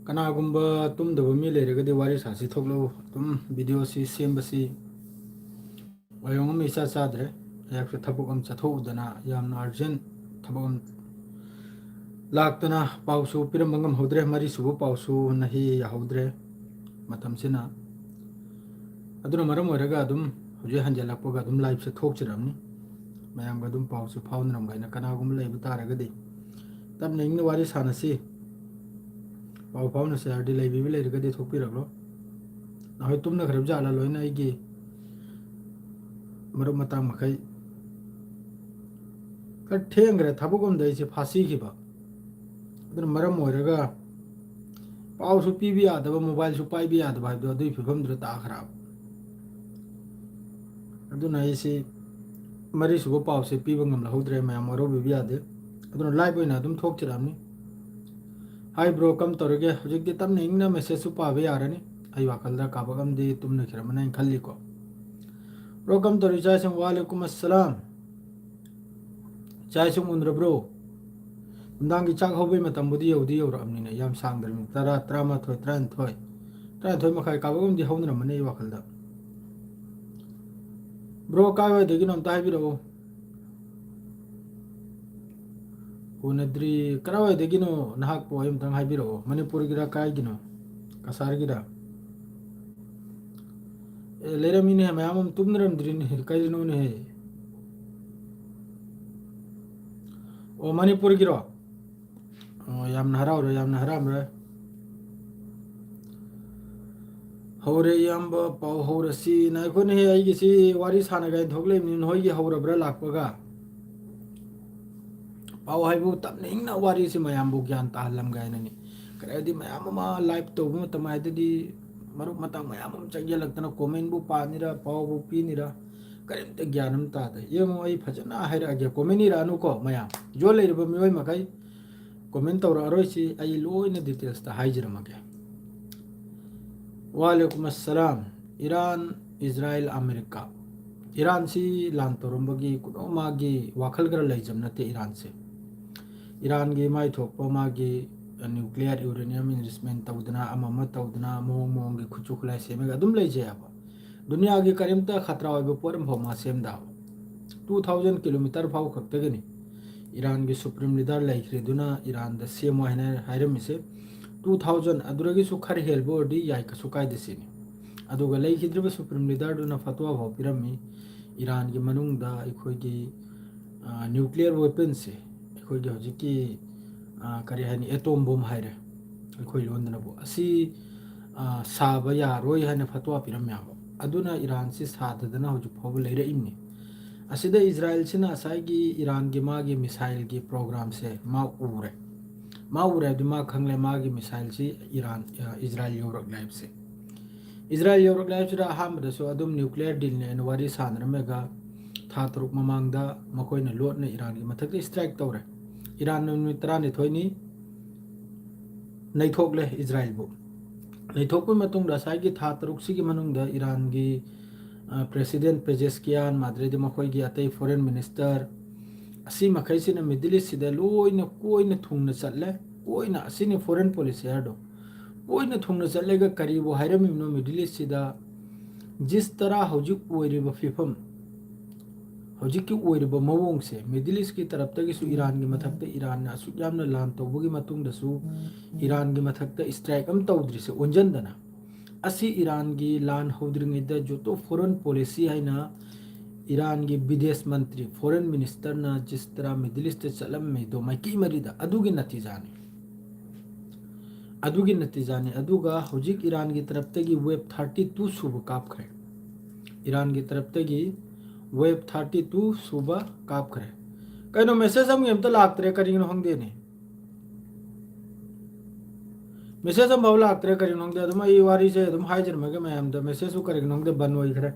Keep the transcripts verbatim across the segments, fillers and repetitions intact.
ꯀꯅꯥꯒꯨꯝꯕ ꯇꯨꯝꯗꯕ ꯃꯤ ꯂꯩꯔꯒꯗꯤ ꯋꯥꯔꯤ ꯁꯥꯁꯤ ꯊꯣꯛꯂꯛꯎ꯫ ꯑꯗꯨꯝ ꯚꯤꯗꯤꯑꯣꯁꯤ ꯁꯦꯝꯕꯁꯤ ꯃꯑꯣꯡ ꯑꯃ ꯏꯆꯥ ꯆꯥꯗ꯭ꯔꯦ꯫ ꯑꯩꯍꯥꯛꯁꯨ ꯊꯕꯛ ꯑꯃ ꯆꯠꯊꯣꯛꯎꯗꯅ ꯌꯥꯝꯅ ꯑꯔꯖꯦꯟ ꯊꯕꯛ ꯑꯃ ꯂꯥꯛꯇꯅ ꯄꯥꯎꯁꯨ ꯄꯤꯔꯝꯕ ꯉꯝꯍꯧꯗ꯭ꯔꯦ꯫ ꯃꯔꯤꯁꯨꯕ ꯄꯥꯎꯁꯨ ꯅꯍꯤ ꯌꯥꯍꯧꯗ꯭ꯔꯦ ꯃꯇꯝꯁꯤꯅ꯫ ꯑꯗꯨꯅ ꯃꯔꯝ ꯑꯣꯏꯔꯒ ꯑꯗꯨꯝ ꯍꯧꯖꯤꯛ ꯍꯟꯖꯤꯜꯂꯛꯄꯒ ꯑꯗꯨꯝ ꯂꯥꯏꯞꯁꯦ ꯊꯣꯛꯆꯔꯝꯅꯤ꯫ ꯃꯌꯥꯝꯒ ꯑꯗꯨꯝ ꯄꯥꯎꯁꯦ ꯐꯥꯎꯅꯔꯝꯒꯦ ꯍꯥꯏꯅ ꯀꯅꯥꯒꯨꯝꯕ ꯂꯩꯕ ꯇꯥꯔꯒꯗꯤ ꯇꯞꯅ ꯏꯪꯅ ꯋꯥꯔꯤ ꯁꯥꯟꯅꯁꯤ꯫ ꯄꯥꯎ ꯐꯥꯎꯅꯁꯦ ꯍꯥꯏꯔꯗꯤ ꯂꯩꯕꯤꯕ ꯂꯩꯔꯒꯗꯤ ꯊꯣꯛꯄꯤꯔꯛꯂꯣ꯫ ꯅꯈꯣꯏ ꯇꯨꯝꯅꯈ꯭ꯔꯕ ꯖꯥꯠꯂ ꯂꯣꯏꯅ ꯑꯩꯒꯤ ꯃꯔꯨꯞ ꯃꯇꯥꯡ ꯃꯈꯩ? ꯈꯔ ꯊꯦꯡꯈ꯭ꯔꯦ ꯊꯕꯛ ꯑꯃꯗ ꯑꯩꯁꯦ ꯐꯥꯁꯤꯈꯤꯕ꯫ ꯑꯗꯨꯅ ꯃꯔꯝ ꯑꯣꯏꯔꯒ ꯄꯥꯎꯁꯨ ꯄꯤꯕ ꯌꯥꯗꯕ, ꯃꯣꯕꯥꯏꯜꯁꯨ ꯄꯥꯏꯕ ꯌꯥꯗꯕ ꯍꯥꯏꯕꯗꯣ ꯑꯗꯨꯒꯤ ꯐꯤꯕꯝꯗꯨꯗ ꯇꯥꯈ꯭ꯔꯕ꯫ ꯑꯗꯨꯅ ꯑꯩꯁꯤ ꯃꯔꯤꯁꯨꯕ ꯄꯥꯎꯁꯦ ꯄꯤꯕ ꯉꯝꯂꯍꯧꯗ꯭ꯔꯦ, ꯃꯌꯥꯝ ꯋꯥꯔꯧꯕꯤꯕ ꯌꯥꯗꯦ꯫ ꯑꯗꯨꯅ ꯂꯥꯏꯚ ꯑꯣꯏꯅ ꯑꯗꯨꯝ ꯊꯣꯛꯆꯔꯛꯑꯕꯅꯤ꯫ ꯍꯥꯏ ꯕ꯭ꯔꯣ, ꯀꯝ ꯇꯧꯔꯤꯒꯦ? ꯍꯧꯖꯤꯛꯇꯤ ꯇꯞꯅ ꯏꯪꯅ ꯃꯦꯁꯦꯖꯁꯨ ꯄꯥꯕ ꯌꯥꯔꯅꯤ꯫ ꯑꯩ ꯋꯥꯈꯜꯗ ꯀꯥꯕꯛ ꯑꯃꯗꯤ ꯇꯨꯝꯅꯈꯤꯔꯝꯃꯅꯤ ꯍꯥꯏꯅ ꯈꯜꯂꯤꯀꯣ꯫ ꯕ꯭ꯔꯣ, ꯀꯝ ꯇꯧꯔꯤ? ꯆꯥꯛ ꯏꯁꯤꯡ, ꯋꯥꯂꯦꯀꯨꯝ ꯑꯁꯂꯥꯝ꯫ ꯆꯥꯛ ꯏꯁꯤꯡ ꯎꯅꯔꯕ꯭ꯔꯣ? ꯅꯨꯡꯗꯥꯡꯒꯤ ꯆꯥꯛ ꯍꯧꯕꯒꯤ ꯃꯇꯝꯕꯨꯗꯤ ꯌꯧꯗꯤ ꯌꯧꯔꯛꯑꯕꯅꯤꯅ, ꯌꯥꯝ ꯁꯥꯡꯗ꯭ꯔꯕꯅꯤ꯫ ꯇꯔꯥ, ꯇꯔꯥꯃꯥꯊꯣꯏ, ꯇꯔꯥꯅꯤꯊꯣꯏ, ꯇꯔꯥꯅꯤꯊꯣꯏ ꯃꯈꯥꯏ ꯀꯥꯕꯛ ꯑꯃꯗꯤ ꯍꯧꯅꯔꯝꯃꯅꯤ ꯑꯩ ꯋꯥꯈꯜꯗ꯫ ꯕ꯭ꯔꯣ, ꯀꯥꯏꯋꯥꯏꯗꯒꯤꯅꯣ ꯑꯝꯇ ꯍꯥꯏꯕꯤꯔꯛꯑꯣ꯫ ꯎꯅꯗ꯭ꯔꯤ꯫ ꯀꯔꯥꯏꯋꯥꯏꯗꯒꯤꯅꯣ ꯅꯍꯥꯛꯄꯨ? ꯑꯩ ꯑꯝꯇꯪ ꯍꯥꯏꯕꯤꯔꯛꯑꯣ꯫ ꯃꯅꯤꯄꯨꯔꯒꯤꯔ ꯀꯥꯏꯒꯤꯅꯣ? ꯀꯁꯥꯔꯒꯤꯔ? ꯑꯦ, ꯂꯩꯔꯝꯃꯤꯅꯦ, ꯃꯌꯥꯝ ꯑꯃ ꯇꯨꯝꯅꯔꯝꯗ꯭ꯔꯤꯅꯦ, ꯀꯩꯅꯣꯅꯦꯍꯦ? ꯑꯣ, ꯃꯅꯤꯄꯨꯔꯒꯤꯔꯣ? ꯑꯣ, ꯌꯥꯝꯅ ꯍꯔꯥꯎꯔꯦ, ꯌꯥꯝꯅ ꯍꯔꯥꯎꯔꯦ꯫ ꯍꯧꯔꯦ ꯏꯌꯥꯝꯕ, ꯄꯥꯎ ꯍꯧꯔꯁꯤ꯫ ꯉꯥꯏꯈꯣꯅꯦꯍꯦ, ꯑꯩꯒꯤꯁꯤ ꯋꯥꯔꯤ ꯁꯥꯟꯅꯒꯦ ꯍꯥꯏꯅ ꯊꯣꯛꯂꯛꯏꯕꯅꯤ, ꯅꯣꯏꯒꯤ ꯍꯧꯔꯕ꯭ꯔꯥ ꯂꯥꯛꯄꯒ? ꯄꯥꯎ ꯍꯥꯏꯕꯨ ꯇꯞꯅ ꯏꯪꯅ ꯋꯥꯔꯤꯁꯤ ꯃꯌꯥꯝꯕꯨ ꯒ꯭ꯌꯥꯟ ꯇꯥꯍꯜꯂꯝꯒꯦ ꯍꯥꯏꯅꯅꯤ꯫ ꯀꯔꯤ ꯍꯥꯏꯗꯤ ꯃꯌꯥꯝ ꯑꯃ ꯂꯥꯏꯚ ꯇꯧꯕ ꯃꯇꯝ ꯍꯥꯏꯗꯗꯤ ꯃꯔꯨꯞ ꯃꯇꯥꯡ ꯃꯌꯥꯝ ꯑꯃ ꯆꯪꯁꯤꯜꯂꯛꯇꯅ ꯀꯣꯃꯦꯟꯕꯨ ꯄꯥꯅꯤꯔ, ꯄꯥꯎꯕꯨ ꯄꯤꯅꯤꯔ, ꯀꯔꯤꯝꯇ ꯒ꯭ꯌꯥꯟ ꯑꯃ ꯇꯥꯗꯦ꯫ ꯌꯦꯡꯉꯣ, ꯑꯩ ꯐꯖꯅ ꯍꯥꯏꯔꯛꯑꯒꯦ, ꯀꯣꯃꯦꯟ ꯏꯔꯛꯑꯅꯨꯀꯣ ꯃꯌꯥꯝ꯫ ꯖꯣꯏꯟ ꯂꯩꯔꯤꯕ ꯃꯤꯑꯣꯏ ꯃꯈꯩ ꯀꯣꯃꯦꯟ ꯇꯧꯔꯛꯑꯔꯣꯏꯁꯤ, ꯑꯩ ꯂꯣꯏꯅ ꯗꯤꯇꯦꯜꯁꯇ ꯍꯥꯏꯖꯔꯝꯃꯒꯦ꯫ ꯋꯥꯂꯦꯀꯨꯝ ꯑꯁꯂꯥꯝ꯫ Iran, ꯏꯖꯔꯥꯏꯜ, America. ꯏꯔꯥꯟꯁꯤ ꯂꯥꯟ ꯇꯧꯔꯝꯕꯒꯤ ꯀꯨꯅꯣ ꯃꯥꯒꯤ ꯋꯥꯈꯜ ꯈꯔ ꯂꯩꯖꯕ ꯅꯠꯇꯦ ꯏꯔꯥꯟꯁꯦ꯫ ꯏꯔꯥꯟꯒꯤ ꯃꯥꯏ ꯊꯣꯛꯄ ꯃꯥꯒꯤ nuclear uranium enrichment ꯇꯧꯗꯅ, ꯑꯃ ꯑꯃ ꯇꯧꯗꯅ, ꯃꯑꯣꯡ ꯃꯑꯣꯡꯒꯤ ꯈꯨꯠꯁꯨ ꯈꯨꯠꯂꯥꯏ ꯁꯦꯝꯃꯒ ꯑꯗꯨꯝ ꯂꯩꯖꯩ ꯍꯥꯏꯕ꯫ ꯗꯨꯅꯤꯌꯥꯒꯤ ꯀꯔꯤꯝꯇ ꯈꯇ꯭ꯔꯥ ꯑꯣꯏꯕ ꯄꯣꯠ ꯑꯃꯐꯥꯎ ꯃꯥ ꯁꯦꯝꯗ ꯍꯥꯏꯕ꯫ Two thousand kilometer ꯐꯥꯎ ꯈꯛꯇꯒꯤꯅꯤ ꯏꯔꯥꯟꯒꯤ supreme leader ꯂꯩꯈ꯭ꯔꯤꯗꯨꯅ ꯏꯔꯥꯟꯗ ꯁꯦꯝꯃꯣ ꯍꯥꯏꯅ ꯍꯥꯏꯔꯝꯃꯤꯁꯦ꯫ Two thousand, ꯑꯗꯨꯗꯒꯤꯁꯨ ꯈꯔ ꯍꯦꯜꯕ ꯑꯣꯏꯔꯗꯤ ꯌꯥꯏ, ꯀꯩꯁꯨ ꯀꯥꯏꯗꯦ ꯁꯤꯅꯤ꯫ ꯑꯗꯨꯒ ꯂꯩꯈꯤꯗ꯭ꯔꯤꯕ supreme leaderꯗꯨꯅ ꯐꯇꯋꯥ ꯐꯥꯎ ꯄꯤꯔꯝꯃꯤ, ꯏꯔꯥꯟꯒꯤ ꯃꯅꯨꯡꯗ ꯑꯩꯈꯣꯏꯒꯤ, ꯑ, nuclear weaponsꯁꯦ, ꯑꯩꯈꯣꯏꯒꯤ ꯍꯧꯖꯤꯛꯀꯤ, ꯑ, ꯀꯔꯤ ꯍꯥꯏꯅꯤ, atom bomb ꯍꯥꯏꯔꯦ ꯑꯩꯈꯣꯏ ꯂꯣꯟꯗꯅꯕꯨ, ꯑꯁꯤ, ꯑ, ꯁꯥꯕ ꯌꯥꯔꯣꯏ ꯍꯥꯏꯅ ꯐꯇꯋꯥ ꯄꯤꯔꯝꯃꯦꯕ꯫ ꯑꯗꯨꯅ ꯏꯔꯥꯟꯁꯤ ꯁꯥꯗꯗꯅ ꯍꯧꯖꯤꯛ ꯐꯥꯎꯕ ꯂꯩꯔꯛꯏꯕꯅꯤ꯫ ꯑꯁꯤꯗ ꯏꯖꯔꯥꯏꯜꯁꯤꯅ ꯉꯁꯥꯏꯒꯤ ꯏꯔꯥꯟꯒꯤ ꯃꯥꯒꯤ missileꯒꯤ programꯁꯦ ꯃꯥ ꯎꯔꯦ꯫ ꯃꯥ ꯎꯔꯦ ꯍꯥꯏꯕꯗꯤ ꯃꯥ ꯈꯪꯂꯦ ꯃꯥꯒꯤ missileꯁꯤ ꯏꯔꯥꯟ, ꯑ, ꯏꯖꯔꯥꯏꯜ ꯌꯧꯔꯛꯂꯦ ꯍꯥꯏꯕꯁꯦ꯫ ꯏꯖꯔꯥꯏꯜ ꯌꯧꯔꯛꯂꯦ ꯍꯥꯏꯕꯁꯤꯗ ꯑꯍꯥꯟꯕꯗꯁꯨ ꯑꯗꯨꯝ nuclear dealꯅꯦꯅ ꯋꯥꯔꯤ ꯁꯥꯟꯅꯔꯝꯃꯒ ꯊꯥ ꯇꯔꯨꯛ ꯃꯃꯥꯡꯗ ꯃꯈꯣꯏꯅ ꯂꯣꯠꯅ ꯏꯔꯥꯟꯒꯤ ꯃꯊꯛꯇ strike ꯇꯧꯔꯦ꯫ ꯏꯔꯥꯟꯅ ꯅꯨꯃꯤꯠ ꯇꯔꯥꯅꯤꯊꯣꯏꯅꯤ ꯅꯩꯊꯣꯛꯂꯦ ꯏꯖꯔꯥꯏꯜꯕꯨ꯫ ꯅꯩꯊꯣꯛꯄꯒꯤ ꯃꯇꯨꯡꯗ ꯉꯁꯥꯏꯒꯤ ꯊꯥ ꯇꯔꯨꯛꯁꯤꯒꯤ ꯃꯅꯨꯡꯗ ꯏꯔꯥꯟꯒꯤ, ꯑ, president ꯄꯦꯖꯦꯁꯀꯤꯌꯥꯟ, ꯑꯗꯨꯗꯩꯗꯤ ꯃꯈꯣꯏꯒꯤ ꯑꯇꯩ foreign minister, ꯑꯁꯤ ꯃꯈꯩꯁꯤꯅ Middle Eastꯁꯤꯗ ꯂꯣꯏꯅ ꯀꯣꯏꯅ ꯊꯨꯡꯅ ꯆꯠꯂꯦ꯫ ꯀꯣꯏꯅ, ꯑꯁꯤꯅꯤ foreign policy ꯍꯥꯏꯔꯗꯣ꯫ ꯀꯣꯏꯅ ꯊꯨꯡꯅ ꯆꯠꯂꯒ ꯀꯔꯤꯕꯨ ꯍꯥꯏꯔꯝꯃꯤꯕꯅꯣ Middle Eastꯁꯤꯗ? ꯖꯤꯁ ꯇꯔꯥ ꯍꯧꯖꯤꯛ ꯑꯣꯏꯔꯤꯕ ꯐꯤꯕꯝ, ꯍꯧꯖꯤꯛꯀꯤ ꯑꯣꯏꯔꯤꯕ ꯃꯑꯣꯡꯁꯦ, Middle Eastꯀꯤ ꯇꯔꯞꯇꯒꯤꯁꯨ ꯏꯔꯥꯟꯒꯤ ꯃꯊꯛꯇ ꯏꯔꯥꯟꯅ ꯑꯁꯨꯛ ꯌꯥꯝꯅ ꯂꯥꯟ ꯇꯧꯕꯒꯤ ꯃꯇꯨꯡꯗꯁꯨ ꯏꯔꯥꯟꯒꯤ ꯃꯊꯛꯇ strike ꯑꯃ ꯇꯧꯗ꯭ꯔꯤꯁꯦ ꯑꯣꯟꯖꯟꯗꯅ, ꯑꯁꯤ ꯏꯔꯥꯟꯒꯤ ꯂꯥꯟ ꯍꯧꯗ꯭ꯔꯤꯉꯩꯗ ꯖꯣꯇꯣ foreign policy ꯍꯥꯏꯅ ꯏꯔꯥꯟꯒꯤ ꯕꯤꯗꯦꯁ ꯃꯟꯇ꯭ꯔꯤ, foreign ministerꯅ ꯖꯤꯁ ꯇꯔꯥ Middle Eastꯇ ꯆꯠꯂꯝꯃꯤꯗꯣ ꯃꯥꯏꯀꯩ ꯃꯔꯤꯗ, ꯑꯗꯨꯒꯤ ꯅꯇꯤꯖꯥꯅꯤ꯫ ꯑꯗꯨꯒꯤ ꯅꯇꯤꯖꯥꯅꯤ꯫ ꯑꯗꯨꯒ ꯍꯧꯖꯤꯛ ꯏꯔꯥꯟꯒꯤ ꯇꯔꯞꯇꯒꯤ wave thirty two ꯁꯨꯕ ꯀꯥꯞꯈ꯭ꯔꯦ꯫ ꯏꯔꯥꯟꯒꯤ ꯇꯔꯞꯇꯒꯤ wave thirty two ꯁꯨꯕ ꯀꯥꯞꯈ꯭ꯔꯦ꯫ ꯀꯩꯅꯣ, message ꯑꯃꯒꯤ ꯑꯝꯇ ꯂꯥꯛꯇ꯭ꯔꯦ, ꯀꯔꯤꯒꯤꯅꯣ ꯈꯪꯗꯦꯅꯦ꯫ Message ꯑꯃꯐꯥꯎ ꯂꯥꯛꯇ꯭ꯔꯦ, ꯀꯔꯤꯒꯤꯅꯣ ꯈꯪꯗꯦ꯫ ꯑꯗꯨꯝ ꯑꯩ ꯋꯥꯔꯤꯁꯦ ꯑꯗꯨꯝ ꯍꯥꯏꯖꯔꯝꯃꯒꯦ ꯃꯌꯥꯝꯗ, messageꯁꯨ ꯀꯔꯤꯒꯤꯅꯣ ꯈꯪꯗꯦ ꯕꯟ ꯑꯣꯏꯈ꯭ꯔꯦ꯫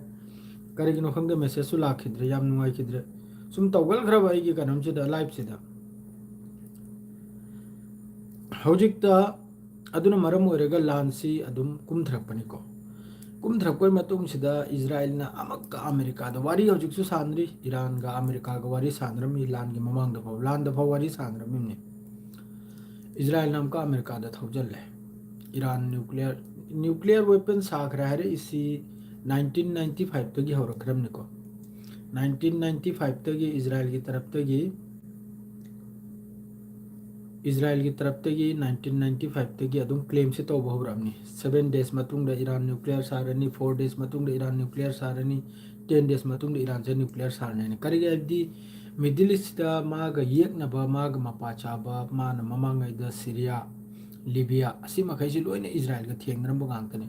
ꯀꯔꯤꯒꯤꯅꯣ ꯈꯪꯗꯦ, messageꯁꯨ ꯂꯥꯛꯈꯤꯗ꯭ꯔꯦ, ꯌꯥꯝ ꯅꯨꯡꯉꯥꯏꯈꯤꯗ꯭ꯔꯦ꯫ ꯁꯨꯝ ꯇꯧꯒꯜꯈ꯭ꯔꯕ ꯑꯩꯒꯤ ꯀꯩꯅꯣꯝꯁꯤꯗ, liveꯁꯤꯗ꯫ ꯍꯧꯖꯤꯛꯇ ꯑꯗꯨꯅ ꯃꯔꯝ ꯑꯣꯏꯔꯒ ꯂꯥꯟꯁꯤ ꯑꯗꯨꯝ ꯀꯨꯝꯊꯔꯛꯄꯅꯤꯀꯣ꯫ ꯀꯨꯝꯊꯔꯛꯄꯒꯤ ꯃꯇꯨꯡꯁꯤꯗ ꯏꯖꯔꯥꯏꯜꯅ ꯑꯃꯨꯛꯀ ꯑꯃꯦꯔꯤꯀꯥꯗ ꯋꯥꯔꯤ ꯍꯧꯖꯤꯛꯁꯨ ꯁꯥꯟꯅꯔꯤ, ꯏꯔꯥꯟꯒ ꯑꯃꯦꯔꯤꯀꯥꯒ ꯋꯥꯔꯤ ꯁꯥꯟꯅꯔꯝꯃꯤ, ꯂꯥꯟꯒꯤ ꯃꯃꯥꯡꯗ ꯐꯥꯎ, ꯂꯥꯟꯗ ꯐꯥꯎ ꯋꯥꯔꯤ ꯁꯥꯟꯅꯔꯝꯃꯤꯕꯅꯤ꯫ ꯏꯖꯔꯥꯏꯜꯅ ꯑꯃꯨꯛꯀ ꯑꯃꯦꯔꯤꯀꯥꯗ ꯊꯧꯖꯤꯜꯂꯦ꯫ ꯏꯔꯥꯟ ꯅ꯭ꯌꯨꯀ꯭ꯂꯤꯌꯔ ꯅ꯭ꯌꯨꯀ꯭ꯂꯤꯌꯔ ꯋꯦꯄꯟ ꯁꯥꯈ꯭ꯔꯦ ꯍꯥꯏꯔꯛꯏꯁꯤ ꯅꯥꯏꯟꯇꯤꯟ ꯅꯥꯏꯟꯇꯤ ꯐꯥꯏꯚꯇꯒꯤ ꯍꯧꯔꯛꯈ꯭ꯔꯕꯅꯤꯀꯣ꯫ ꯅꯥꯏꯟꯇꯤꯟ ꯅꯥꯏꯟꯇꯤ ꯐꯥꯏꯚꯇꯒꯤ ꯏꯖꯔꯥꯏꯜꯒꯤ ꯇꯔꯞꯇꯒꯤ ꯏꯖꯔꯥꯏꯜꯒꯤ ꯇꯔꯞꯇꯒꯤ ꯅꯥꯏꯟꯇꯤꯟ ꯅꯥꯏꯟꯇꯤ ꯐꯥꯏꯚꯇꯒꯤ ꯑꯗꯨꯝ ꯀ꯭ꯂꯦꯝꯁꯦ ꯇꯧꯕ ꯍꯧꯔꯛꯑꯕꯅꯤ꯫ ꯁꯚꯦꯟ ꯗꯦꯖ ꯃꯇꯨꯡꯗ ꯏꯔꯥꯟ ꯅ꯭ꯌꯨꯀ꯭ꯂꯤꯌꯔ ꯁꯥꯔꯅꯤ, ꯐꯣꯔ ꯗꯦꯖ ꯃꯇꯨꯡꯗ ꯏꯔꯥꯟ ꯅ꯭ꯌꯨꯀ꯭ꯂꯤꯌꯔ ꯁꯥꯔꯅꯤ, ꯇꯦꯟ ꯗꯦꯖ ꯃꯇꯨꯡꯗ ꯏꯔꯥꯟꯁꯦ ꯅ꯭ꯌꯨꯀ꯭ꯂꯤꯌꯔ ꯁꯥꯔꯅꯤ ꯍꯥꯏꯅ꯫ ꯀꯔꯤꯒꯤ ꯍꯥꯏꯕꯗꯤ ꯃꯤꯗꯜ ꯏꯁꯇ ꯃꯥꯒ ꯌꯦꯛꯅꯕ, ꯃꯥꯒ ꯃꯄꯥ ꯆꯥꯕ, ꯃꯥꯅ ꯃꯃꯥꯡꯉꯩꯗ ꯁꯤꯔꯤꯌꯥ, ꯂꯤꯕꯤꯌꯥ, ꯑꯁꯤ ꯃꯈꯩꯁꯤ ꯂꯣꯏꯅ ꯏꯖꯔꯥꯏꯜꯒ ꯊꯦꯡꯅꯔꯝꯕ ꯉꯥꯛꯇꯅꯤ꯫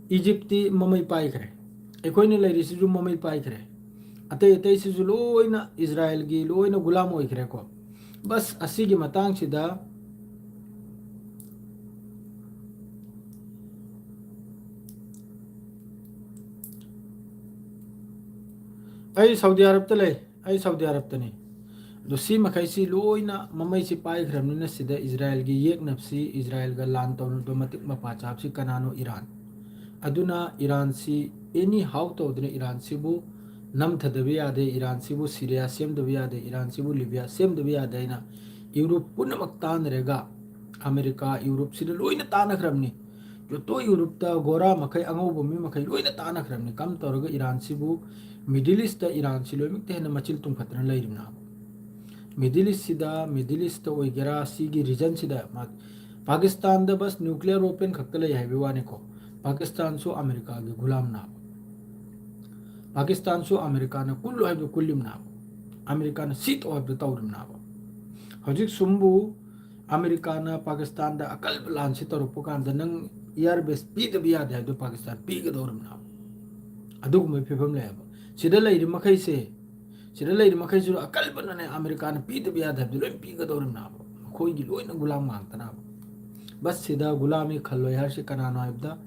ꯏꯖꯤꯞꯇꯤ ꯃꯃꯩ ꯄꯥꯏꯈ꯭ꯔꯦ, ꯑꯩꯈꯣꯏꯅ ꯂꯩꯔꯤꯁꯤꯁꯨ ꯃꯃꯩ ꯄꯥꯏꯈ꯭ꯔꯦ, ꯑꯇꯩ ꯑꯇꯩꯁꯤꯁꯨ ꯂꯣꯏꯅ ꯏꯖꯔꯥꯏꯜꯒꯤ ꯂꯣꯏꯅ ꯒꯨꯂꯥꯝ ꯑꯣꯏꯈ꯭ꯔꯦꯀꯣ꯫ ꯕꯁ ꯑꯁꯤꯒꯤ ꯃꯇꯥꯡꯁꯤꯗ ꯑꯩ ꯁꯥꯎꯗꯤ ꯑꯔꯕꯇ ꯂꯩ, ꯑꯩ ꯁꯥꯎꯗꯤ ꯑꯔꯕꯇꯅꯤ꯫ ꯑꯗꯣ ꯁꯤ ꯃꯈꯩꯁꯤ ꯂꯣꯏꯅ ꯃꯃꯩꯁꯤ ꯄꯥꯏꯈ꯭ꯔꯕꯅꯤꯅ ꯁꯤꯗ ꯏꯖꯔꯥꯏꯜꯒꯤ ꯌꯦꯛꯅꯕꯁꯤ, ꯏꯖꯔꯥꯏꯜꯒ ꯂꯥꯟ ꯇꯧꯅꯕꯗ ꯃꯇꯤꯛ ꯃꯄꯥ ꯆꯥꯕꯁꯤ ꯀꯅꯥꯅꯣ? ꯏꯔꯥꯟ꯫ ꯑꯗꯨꯅ ꯏꯔꯥꯟꯁꯤ ꯑꯦꯅꯤ ꯍꯥꯎ ꯇꯧꯗꯅ ꯏꯔꯥꯟꯁꯤꯕꯨ ꯅꯝꯊꯗꯕ ꯌꯥꯗꯦ, ꯏꯔꯥꯟꯁꯤꯕꯨ ꯁꯤꯔꯤꯌꯥ ꯁꯦꯝꯗꯕ ꯌꯥꯗꯦ, ꯏꯔꯥꯟꯁꯤꯕꯨ ꯂꯤꯕꯤꯌꯥ ꯁꯦꯝꯗꯕ ꯌꯥꯗꯦ ꯍꯥꯏꯅ ꯌꯨꯔꯣꯞ ꯄꯨꯝꯅꯃꯛ ꯇꯥꯟꯅꯔꯒ, ꯑꯃꯦꯔꯤꯀꯥ, ꯌꯨꯔꯣꯞꯁꯤꯗ ꯂꯣꯏꯅ ꯇꯥꯟꯅꯈ꯭ꯔꯕꯅꯤ꯫ ꯌꯣꯇꯣ ꯌꯨꯔꯣꯞꯇ ꯒꯣꯔꯥ ꯃꯈꯩ, ꯑꯉꯧꯕ ꯃꯤ ꯃꯈꯩ ꯂꯣꯏꯅ ꯇꯥꯟꯅꯈ꯭ꯔꯕꯅꯤ꯫ ꯀꯝ ꯇꯧꯔꯒ ꯏꯔꯥꯟꯁꯤꯕꯨ, ꯃꯤꯗꯜ ꯏꯁꯇ ꯏꯔꯥꯟꯁꯤ ꯂꯣꯏꯅꯃꯛꯇ ꯍꯦꯟꯅ ꯃꯆꯤꯜ ꯇꯨꯝꯈꯠꯇꯅ ꯂꯩꯔꯤꯕꯅꯣ ꯍꯥꯏꯕ꯫ ꯃꯤꯗꯜ ꯏꯁꯁꯤꯗ, ꯃꯤꯗꯜ ꯏꯁꯇ ꯑꯣꯏꯒꯦꯔꯥ, ꯁꯤꯒꯤ ꯔꯤꯖꯟꯁꯤꯗ ꯃꯥ-, ꯄꯥꯀꯤꯁꯇꯥꯟꯗ ꯕꯁ ꯅ꯭ꯌꯨꯀ꯭ꯂꯤꯌꯔ ꯋꯦꯄꯟ ꯈꯛꯇ ꯂꯩ ꯍꯥꯏꯕꯒꯤ ꯋꯥꯅꯤꯀꯣ꯫ ꯄꯥꯀꯤꯁꯇꯥꯟꯁꯨ ꯑꯃꯦꯔꯤꯀꯥꯒꯤ ꯒꯨꯂꯥꯝꯅꯦ ꯍꯥꯏꯕ꯫ ꯄꯥꯀꯤꯁꯇꯥꯟꯁꯨ ꯑꯃꯦꯔꯤꯀꯥꯅ ꯀꯨꯜꯂꯨ ꯍꯥꯏꯕꯗꯨ ꯀꯨꯜꯂꯤꯕꯅꯦ ꯍꯥꯏꯕ꯫ ꯑꯃꯦꯔꯤꯀꯥꯅ ꯁꯤ ꯇꯧ ꯍꯥꯏꯕꯗꯨ ꯇꯧꯔꯤꯕꯅꯦ ꯍꯥꯏꯕ꯫ ꯍꯧꯖꯤꯛ ꯁꯨꯝꯕꯨ ꯑꯃꯦꯔꯤꯀꯥꯅ ꯄꯥꯀꯤꯁꯇꯥꯟꯗ ꯑꯀꯜꯕ ꯂꯥꯟꯁꯤ ꯇꯧꯔꯛꯄ ꯀꯥꯟꯗ ꯅꯪ ꯏꯌꯥꯔ ꯕꯦꯁ ꯄꯤꯗꯕ ꯌꯥꯗꯦ ꯍꯥꯏꯕꯗꯨ ꯄꯥꯀꯤꯁꯇꯥꯟ ꯄꯤꯒꯗꯧꯔꯤꯕꯅꯦ ꯍꯥꯏꯕ꯫ ꯑꯗꯨꯒꯨꯝꯕꯒꯤ ꯐꯤꯕꯝ ꯂꯩꯌꯦꯕ꯫ ꯁꯤꯗ ꯂꯩꯔꯤ ꯃꯈꯩꯁꯦ, ꯁꯤꯗ ꯂꯩꯔꯤ ꯃꯈꯩꯁꯤꯁꯨ ꯑꯀꯜꯕꯅꯅꯦ ꯑꯃꯦꯔꯤꯀꯥꯅ ꯄꯤꯗꯕ ꯌꯥꯗꯦ ꯍꯥꯏꯕꯗꯨ ꯂꯣꯏ ꯄꯤꯒꯗꯧꯔꯤꯕꯅꯦ ꯍꯥꯏꯕ꯫ ꯃꯈꯣꯏꯒꯤ ꯂꯣꯏꯅ ꯒꯨꯂꯥꯝ ꯉꯥꯛꯇꯅꯦ ꯍꯥꯏꯕ꯫ ꯕꯁ ꯁꯤꯗ ꯒꯨꯂꯥꯃꯤ ꯈꯜꯂꯣꯏ ꯍꯥꯏꯔꯤꯁꯤ ꯀꯅꯥꯅꯣ ꯍꯥꯏꯕꯗ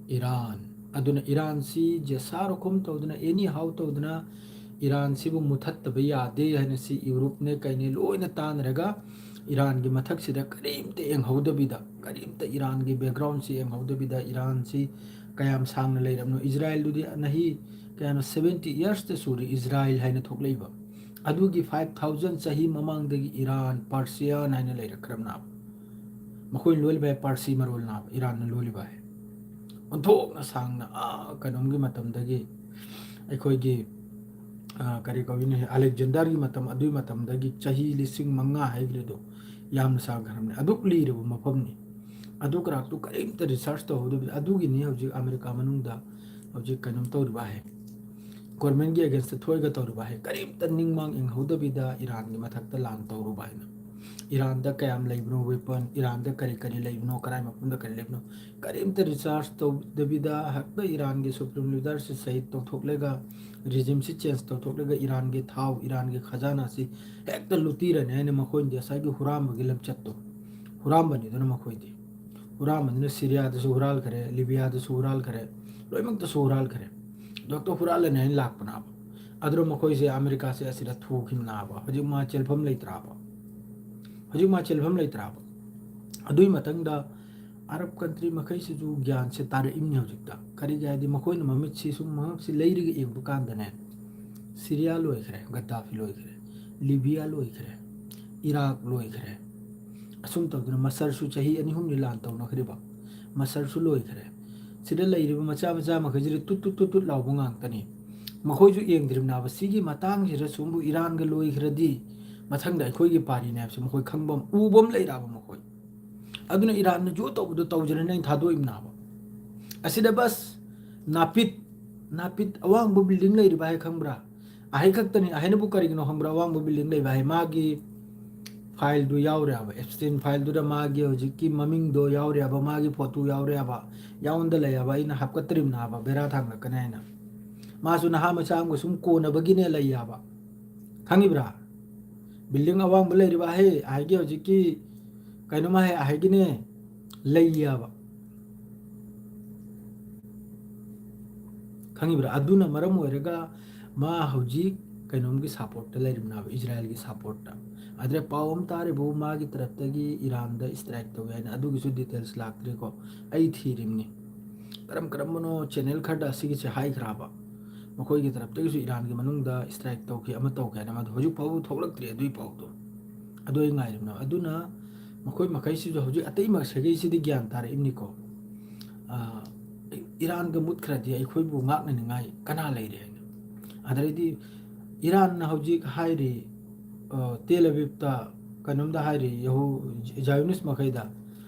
ꯏꯔꯥꯟ꯫ ꯑꯗꯨꯅ ꯏꯔꯥꯟꯁꯤ ꯖꯦꯁꯥꯔ ꯍꯨꯀꯨꯝ ꯇꯧꯗꯅ, ꯑꯦꯅꯤ ꯍꯥꯎ ꯇꯧꯗꯅ ꯏꯔꯥꯟꯁꯤꯕꯨ ꯃꯨꯊꯠꯇꯕ ꯌꯥꯗꯦ ꯍꯥꯏꯅ ꯁꯤ ꯌꯨꯔꯣꯞꯅꯦ ꯀꯩꯅꯦ ꯂꯣꯏꯅ ꯇꯥꯟꯅꯔꯒ ꯏꯔꯥꯟꯒꯤ ꯃꯊꯛꯁꯤꯗ ꯀꯔꯤꯝꯇ ꯌꯦꯡꯍꯧꯗꯕꯤꯗ, ꯀꯔꯤꯝꯇ ꯏꯔꯥꯟꯒꯤ ꯕꯦꯛꯒ꯭ꯔꯥꯎꯟꯁꯤ ꯌꯦꯡꯍꯧꯗꯕꯤꯗ, ꯏꯔꯥꯟꯁꯤ ꯀꯌꯥꯝ ꯁꯥꯡꯅ ꯂꯩꯔꯕꯅꯣ? ꯏꯖꯔꯥꯏꯜꯗꯨꯗꯤ ꯅꯍꯤ ꯀꯌꯥꯅꯣ, ꯁꯚꯦꯟꯇꯤ ꯏꯌꯔꯁꯇ ꯁꯨꯔꯦ ꯏꯖꯔꯥꯏꯜ ꯍꯥꯏꯅ ꯊꯣꯛꯂꯛꯏꯕ꯫ ꯑꯗꯨꯒꯤ five thousand ꯆꯍꯤ ꯃꯃꯥꯡꯗꯒꯤ ꯏꯔꯥꯟ, ꯄꯥꯔꯁꯤꯌꯥꯟ ꯍꯥꯏꯅ ꯂꯩꯔꯛꯈ꯭ꯔꯕꯅꯦꯕ꯫ ꯃꯈꯣꯏꯅ ꯂꯣꯜꯂꯤꯕ ꯍꯥꯏ ꯄꯥꯔꯁꯤ ꯃꯔꯣꯜꯅꯦꯕ, ꯏꯔꯥꯟꯅ ꯂꯣꯜꯂꯤꯕ ꯍꯥꯏ꯫ ꯑꯣꯟꯊꯣꯛꯅ ꯁꯥꯡꯅ, ꯑꯥ, ꯀꯩꯅꯣꯝꯒꯤ ꯃꯇꯝꯗꯒꯤ, ꯑꯩꯈꯣꯏꯒꯤ, ꯑꯥ, ꯀꯔꯤ ꯀꯧꯏꯅꯦ, ꯑꯂꯦꯛꯖꯦꯟꯗꯔꯒꯤ ꯃꯇꯝ, ꯑꯗꯨꯒꯤ ꯃꯇꯝꯗꯒꯤ ꯆꯍꯤ ꯂꯤꯁꯤꯡ ꯃꯉꯥ ꯍꯥꯏꯈ꯭ꯔꯤꯗꯣ ꯌꯥꯝꯅ ꯁꯥꯡꯈ꯭ꯔꯕꯅꯦ꯫ ꯑꯗꯨꯛ ꯂꯤꯔꯕ ꯃꯐꯝꯅꯤ꯫ ꯑꯗꯨ ꯀꯔꯥꯛꯇꯨ ꯀꯔꯤꯝꯇ ꯔꯤꯁꯔꯁ ꯇꯧꯍꯧꯗꯕꯤꯗ, ꯑꯗꯨꯒꯤꯅꯤ ꯍꯧꯖꯤꯛ ꯑꯃꯦꯔꯤꯀꯥ ꯃꯅꯨꯡꯗ ꯍꯧꯖꯤꯛ ꯀꯩꯅꯣꯝ ꯇꯧꯔꯤꯕ ꯍꯥꯏ, ꯒꯣꯔꯃꯦꯟꯒꯤ ꯑꯦꯒꯦꯟꯁꯇ ꯊꯣꯛꯑꯒ ꯇꯧꯔꯤꯕ ꯍꯥꯏ, ꯀꯔꯤꯝꯇ ꯅꯤꯡꯃꯥꯡ ꯌꯦꯡꯍꯧꯗꯕꯤꯗ ꯏꯔꯥꯟꯒꯤ ꯃꯊꯛꯇ ꯂꯥꯟ ꯇꯧꯔꯨꯕ ꯍꯥꯏꯅ꯫ ꯏꯔꯥꯟꯗ ꯀꯌꯥꯝ ꯂꯩꯕꯅꯣ ꯋꯦꯄꯟ, ꯏꯔꯥꯟꯗ ꯀꯔꯤ ꯀꯔꯤ ꯂꯩꯕꯅꯣ, ꯀꯗꯥꯏ ꯃꯐꯝꯗ ꯀꯔꯤ ꯂꯩꯕꯅꯣ, ꯀꯔꯤꯝꯇ ꯔꯤꯁꯔꯁ ꯇꯧꯗꯕꯤꯗ ꯍꯦꯛꯇ ꯏꯔꯥꯟꯒꯤ ꯁꯨꯄ꯭ꯔꯤꯝ ꯂꯤꯗꯔꯁꯤ ꯁꯍꯤꯗ ꯇꯧꯊꯣꯛꯂꯒ, ꯔꯤꯖꯤꯝꯁꯤ ꯆꯦꯟꯖ ꯇꯧꯊꯣꯛꯂꯒ ꯏꯔꯥꯟꯒꯤ ꯊꯥꯎ, ꯏꯔꯥꯟꯒꯤ ꯈꯖꯥꯅꯥꯁꯤ ꯍꯦꯛꯇ ꯂꯨꯇꯤꯔꯅꯤ ꯍꯥꯏꯅ ꯃꯈꯣꯏꯅꯗꯤ ꯉꯁꯥꯏꯒꯤ ꯍꯨꯔꯥꯟꯕꯒꯤ ꯂꯝꯆꯠꯇꯣ, ꯍꯨꯔꯥꯟꯕꯅꯤꯗꯅ ꯃꯈꯣꯏꯗꯤ꯫ ꯍꯨꯔꯥꯟꯕꯅꯤꯅ ꯁꯤꯔꯤꯌꯥꯗꯁꯨ ꯍꯨꯔꯥꯟꯈ꯭ꯔꯦ, ꯂꯤꯕꯤꯌꯥꯗꯁꯨ ꯍꯨꯔꯥꯟꯈ꯭ꯔꯦ, ꯂꯣꯏꯅꯃꯛꯇꯁꯨ ꯍꯨꯔꯥꯟꯈ꯭ꯔꯦ꯫ ꯗꯣꯛꯇꯔ ꯍꯨꯔꯥꯜꯂꯅꯤ ꯍꯥꯏꯅ ꯂꯥꯛꯄꯅꯦꯕ꯫ ꯑꯗꯨꯅ ꯃꯈꯣꯏꯁꯦ ꯑꯃꯦꯔꯤꯀꯥꯁꯦ ꯑꯁꯤꯗ ꯊꯣꯛꯈꯤꯕꯅꯦꯕ꯫ ꯍꯧꯖꯤꯛ ꯃꯥ ꯆꯦꯜꯐꯝ ꯂꯩꯇ꯭ꯔꯕ? ꯍꯧꯖꯤꯛ ꯃꯥ ꯆꯦꯜꯐꯝ ꯂꯩꯇ꯭ꯔꯕ? ꯑꯗꯨꯒꯤ ꯃꯊꯪꯗ ꯑꯔꯕ ꯀꯟꯇ꯭ꯔꯤ ꯃꯈꯩꯁꯤꯁꯨ ꯒ꯭ꯌꯥꯟꯁꯦ ꯇꯥꯔꯛꯏꯝꯅꯤ ꯍꯧꯖꯤꯛꯇ꯫ ꯀꯔꯤꯒꯤ ꯍꯥꯏꯗꯤ ꯃꯈꯣꯏꯅ ꯃꯃꯤꯠꯁꯤ ꯁꯨꯝ ꯃꯉꯛꯁꯤ ꯂꯩꯔꯒ ꯌꯦꯡꯕ ꯀꯥꯟꯗꯅꯦ, ꯁꯤꯔꯤꯌꯥ ꯂꯣꯏꯈ꯭ꯔꯦ, ꯒꯗꯥꯐꯤ ꯂꯣꯏꯈ꯭ꯔꯦ, ꯂꯤꯕꯤꯌꯥ ꯂꯣꯏꯈ꯭ꯔꯦ, ꯏꯔꯥꯛ ꯂꯣꯏꯈ꯭ꯔꯦ꯫ ꯑꯁꯨꯝ ꯇꯧꯗꯅ ꯃꯁꯔꯁꯨ ꯆꯍꯤ ꯑꯅꯤ ꯑꯍꯨꯝꯅꯤ ꯂꯥꯟ ꯇꯧꯅꯈ꯭ꯔꯤꯕ, ꯃꯁꯔꯁꯨ ꯂꯣꯏꯈ꯭ꯔꯦ꯫ ꯁꯤꯗ ꯂꯩꯔꯤꯕ ꯃꯆꯥ ꯃꯆꯥ ꯃꯈꯩꯁꯤꯗꯤ ꯇꯨꯠ ꯇꯨꯠ ꯇꯨꯠ ꯇꯨꯠ ꯂꯥꯎꯕ ꯉꯥꯛꯇꯅꯤ꯫ ꯃꯈꯣꯏꯁꯨ ꯌꯦꯡꯗ꯭ꯔꯤꯕꯅꯦꯕ ꯁꯤꯒꯤ ꯃꯇꯥꯡꯁꯤꯗ ꯁꯨꯝꯕꯨ ꯏꯔꯥꯟꯒ ꯂꯣꯏꯈ꯭ꯔꯗꯤ ꯃꯊꯪꯗ ꯑꯩꯈꯣꯏꯒꯤ ꯄꯥꯔꯤꯅꯦ ꯍꯥꯏꯕꯁꯤ ꯃꯈꯣꯏ ꯈꯪꯕ, ꯎꯕ ꯑꯃ ꯂꯩꯔꯕ ꯃꯈꯣꯏ꯫ ꯑꯗꯨꯅ ꯏꯔꯥꯟꯅ ꯖꯣ ꯇꯧꯕꯗꯣ ꯇꯧꯖꯔꯅꯤ ꯑꯩꯅ ꯊꯥꯗꯣꯛꯏꯕꯅꯦꯕ꯫ ꯑꯁꯤꯗ ꯕꯁ ꯅꯥꯄꯤꯠ, ꯅꯥꯄꯤꯠ ꯑꯋꯥꯡꯕ ꯕꯤꯜꯗꯤꯡ ꯂꯩꯔꯤꯕ ꯍꯥꯏ ꯈꯪꯕ꯭ꯔꯥ? ꯑꯍꯩ ꯈꯛꯇꯅꯤ꯫ ꯑꯍꯩꯅꯕꯨ ꯀꯔꯤꯒꯤꯅꯣ ꯈꯪꯕ꯭ꯔꯥ? ꯑꯋꯥꯡꯕ ꯕꯤꯜꯗꯤꯡ ꯂꯩꯕ ꯍꯥꯏ ꯃꯥꯒꯤ ꯐꯥꯏꯜꯗꯨ ꯌꯥꯎꯔꯦꯕ, ꯑꯦꯞꯁꯇꯤꯟ ꯐꯥꯏꯜꯗꯨꯗ ꯃꯥꯒꯤ ꯍꯧꯖꯤꯛꯀꯤ ꯃꯃꯤꯡꯗꯣ ꯌꯥꯎꯔꯦꯕ, ꯃꯥꯒꯤ ꯐꯣꯇꯣ ꯌꯥꯎꯔꯦꯕ, ꯌꯥꯎꯟꯗ ꯂꯩꯌꯦꯕ꯫ ꯑꯩꯅ ꯍꯥꯞꯀꯠꯇ꯭ꯔꯤꯕꯅꯦꯕ, ꯕꯦꯔꯥ ꯊꯥꯡꯂꯛꯀꯅꯤ ꯍꯥꯏꯅ꯫ ꯃꯥꯁꯨ ꯅꯍꯥ ꯃꯆꯥ ꯑꯃꯒ ꯁꯨꯝ ꯀꯣꯟꯅꯕꯒꯤꯅꯦ ꯂꯩꯌꯦꯕ, ꯈꯪꯉꯤꯕ꯭ꯔꯥ? ꯕꯤꯜꯗꯤꯡ ꯑꯋꯥꯡꯕ ꯂꯩꯔꯤꯕ ꯑꯍꯩ ꯑꯍꯩꯒꯤ ꯍꯧꯖꯤꯛꯀꯤ ꯀꯩꯅꯣꯝ ꯑꯍꯩ ꯑꯍꯩꯒꯤꯅꯦ ꯂꯩꯌꯦꯕ, ꯈꯪꯉꯤꯕ꯭ꯔꯥ? ꯑꯗꯨꯅ ꯃꯔꯝ ꯑꯣꯏꯔꯒ ꯃꯥ ꯍꯧꯖꯤꯛ ꯀꯩꯅꯣꯝꯒꯤ ꯁꯞꯄꯣꯔꯠꯇ ꯂꯩꯔꯤꯕꯅꯦꯕ, ꯏꯖꯔꯥꯏꯜꯒꯤ ꯁꯞꯄꯣꯔꯠꯇ꯫ ꯑꯗꯨꯗ ꯄꯥꯎ ꯑꯃ ꯇꯥꯔꯤꯕꯨ ꯃꯥꯒꯤ ꯇꯔꯞꯇꯒꯤ ꯏꯔꯥꯟꯗ ꯏꯁꯇ꯭ꯔꯥꯏꯛ ꯇꯧꯋꯦ ꯍꯥꯏꯅ, ꯑꯗꯨꯒꯤꯁꯨ ꯗꯤꯇꯦꯜꯁ ꯂꯥꯛꯇ꯭ꯔꯤꯀꯣ꯫ ꯑꯩ ꯊꯤꯔꯤꯕꯅꯤ ꯀꯔꯝ ꯀꯔꯝꯕꯅꯣ ꯆꯦꯅꯦꯜ ꯈꯔꯗ ꯑꯁꯤꯒꯤꯁꯦ ꯍꯥꯏꯈ꯭ꯔꯕ꯫ ꯃꯈꯣꯏꯒꯤ ꯇꯔꯞꯇꯒꯤꯁꯨ ꯏꯔꯥꯟꯒꯤ ꯃꯅꯨꯡꯗ strike ꯇꯧꯈꯤ, ꯑꯃ ꯇꯧꯈꯤ ꯍꯥꯏꯅ, ꯃꯗꯨ ꯍꯧꯖꯤꯛ ꯐꯥꯎꯕ ꯊꯣꯛꯂꯛꯇ꯭ꯔꯤ ꯑꯗꯨꯒꯤ ꯄꯥꯎꯗꯣ꯫ ꯑꯗꯨ ꯑꯩ ꯉꯥꯏꯔꯤꯕꯅꯦ꯫ ꯑꯗꯨꯅ ꯃꯈꯣꯏ ꯃꯈꯩꯁꯤꯁꯨ ꯍꯧꯖꯤꯛ ꯑꯇꯩ ꯃꯥꯏꯀꯩꯁꯤꯗꯤ ꯒ꯭ꯌꯥꯟ ꯇꯥꯔꯛꯏꯕꯅꯤꯀꯣ꯫ ꯑ, ꯏꯔꯥꯟꯒ ꯃꯨꯠꯈ꯭ꯔꯗꯤ ꯑꯩꯈꯣꯏꯕꯨ ꯉꯥꯛꯅꯅꯤꯡꯉꯥꯏ ꯀꯅꯥ ꯂꯩꯔꯤ ꯍꯥꯏꯅ꯫ ꯑꯗꯩꯗꯤ ꯏꯔꯥꯟꯅ ꯍꯧꯖꯤꯛ ꯍꯥꯏꯔꯤ, ꯑ, ꯇꯦꯜ ꯑꯕꯤꯕꯇ ꯀꯩꯅꯣꯝꯗ ꯍꯥꯏꯔꯤ, ꯌꯍꯨ-, ꯖꯥꯌꯣꯅꯤꯁ ꯃꯈꯩꯗ,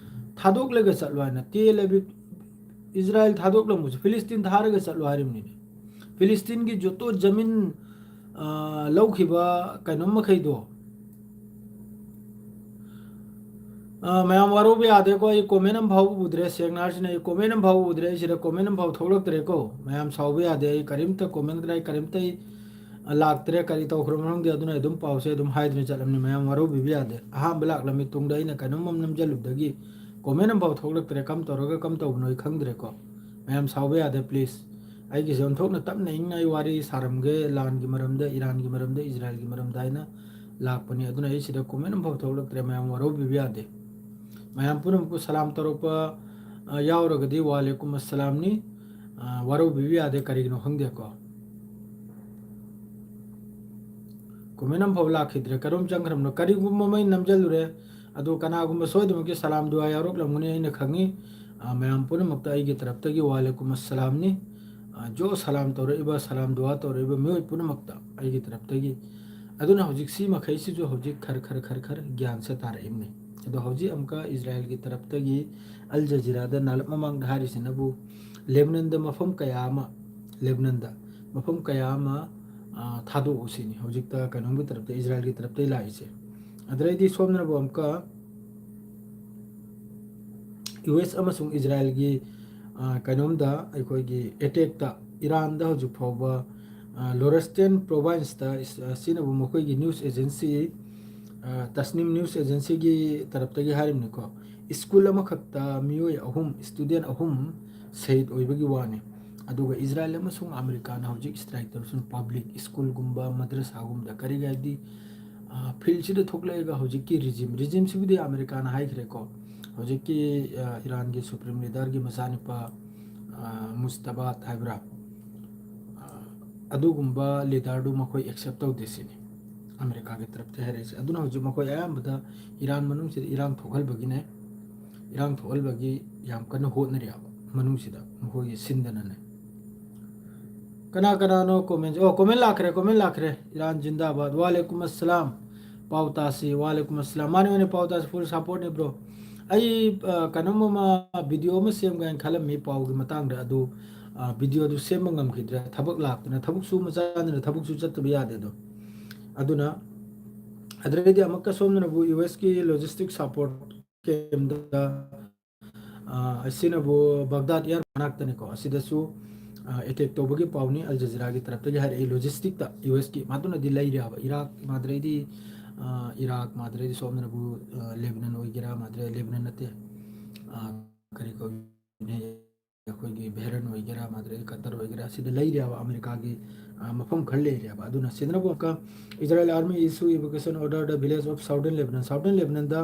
"ꯊꯥꯗꯣꯛꯂꯒ ꯆꯠꯂꯣ" ꯍꯥꯏꯅ꯫ ꯇꯦꯜ ꯑꯕꯤꯕ, ꯏꯖꯔꯥꯏꯜ ꯊꯥꯗꯣꯛꯂꯝꯃꯁꯨ ꯐꯤꯂꯤꯁꯇꯤꯟ ꯊꯥꯔꯒ ꯆꯠꯂꯣ ꯍꯥꯏꯔꯤꯕꯅꯤꯅꯦ꯫ ꯐꯤꯂꯤꯁꯇꯤꯟꯒꯤ ꯖꯣꯇꯣ ꯖꯃꯤꯟ, ꯑ, ꯂꯧꯈꯤꯕ ꯀꯩꯅꯣꯝ ꯃꯈꯩꯗꯣ, ꯑ, ꯃꯌꯥꯝ ꯋꯥꯔꯧꯕ ꯌꯥꯗꯦꯀꯣ, ꯑꯩ comment ꯑꯃ ꯐꯥꯎ ꯎꯗ꯭ꯔꯦ, ꯁꯦꯡꯅ ꯍꯥꯏꯔꯁꯤꯅꯦ, ꯑꯩ comment ꯑꯃ ꯐꯥꯎ ꯎꯗ꯭ꯔꯦ, ꯑꯩ ꯁꯤꯗ comment ꯑꯃ ꯐꯥꯎ ꯊꯣꯛꯂꯛꯇ꯭ꯔꯦꯀꯣ꯫ ꯃꯌꯥꯝ ꯁꯥꯎꯕ ꯌꯥꯗꯦ, ꯑꯩ ꯀꯔꯤꯝꯇ comment ꯀꯔꯥꯏ ꯀꯔꯤꯝꯇ ꯑꯩ, ꯑ, ꯂꯥꯛꯇ꯭ꯔꯦ, ꯀꯔꯤ ꯇꯧꯈ꯭ꯔꯕꯅꯣ ꯈꯪꯗꯦ, ꯑꯗꯨꯅ ꯑꯩ ꯑꯗꯨꯝ ꯄꯥꯎꯁꯦ ꯑꯗꯨꯝ ꯍꯥꯏꯗꯅ ꯆꯠꯂꯝꯅꯤ, ꯃꯌꯥꯝ ꯋꯥꯔꯧꯕꯤꯕ ꯌꯥꯗꯦ꯫ ꯑꯍꯥꯟꯕ ꯂꯥꯛꯂꯝꯃꯤ ꯇꯨꯡꯗ ꯑꯩꯅ ꯀꯩꯅꯣꯝ ꯑꯃ ꯅꯝꯖꯜꯂꯨꯕꯗꯒꯤ comment ꯑꯃ ꯐꯥꯎ ꯊꯣꯛꯂꯛꯇ꯭ꯔꯦ, ꯀꯝ ꯇꯧꯔꯒ ꯀꯝ ꯇꯧꯕꯅꯣ ꯑꯩ ꯈꯪꯗ꯭ꯔꯦꯀꯣ꯫ ꯃꯌꯥꯝ ꯁꯥꯎꯕ ꯌꯥꯗꯦ please꯫ ꯑꯩꯒꯤꯁꯦ ꯑꯣꯟꯊꯣꯛꯅ ꯇꯞꯅ ꯏꯪꯅ ꯑꯩ ꯋꯥꯔꯤ ꯁꯥꯔꯝꯒꯦ, ꯂꯥꯟꯒꯤ ꯃꯔꯝꯗ, ꯏꯔꯥꯟꯒꯤ ꯃꯔꯝꯗ, ꯏꯖꯔꯥꯏꯜꯒꯤ ꯃꯔꯝꯗ ꯍꯥꯏꯅ ꯂꯥꯛꯄꯅꯤ꯫ ꯑꯗꯨꯅ ꯑꯩ ꯁꯤꯗ comment ꯑꯃꯐꯥꯎ ꯊꯣꯛꯂꯛꯇ꯭ꯔꯦ, ꯃꯌꯥꯝ ꯋꯥꯔꯧꯕꯤꯕ ꯌꯥꯗꯦ꯫ ꯃꯌꯥꯝ ꯄꯨꯝꯅꯃꯛꯄꯨ ꯁꯂꯥꯝ ꯇꯧꯔꯛꯄ, ꯑ, ꯌꯥꯎꯔꯒꯗꯤ ꯋꯥꯂꯦꯀꯨꯝ ꯑꯁꯂꯥꯝꯅꯤ꯫ ꯑ, ꯋꯥꯔꯧꯕꯤꯕ ꯌꯥꯗꯦ, ꯀꯔꯤꯒꯤꯅꯣ ꯈꯪꯗꯦꯀꯣ꯫ Comment ꯑꯃꯐꯥꯎ ꯂꯥꯛꯈꯤꯗ꯭ꯔꯦ, ꯀꯔꯣꯝ ꯆꯪꯈ꯭ꯔꯕꯅꯣ? ꯀꯔꯤꯒꯨꯝꯕ ꯑꯃ ꯑꯩꯅ ꯅꯝꯖꯜꯂꯨꯔꯦ, ꯑꯗꯣ ꯀꯅꯥꯒꯨꯝꯕ ꯁꯣꯏꯗꯅꯃꯛꯀꯤ ꯁꯂꯥꯝ ꯗꯨꯋꯥ ꯌꯥꯎꯔꯛꯂꯝꯒꯅꯤ, ꯑꯩꯅ ꯈꯪꯉꯤ꯫ ꯑ, ꯃꯌꯥꯝ ꯄꯨꯝꯅꯃꯛꯇ ꯑꯩꯒꯤ ꯇꯔꯞꯇꯒꯤ ꯋꯥꯂꯦꯀꯨꯝ ꯑꯁꯂꯥꯝꯅꯤ꯫ ꯑ, ꯖꯣ ꯁꯂꯥꯝ ꯇꯧꯔꯛꯏꯕ, ꯁꯂꯥꯝ ꯗꯨꯋꯥ ꯇꯧꯔꯛꯏꯕ ꯃꯤꯑꯣꯏ ꯄꯨꯝꯅꯃꯛꯇ ꯑꯩꯒꯤ ꯇꯔꯞꯇꯒꯤ꯫ ꯑꯗꯨꯅ ꯍꯧꯖꯤꯛꯁꯤ ꯃꯈꯩꯁꯤꯁꯨ ꯍꯧꯖꯤꯛ ꯈꯔ ꯈꯔ ꯈꯔ ꯈꯔ ꯒ꯭ꯌꯥꯟꯁꯦ ꯇꯥꯔꯛꯏꯕꯅꯤ꯫ ꯑꯗꯣ ꯍꯧꯖꯤꯛ ꯑꯃꯨꯛꯀ ꯏꯖꯔꯥꯏꯜꯒꯤ ꯇꯔꯞꯇꯒꯤ ꯑꯜ ꯖꯖꯤꯔꯥꯗ ꯅꯥꯂꯞ ꯃꯃꯥꯡꯗ ꯍꯥꯏꯔꯤꯁꯤꯅꯕꯨ ꯂꯦꯕꯅꯟꯗ ꯃꯐꯝ ꯀꯌꯥ ꯑꯃ, ꯂꯦꯕꯅꯟꯗ ꯃꯐꯝ ꯀꯌꯥ ꯑꯃ, ꯑ, ꯊꯥꯗꯣꯛꯎ ꯁꯤꯅꯤ ꯍꯧꯖꯤꯛꯇ ꯀꯩꯅꯣꯝꯒꯤ ꯇꯔꯞꯇ, ꯏꯖꯔꯥꯏꯜꯒꯤ ꯇꯔꯞꯇꯒꯤ ꯂꯥꯛꯏꯁꯦ꯫ ꯑꯗꯨꯗꯩꯗꯤ ꯁꯣꯝꯗꯅꯕꯨ ꯑꯃꯨꯛꯀ ꯌꯨ ꯑꯦꯁ ꯑꯃꯁꯨꯡ ꯏꯖꯔꯥꯏꯜꯒꯤ, ꯑ, ꯀꯩꯅꯣꯝꯗ ꯑꯩꯈꯣꯏꯒꯤ attackꯇ ꯏꯔꯥꯟꯗ ꯍꯧꯖꯤꯛ ꯐꯥꯎꯕ, ꯑ, ꯂꯣꯔꯦꯁꯇꯦꯟ provinceꯇ ꯏꯁ-, ꯑ, ꯁꯤꯅꯕꯨ ꯃꯈꯣꯏꯒꯤ news agency, ꯑ, ꯇꯁꯅꯤꯝ news agencyꯒꯤ ꯇꯔꯞꯇꯒꯤ ꯍꯥꯏꯔꯤꯕꯅꯤꯀꯣ, ꯁ꯭ꯀꯨꯜ ꯑꯃꯈꯛꯇ ꯃꯤꯑꯣꯏ ꯑꯍꯨꯝ, student ꯑꯍꯨꯝ ꯁꯍꯤꯗ ꯑꯣꯏꯕꯒꯤ ꯋꯥꯅꯤ꯫ ꯑꯗꯨꯒ ꯏꯖꯔꯥꯏꯜ ꯑꯃꯁꯨꯡ ꯑꯃꯦꯔꯤꯀꯥꯅ ꯍꯧꯖꯤꯛ strike ꯇꯧꯔꯤꯁꯤꯅ public ꯁ꯭ꯀꯨꯜꯒꯨꯝꯕ, ꯃꯗ꯭ꯔꯁꯥꯒꯨꯝꯕꯗ, ꯀꯔꯤꯒꯤ ꯍꯥꯏꯗꯤ, ꯑ, fieldꯁꯤꯗ ꯊꯣꯛꯂꯛꯑꯒ ꯍꯧꯖꯤꯛꯀꯤ regime, regimeꯁꯤꯕꯨꯗꯤ ꯑꯃꯦꯔꯤꯀꯥꯅ ꯍꯥꯏꯈ꯭ꯔꯦꯀꯣ, ꯍꯧꯖꯤꯛꯀꯤ, ꯑ, ꯏꯔꯥꯟꯒꯤ supreme leaderꯒꯤ ꯃꯆꯥꯅꯨꯄꯥ, ꯑ, ꯃꯨꯁꯇꯕꯥꯠ ꯍꯥꯏꯕ꯭ꯔꯥ, ꯑ, ꯑꯗꯨꯒꯨꯝꯕ ꯂꯤꯗꯔꯗꯨ ꯃꯈꯣꯏ ꯑꯦꯛꯁꯦꯞ ꯇꯧꯗꯦ ꯁꯤꯅꯤ ꯑꯃꯦꯔꯤꯀꯥꯒꯤ ꯇꯔꯞꯇ ꯍꯥꯏꯔꯛꯏꯁꯦ꯫ ꯑꯗꯨꯅ ꯍꯧꯖꯤꯛ ꯃꯈꯣꯏ ꯑꯌꯥꯝꯕꯗ ꯏꯔꯥꯟ ꯃꯅꯨꯡꯁꯤꯗ ꯏꯔꯥꯡ ꯊꯣꯛꯍꯟꯕꯒꯤꯅꯦ, ꯏꯔꯥꯡ ꯊꯣꯛꯍꯟꯕꯒꯤ ꯌꯥꯝ ꯀꯟꯅ ꯍꯣꯠꯅꯔꯤꯑꯕ ꯃꯅꯨꯡꯁꯤꯗ ꯃꯈꯣꯏꯒꯤ ꯁꯤꯟꯗꯅꯅꯦ꯫ ꯀꯅꯥ ꯀꯅꯥꯅꯣ ꯀꯣꯃꯦꯟ? ꯑꯣ, ꯀꯣꯃꯦꯟ ꯂꯥꯛꯈ꯭ꯔꯦ, ꯀꯣꯃꯦꯟ ꯂꯥꯛꯈ꯭ꯔꯦ꯫ ꯏꯔꯥꯟ ꯖꯤꯟꯗꯥꯕꯥꯗ꯫ ꯋꯥꯂꯦꯀꯨꯝ ꯑꯁꯂꯥꯝ꯫ ꯄꯥꯎ ꯇꯥꯁꯤ꯫ ꯋꯥꯂꯦꯀꯨꯝ ꯑꯁꯂꯥꯝ꯫ ꯃꯥꯅꯦ, ꯃꯥꯅꯦ, ꯄꯥꯎ ꯇꯥꯁꯤ꯫ ꯐꯨꯜ ꯁꯄꯣꯔꯠꯅꯤ, ꯕ꯭ꯔꯣ꯫ ꯑꯩ, ꯑ, ꯀꯩꯅꯣꯝ ꯑꯃ, ꯚꯤꯗꯤꯑꯣ ꯑꯃ ꯁꯦꯝꯒꯦ ꯍꯥꯏꯅ ꯈꯜꯂꯝꯃꯤ ꯄꯥꯎꯒꯤ ꯃꯇꯥꯡꯗ, ꯑꯗꯨ, ꯑ, ꯚꯤꯗꯤꯑꯣꯗꯨ ꯁꯦꯝꯕ ꯉꯝꯈꯤꯗ꯭ꯔꯦ꯫ ꯊꯕꯛ ꯂꯥꯛꯇꯅ, ꯊꯕꯛ ꯁꯨ ꯃꯆꯥꯅꯤꯅ ꯊꯕꯛꯁꯨ ꯆꯠꯇꯕ ꯌꯥꯗꯦ ꯑꯗꯣ꯫ ꯑꯗꯨꯅ, ꯑꯗꯨꯗꯒꯤꯗꯤ ꯑꯃꯨꯛꯀ ꯁꯣꯝꯗꯅꯕꯨ ꯌꯨ ꯑꯦꯁꯀꯤ ꯂꯣꯖꯤꯁꯇꯤꯛ ꯁꯄꯣꯔꯠ ꯀꯦꯝꯗ, ꯑ, ꯑꯁꯤꯅꯕꯨ ꯕꯒꯗꯥꯗ ꯑꯦꯌꯔ ꯃꯅꯥꯛꯇꯅꯤꯀꯣ, ꯑꯁꯤꯗꯁꯨ, ꯑ, ꯑꯦꯇꯦꯛ ꯇꯧꯕꯒꯤ ꯄꯥꯎꯅꯤ ꯑꯜ ꯖꯖꯤꯔꯥꯒꯤ ꯇꯔꯞꯇꯒꯤ ꯍꯥꯏꯔꯛꯏ꯫ ꯂꯣꯖꯤꯁꯇꯤꯛꯇ ꯌꯨ ꯑꯦꯁꯀꯤ ꯃꯗꯨꯅꯗꯤ ꯂꯩꯔꯤꯕ ꯏꯔꯥꯛ, ꯃꯥꯗ꯭ꯔꯩꯗꯤ, ꯑ, ꯏꯔꯥꯛ, ꯃꯥꯗ꯭ꯔꯩꯗꯤ ꯁꯣꯝꯗꯅꯕꯨ, ꯑ, ꯂꯦꯕꯅꯟ ꯑꯣꯏꯒꯦꯔꯥ, ꯃꯥꯗ꯭ꯔꯩ ꯂꯦꯕꯅꯟ ꯅꯠꯇꯦ, ꯑ, ꯀꯔꯤ ꯀꯧꯏ, ꯑꯩꯈꯣꯏꯒꯤ ꯕꯦꯍꯔꯟ ꯑꯣꯏꯒꯦꯔꯥ, ꯃꯥꯗ꯭ꯔꯩ ꯀꯇꯔ ꯑꯣꯏꯒꯦꯔꯥ, ꯑꯁꯤꯗ ꯂꯩꯔꯤꯕ ꯑꯃꯦꯔꯤꯀꯥꯒꯤ, ꯑ, ꯃꯐꯝ ꯈꯔ ꯂꯩꯔꯤꯑꯕ꯫ ꯑꯗꯨꯅ ꯁꯤꯗꯅꯕꯨ ꯑꯃꯨꯛꯀ Israel army issue evacuation order the village of southern Lebanon꯫ Southern Lebanon ꯗ,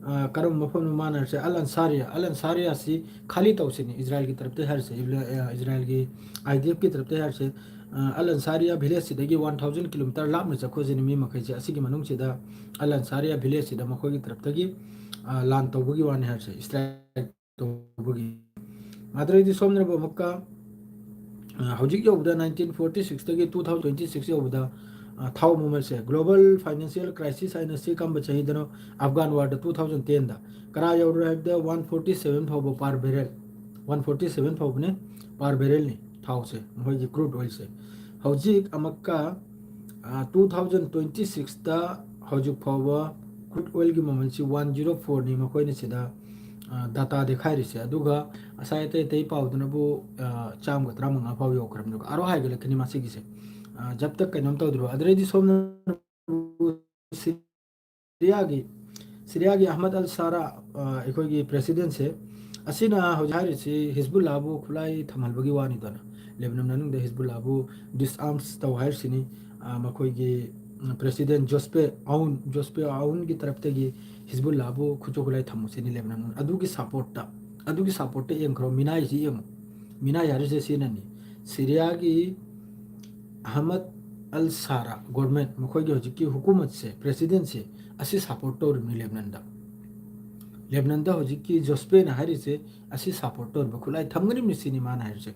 ꯑ, ꯀꯔꯝꯕ ꯃꯐꯝꯅꯣ ꯃꯥꯅ ꯍꯥꯏꯔꯤꯁꯦ? ꯑꯜ ꯑꯟꯁꯥꯔꯤꯌꯥ꯫ ꯑꯜ ꯑꯟꯁꯥꯔꯤꯌꯥꯁꯤ ꯈꯥꯂꯤ ꯇꯧꯁꯤꯅꯤ ꯏꯖꯔꯥꯏꯜꯒꯤ ꯇꯔꯞꯇ ꯍꯥꯏꯔꯤꯁꯦ, ꯏꯕ-, ꯑ, ꯏꯖꯔꯥꯏꯜꯒꯤ ꯑꯥꯏ ꯗꯤ ꯑꯦꯐꯀꯤ ꯇꯔꯞꯇ ꯍꯥꯏꯔꯤꯁꯦ꯫ ꯑ, ꯑꯜ ꯑꯟꯁꯥꯔꯤꯌꯥ ꯚꯤꯂꯦꯖꯁꯤꯗꯒꯤ ꯋꯥꯟ ꯊꯥꯎꯖꯟ ꯀꯤꯂꯣꯃꯤꯇꯔ ꯂꯥꯞꯅ ꯆꯠꯈꯣꯁꯤꯅꯤ ꯃꯤ ꯃꯈꯩꯁꯦ꯫ ꯑꯁꯤꯒꯤ ꯃꯅꯨꯡꯁꯤꯗ ꯑꯜ ꯑꯟꯁꯥꯔꯤꯌꯥ ꯚꯤꯂꯦꯖꯁꯤꯗ ꯃꯈꯣꯏꯒꯤ ꯇꯔꯞꯇꯒꯤ, ꯑ, ꯂꯥꯟ ꯇꯧꯕꯒꯤ ꯋꯥꯅꯤ ꯍꯥꯏꯔꯤꯁꯦ꯫ ꯏꯁꯇ꯭ꯔꯥꯏꯛ ꯇꯧꯕꯒꯤ꯫ ꯃꯥꯗ꯭ꯔꯩꯗꯤ ꯁꯣꯝꯗꯅꯕꯨ ꯑꯃꯨꯛꯀ, ꯑ, ꯍꯧꯖꯤꯛ ꯌꯧꯕꯗ ꯅꯥꯏꯟꯇꯤꯟ ꯐꯣꯔꯇꯤ ꯁꯤꯛꯁꯇꯒꯤ ꯇꯨ ꯊꯥꯎꯖꯟ ꯇ꯭ꯋꯦꯟꯇꯤ ꯁꯤꯛꯁ ꯌꯧꯕꯗ, ꯑ, ꯊꯥꯎ ꯃꯃꯜꯁꯦ, global financial crisis ꯍꯥꯏꯅ ꯁꯤ ꯀꯔꯝꯕ ꯆꯍꯤꯗꯅꯣ? ꯑꯐꯒꯥꯟ ꯋꯥꯔꯗ ꯇꯨ ꯊꯥꯎꯖꯟ ꯇꯦꯟꯗ꯫ ꯀꯔꯥ ꯌꯧꯔꯦ ꯍꯥꯏꯕꯗ ꯋꯥꯟ ꯐꯣꯔꯇꯤ ꯁꯚꯦꯟ ꯐꯥꯎꯕ per barrel, one forty seven ꯐꯥꯎꯕꯅꯦ per barrelꯅꯤ ꯊꯥꯎꯁꯦ, ꯃꯈꯣꯏꯒꯤ crude oilꯁꯦ꯫ ꯍꯧꯖꯤꯛ ꯑꯃꯨꯛꯀ, ꯑ, ꯇꯨ ꯊꯥꯎꯖꯟ ꯇ꯭ꯋꯦꯟꯇꯤ ꯁꯤꯛꯁꯇ ꯍꯧꯖꯤꯛ ꯐꯥꯎꯕ crude oilꯒꯤ ꯃꯃꯜꯁꯤ ꯋꯥꯟ ꯖꯤꯔꯣ ꯐꯣꯔꯅꯤ ꯃꯈꯣꯏꯅ ꯁꯤꯗ, ꯑ, data ꯗꯦꯈꯥꯏꯔꯤꯁꯦ꯫ ꯑꯗꯨꯒ ꯉꯁꯥꯏ ꯑꯇꯩ ꯑꯇꯩ ꯄꯥꯎꯗꯨꯅꯕꯨ, ꯑ, ꯆꯥꯝꯃꯒ ꯇꯔꯥꯃꯉꯥ ꯐꯥꯎ ꯌꯧꯈ꯭ꯔꯕꯅꯦꯕ꯫ ꯑꯥꯔꯣ ꯍꯥꯏꯒꯠꯂꯛꯀꯅꯤ ꯃꯁꯤꯒꯤꯁꯦ꯫ ꯑ, ꯖꯞꯇ ꯀꯩꯅꯣꯝ ꯇꯧꯗ꯭ꯔꯤꯕ꯫ ꯑꯗꯨꯗꯩꯗꯤ ꯁꯣꯝꯅ ꯁꯤꯔꯤꯌꯥꯒꯤ, ꯁꯤꯔꯤꯌꯥꯒꯤ ꯑꯍꯃꯗ ꯑꯜ ꯁꯥꯔꯥ, ꯑ, ꯑꯩꯈꯣꯏꯒꯤ ꯄ꯭ꯔꯦꯁꯤꯗꯦꯟꯁꯦ, ꯑꯁꯤꯅ ꯍꯧꯖꯤꯛ ꯍꯥꯏꯔꯤꯁꯤ ꯍꯤꯖꯕꯨꯜꯂꯥꯕꯨ ꯈꯨꯠꯂꯥꯏ ꯊꯝꯍꯟꯕꯒꯤ ꯋꯥꯅꯤꯗꯅ꯫ ꯂꯦꯕꯅꯟ ꯃꯅꯨꯡꯗ ꯍꯤꯖꯕꯨꯜꯂꯥꯕꯨ disarms ꯇꯧ ꯍꯥꯏꯔꯤꯁꯤꯅꯤ꯫ ꯑ, ꯃꯈꯣꯏꯒꯤ, ꯎꯝ, ꯄ꯭ꯔꯦꯁꯤꯗꯦꯟ ꯖꯣꯁꯄꯦ ꯑꯥꯎꯟ, ꯖꯣꯁꯄꯦ ꯑꯥꯎꯟꯒꯤ ꯇꯔꯞꯇꯒꯤ ꯍꯤꯖꯕꯨꯜꯂꯥꯕꯨ ꯈꯨꯠꯁꯨ ꯈꯨꯠꯂꯥꯏ ꯊꯝꯃꯨ ꯁꯤꯅꯤ ꯂꯦꯕꯅꯟ ꯃꯅꯨꯡꯗ꯫ ꯑꯗꯨꯒꯤ ꯁꯞꯄꯣꯔꯠꯇ, ꯑꯗꯨꯒꯤ ꯁꯞꯄꯣꯔꯠꯇ ꯌꯦꯡꯈ꯭ꯔꯣ, ꯃꯤꯅꯥꯏꯁꯤ ꯌꯦꯡꯉꯨ꯫ ꯃꯤꯅꯥꯏ ꯍꯥꯏꯔꯤꯁꯦ ꯁꯤꯅꯅꯤ꯫ ꯁꯤꯔꯤꯌꯥꯒꯤ ꯑꯍꯃꯗ ꯑꯜ ꯁꯥꯔꯥ ꯒꯣꯔꯃꯦꯟ, ꯃꯈꯣꯏꯒꯤ ꯍꯧꯖꯤꯛꯀꯤ ꯍꯨꯀꯨꯃꯠꯁꯦ, ꯄ꯭ꯔꯦꯁꯤꯗꯦꯟꯁꯦ, ꯑꯁꯤ ꯁꯄꯣꯔꯠ ꯇꯧꯔꯤꯕꯅꯤ ꯂꯦꯕꯅꯟꯗ꯫ ꯂꯦꯕꯅꯟꯗ ꯍꯧꯖꯤꯛꯀꯤ ꯖꯣꯁꯄꯦꯅ ꯍꯥꯏꯔꯤꯁꯦ ꯑꯁꯤ ꯁꯄꯣꯔꯠ ꯇꯧꯔꯤꯕ ꯈꯨꯠꯂꯥꯏ ꯊꯝꯒꯅꯤꯕꯅꯤ ꯁꯤꯅꯤ ꯃꯥꯅ ꯍꯥꯏꯔꯤꯁꯦ꯫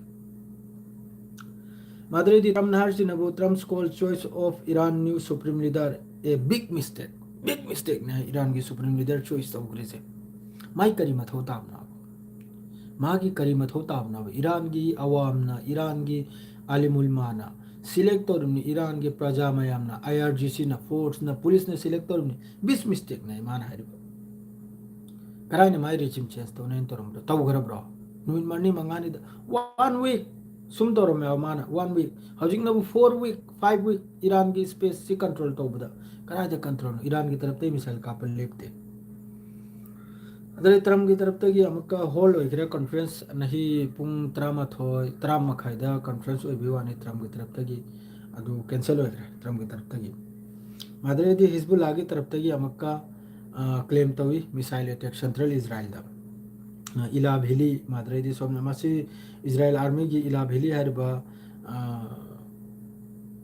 ꯃꯥꯗ꯭ꯔꯦꯗꯤ ꯇ꯭ꯔꯝꯞꯅ ꯍꯥꯏꯔꯤꯁꯤꯅꯕꯨ, "Trump's call choice of Iran new supreme leader a big mistake." Big ꯃꯤꯁꯇꯦꯛꯅꯦ ꯏꯔꯥꯟꯒꯤ ꯁꯨꯄ꯭ꯔꯤꯝ ꯂꯤꯗꯔ ꯆꯣꯏꯁ ꯇꯧꯈ꯭ꯔꯤꯁꯦ꯫ ꯃꯥꯏ ꯀꯔꯤ ꯃꯊꯧ ꯇꯥꯕꯅꯣ? ꯃꯥꯒꯤ ꯀꯔꯤ ꯃꯊꯧ ꯇꯥꯕꯅꯣ? ꯏꯔꯥꯟꯒꯤ ꯑꯋꯥꯝꯅ, ꯏꯔꯥꯟꯒꯤ ꯑꯥꯂꯤꯃꯨꯜꯃꯥꯅ ꯁꯤꯂꯦꯛ ꯇꯧꯔꯤꯕꯅꯤ, ꯏꯔꯥꯟꯒꯤ ꯄ꯭ꯔꯖꯥ ꯃꯌꯥꯝꯅ, ꯑꯥꯏ ꯑꯥꯔ ꯖꯤ ꯁꯤꯅ, ꯐꯣꯔꯁꯅ, ꯄꯨꯂꯤꯁꯅ ꯁꯤꯂꯦꯛ ꯇꯧꯔꯤꯕꯅꯤ꯫ ꯕꯤꯛ ꯃꯤꯁꯇꯦꯛꯅꯦ ꯃꯥꯅ ꯍꯥꯏꯔꯤꯕ꯫ ꯀꯔꯥꯏꯅ ꯃꯥꯏ ꯔꯦꯖꯤꯝ ꯆꯦꯟꯖ ꯇꯧꯅꯦꯅ ꯇꯧꯔꯝꯕꯗꯣ? ꯇꯧꯈ꯭ꯔꯕ꯭ꯔꯣ? ꯅꯨꯃꯤꯠ ꯃꯔꯤ ꯃꯉꯥꯅꯤꯗ, ꯋꯥꯟ ꯋꯤꯛ ꯁꯨꯝ ꯇꯧꯔꯝꯃꯦꯕ ꯃꯥꯅ, ꯋꯥꯟ ꯋꯤꯛ꯫ ꯍꯧꯖꯤꯛꯅꯕꯨ ꯐꯣꯔ ꯋꯤꯛ, ꯐꯥꯏꯚ ꯋꯤꯛ ꯏꯔꯥꯟꯒꯤ ꯁ꯭ꯄꯦꯁꯁꯤ ꯀꯟꯇ꯭ꯔꯣꯜ ꯇꯧꯕꯗ꯫ ꯀꯗꯥꯏꯗ ꯀꯟꯇ꯭ꯔꯣꯜꯅꯣ? ꯏꯔꯥꯟꯒꯤ ꯇꯔꯞꯇꯒꯤ ꯃꯤꯁꯥꯏꯜ ꯀꯥꯞꯄ ꯂꯦꯞꯇꯦ꯫ ꯑꯗꯩ ꯇ꯭ꯔꯝꯞꯀꯤ ꯇꯔꯞꯇꯒꯤ ꯑꯃꯨꯛꯀ ꯍꯣꯜ ꯑꯣꯏꯈ꯭ꯔꯦ ꯀꯟꯐ꯭ꯔꯦꯟꯁ, ꯅꯍꯤ ꯄꯨꯡ ꯇꯔꯥꯃꯥꯊꯣꯏ, ꯇꯔꯥ ꯃꯈꯥꯏꯗ ꯀꯟꯐ꯭ꯔꯦꯟꯁ ꯑꯣꯏꯕꯒꯤ ꯋꯥꯅꯤ ꯇ꯭ꯔꯝꯞꯀꯤ ꯇꯔꯞꯇꯒꯤ꯫ ꯑꯗꯨ ꯀꯦꯟꯁꯦꯜ ꯑꯣꯏꯈ꯭ꯔꯦ ꯇ꯭ꯔꯝꯞꯀꯤ ꯇꯔꯞꯇꯒꯤ꯫ ꯃꯥꯗ꯭ꯔꯦꯗꯤ ꯍꯤꯖꯕꯨꯜꯂꯥꯒꯤ ꯇꯔꯞꯇꯒꯤ ꯑꯃꯨꯛꯀ, ꯑ, ꯀ꯭ꯂꯦꯝ ꯇꯧꯏ, ꯃꯤꯁꯥꯏꯜ ꯑꯦꯇꯦꯛ ꯁꯦꯟꯇ꯭ꯔꯦꯜ ꯏꯖꯔꯥꯏꯜꯗ꯫ ꯑ, ꯏꯂꯥ ꯚꯦꯂꯤ, ꯃꯥꯗ꯭ꯔꯦꯗꯤ ꯁꯣꯝꯅ ꯃꯁꯤ ꯏꯖꯔꯥꯏꯜ ꯑꯥꯔꯃꯤꯒꯤ ꯏꯂꯥ ꯚꯦꯂꯤ ꯍꯥꯏꯔꯤꯕ, ꯑ,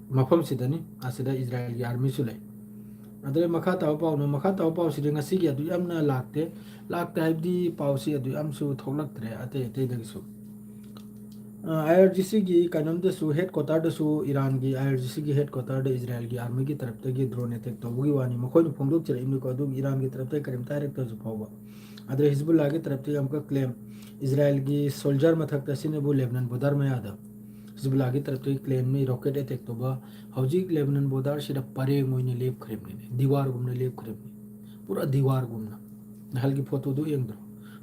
ꯃꯐꯝꯁꯤꯗꯅꯤ꯫ ꯑꯁꯤꯗ ꯏꯖꯔꯥꯏꯜꯒꯤ ꯑꯥꯔꯃꯤꯁꯨ ꯂꯩ꯫ ꯑꯗꯨꯗꯩ ꯃꯈꯥ ꯇꯥꯕ ꯄꯥꯎꯅ, ꯃꯈꯥ ꯇꯥꯕ ꯄꯥꯎꯁꯤꯗꯤ ꯉꯁꯤꯒꯤ ꯑꯗꯨ ꯌꯥꯝꯅ ꯂꯥꯛꯇꯦ꯫ ꯂꯥꯛꯇꯦ ꯍꯥꯏꯕꯗꯤ ꯄꯥꯎꯁꯤ ꯑꯗꯨ ꯌꯥꯝꯁꯨ ꯊꯣꯛꯂꯛꯇ꯭ꯔꯦ ꯑꯇꯩ ꯑꯇꯩꯗꯒꯤꯁꯨ꯫ ꯑ, ꯑꯥꯏ ꯑꯥꯔ ꯖꯤ ꯁꯤꯒꯤ ꯀꯩꯅꯣꯝꯗꯁꯨ, ꯍꯦꯗ ꯀ꯭ꯋꯥꯇꯔꯗꯁꯨ ꯏꯔꯥꯟꯒꯤ, ꯑꯥꯏ ꯑꯥꯔ ꯖꯤ ꯁꯤꯒꯤ ꯍꯦꯗ ꯀ꯭ꯋꯥꯇꯔꯗ ꯏꯖꯔꯥꯏꯜꯒꯤ ꯑꯥꯔꯃꯤꯒꯤ ꯇꯔꯞꯇꯒꯤ ꯗ꯭ꯔꯣꯟ ꯑꯦꯇꯦꯛ ꯇꯧꯕꯒꯤ ꯋꯥꯅꯤ꯫ ꯃꯈꯣꯏꯅ ꯐꯣꯡꯗꯣꯛꯆꯔꯛꯏꯕꯅꯤꯀꯣ, ꯑꯗꯨꯒꯤ ꯏꯔꯥꯟꯒꯤ ꯇꯔꯞꯇꯒꯤ ꯀꯔꯤꯝꯇ ꯍꯥꯏꯔꯛꯇ꯭ꯔꯁꯨ ꯐꯥꯎꯕ꯫ ꯑꯗꯨꯗ ꯍꯤꯖꯕꯨꯜꯂꯥꯒꯤ ꯇꯔꯞꯇꯒꯤ ꯑꯃꯨꯛꯀ ꯀ꯭ꯂꯦꯝ, ꯏꯖꯔꯥꯏꯜꯒꯤ ꯁꯣꯜꯖꯔ ꯃꯊꯛꯇ, ꯑꯁꯤꯅꯕꯨ ꯂꯦꯕꯅꯟ ꯕꯣꯔꯗꯔ ꯃꯌꯥꯗ ꯍꯤꯖꯕꯨꯜꯂꯥꯒꯤ ꯇꯔꯞꯇꯒꯤ ꯀ꯭ꯂꯦꯝꯅꯤ, ꯔꯣꯀꯦꯠ ꯑꯦꯇꯦꯛ ꯇꯧꯕ꯫ ꯍꯧꯖꯤꯛ ꯂꯦꯕꯅꯟ ꯕꯣꯔꯗꯔꯁꯤꯗ ꯄꯔꯦꯡ ꯑꯣꯏꯅ ꯂꯦꯞꯈ꯭ꯔꯤꯕꯅꯤꯅꯦ, ꯗꯤꯋꯥꯔꯒꯨꯝꯅ ꯂꯦꯞꯈ꯭ꯔꯤꯕꯅꯤ, ꯄꯨꯔꯥ ꯗꯤꯋꯥꯔꯒꯨꯝꯅ꯫ ꯅꯍꯥꯟꯒꯤ ꯐꯣꯇꯣꯗꯨ ꯌꯦꯡꯗ꯭ꯔꯣ?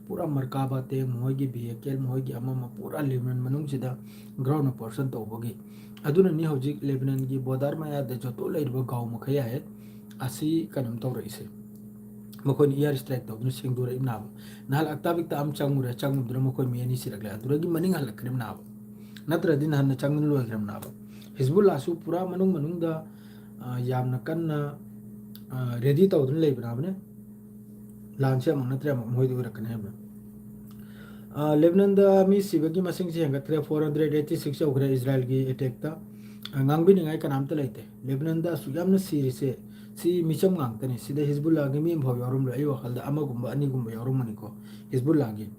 ꯄꯨꯔꯥ ꯃꯔꯀꯥꯕꯥ ꯇꯦꯡ, ꯃꯈꯣꯏꯒꯤ ꯚꯤꯍꯤꯀꯜ, ꯃꯈꯣꯏꯒꯤ ꯑꯃ ꯑꯃ ꯄꯨꯔꯥ ꯂꯦꯕꯅꯟ ꯃꯅꯨꯡꯁꯤꯗ ꯒ꯭ꯔꯥꯎꯟ ꯑꯣꯄꯔꯦꯁꯟ ꯇꯧꯕꯒꯤ꯫ ꯑꯗꯨꯅꯅꯤ ꯍꯧꯖꯤꯛ ꯂꯦꯕꯅꯟꯒꯤ ꯕꯣꯔꯗꯔ ꯃꯌꯥꯗ ꯖꯣꯇꯣ ꯂꯩꯔꯤꯕ ꯒꯥꯎ ꯃꯈꯩ ꯍꯥꯏ ꯑꯁꯤ ꯀꯩꯅꯣꯝ ꯇꯧꯔꯛꯏꯁꯦ꯫ ꯃꯈꯣꯏꯅ ꯏꯌꯥꯔ ꯏꯁꯇ꯭ꯔꯥꯏꯛ ꯇꯧꯗꯨꯅ ꯁꯦꯡꯗꯣꯔꯛꯏꯕꯅꯦꯕ꯫ ꯅꯍꯥꯟ ꯑꯛꯇꯥꯕꯤꯛꯇ ꯑꯃ ꯆꯪꯉꯨꯔꯦ, ꯆꯪꯉꯨꯕꯗꯨꯅ ꯃꯈꯣꯏ ꯃꯤ ꯑꯅꯤ ꯁꯤꯔꯛꯂꯦ, ꯑꯗꯨꯗꯒꯤ ꯃꯅꯤꯡ ꯍꯜꯂꯛꯈ꯭ꯔꯤꯕꯅꯦꯕ꯫ ꯅꯠꯇ꯭ꯔꯗꯤ ꯅꯍꯥꯟꯅ ꯆꯪꯗꯨꯅ ꯂꯣꯏꯈ꯭ꯔꯕꯅꯦꯕ꯫ ꯍꯤꯖꯕꯨꯜꯂꯥꯁꯨ ꯄꯨꯔꯥ ꯃꯅꯨꯡ ꯃꯅꯨꯡꯗ, ꯑ, ꯌꯥꯝꯅ ꯀꯟꯅ, ꯑ, ꯔꯦꯗꯤ ꯇꯧꯗꯨꯅ ꯂꯩꯕꯅꯦꯕꯅꯦ꯫ ꯂꯥꯟꯁꯦ ꯑꯃꯨꯛ ꯅꯠꯇ꯭ꯔꯦ ꯑꯃꯨꯛ ꯃꯣꯏꯗ ꯑꯣꯏꯔꯛꯀꯅꯤ ꯍꯥꯏꯕꯅꯦ꯫ ꯑ, ꯂꯦꯕꯅꯟꯗ ꯃꯤ ꯁꯤꯕꯒꯤ ꯃꯁꯤꯡꯁꯦ ꯍꯦꯟꯒꯠꯈ꯭ꯔꯦ, ꯐꯣꯔ ꯍꯟꯗ꯭ꯔꯦꯠ ꯑꯩꯠꯇꯤ ꯁꯤꯛꯁ ꯌꯧꯈ꯭ꯔꯦ ꯏꯖꯔꯥꯏꯜꯒꯤ ꯑꯦꯇꯦꯛꯇ꯫ ꯉꯥꯡꯕꯤꯅꯤꯡꯉꯥꯏ ꯀꯅꯥꯝꯇ ꯂꯩꯇꯦ꯫ ꯂꯦꯕꯅꯟꯗ ꯑꯁꯨꯛ ꯌꯥꯝꯅ ꯁꯤꯔꯤꯁꯦ, ꯁꯤ ꯃꯤꯆꯝ ꯉꯥꯛꯇꯅꯤ꯫ ꯁꯤꯗ ꯍꯤꯖꯕꯨꯜꯂꯥꯒꯤ ꯃꯤ ꯑꯃꯐꯥꯎ ꯌꯥꯎꯔꯝꯂꯣꯏ꯫ ꯑꯩ ꯋꯥꯈꯜꯗ ꯑꯃꯒꯨꯝꯕ ꯑꯅꯤꯒꯨꯝꯕ ꯌꯥꯎꯔꯝꯒꯅꯤꯀꯣ꯫ ꯍꯤꯖꯕꯨꯜꯂꯥꯒꯤ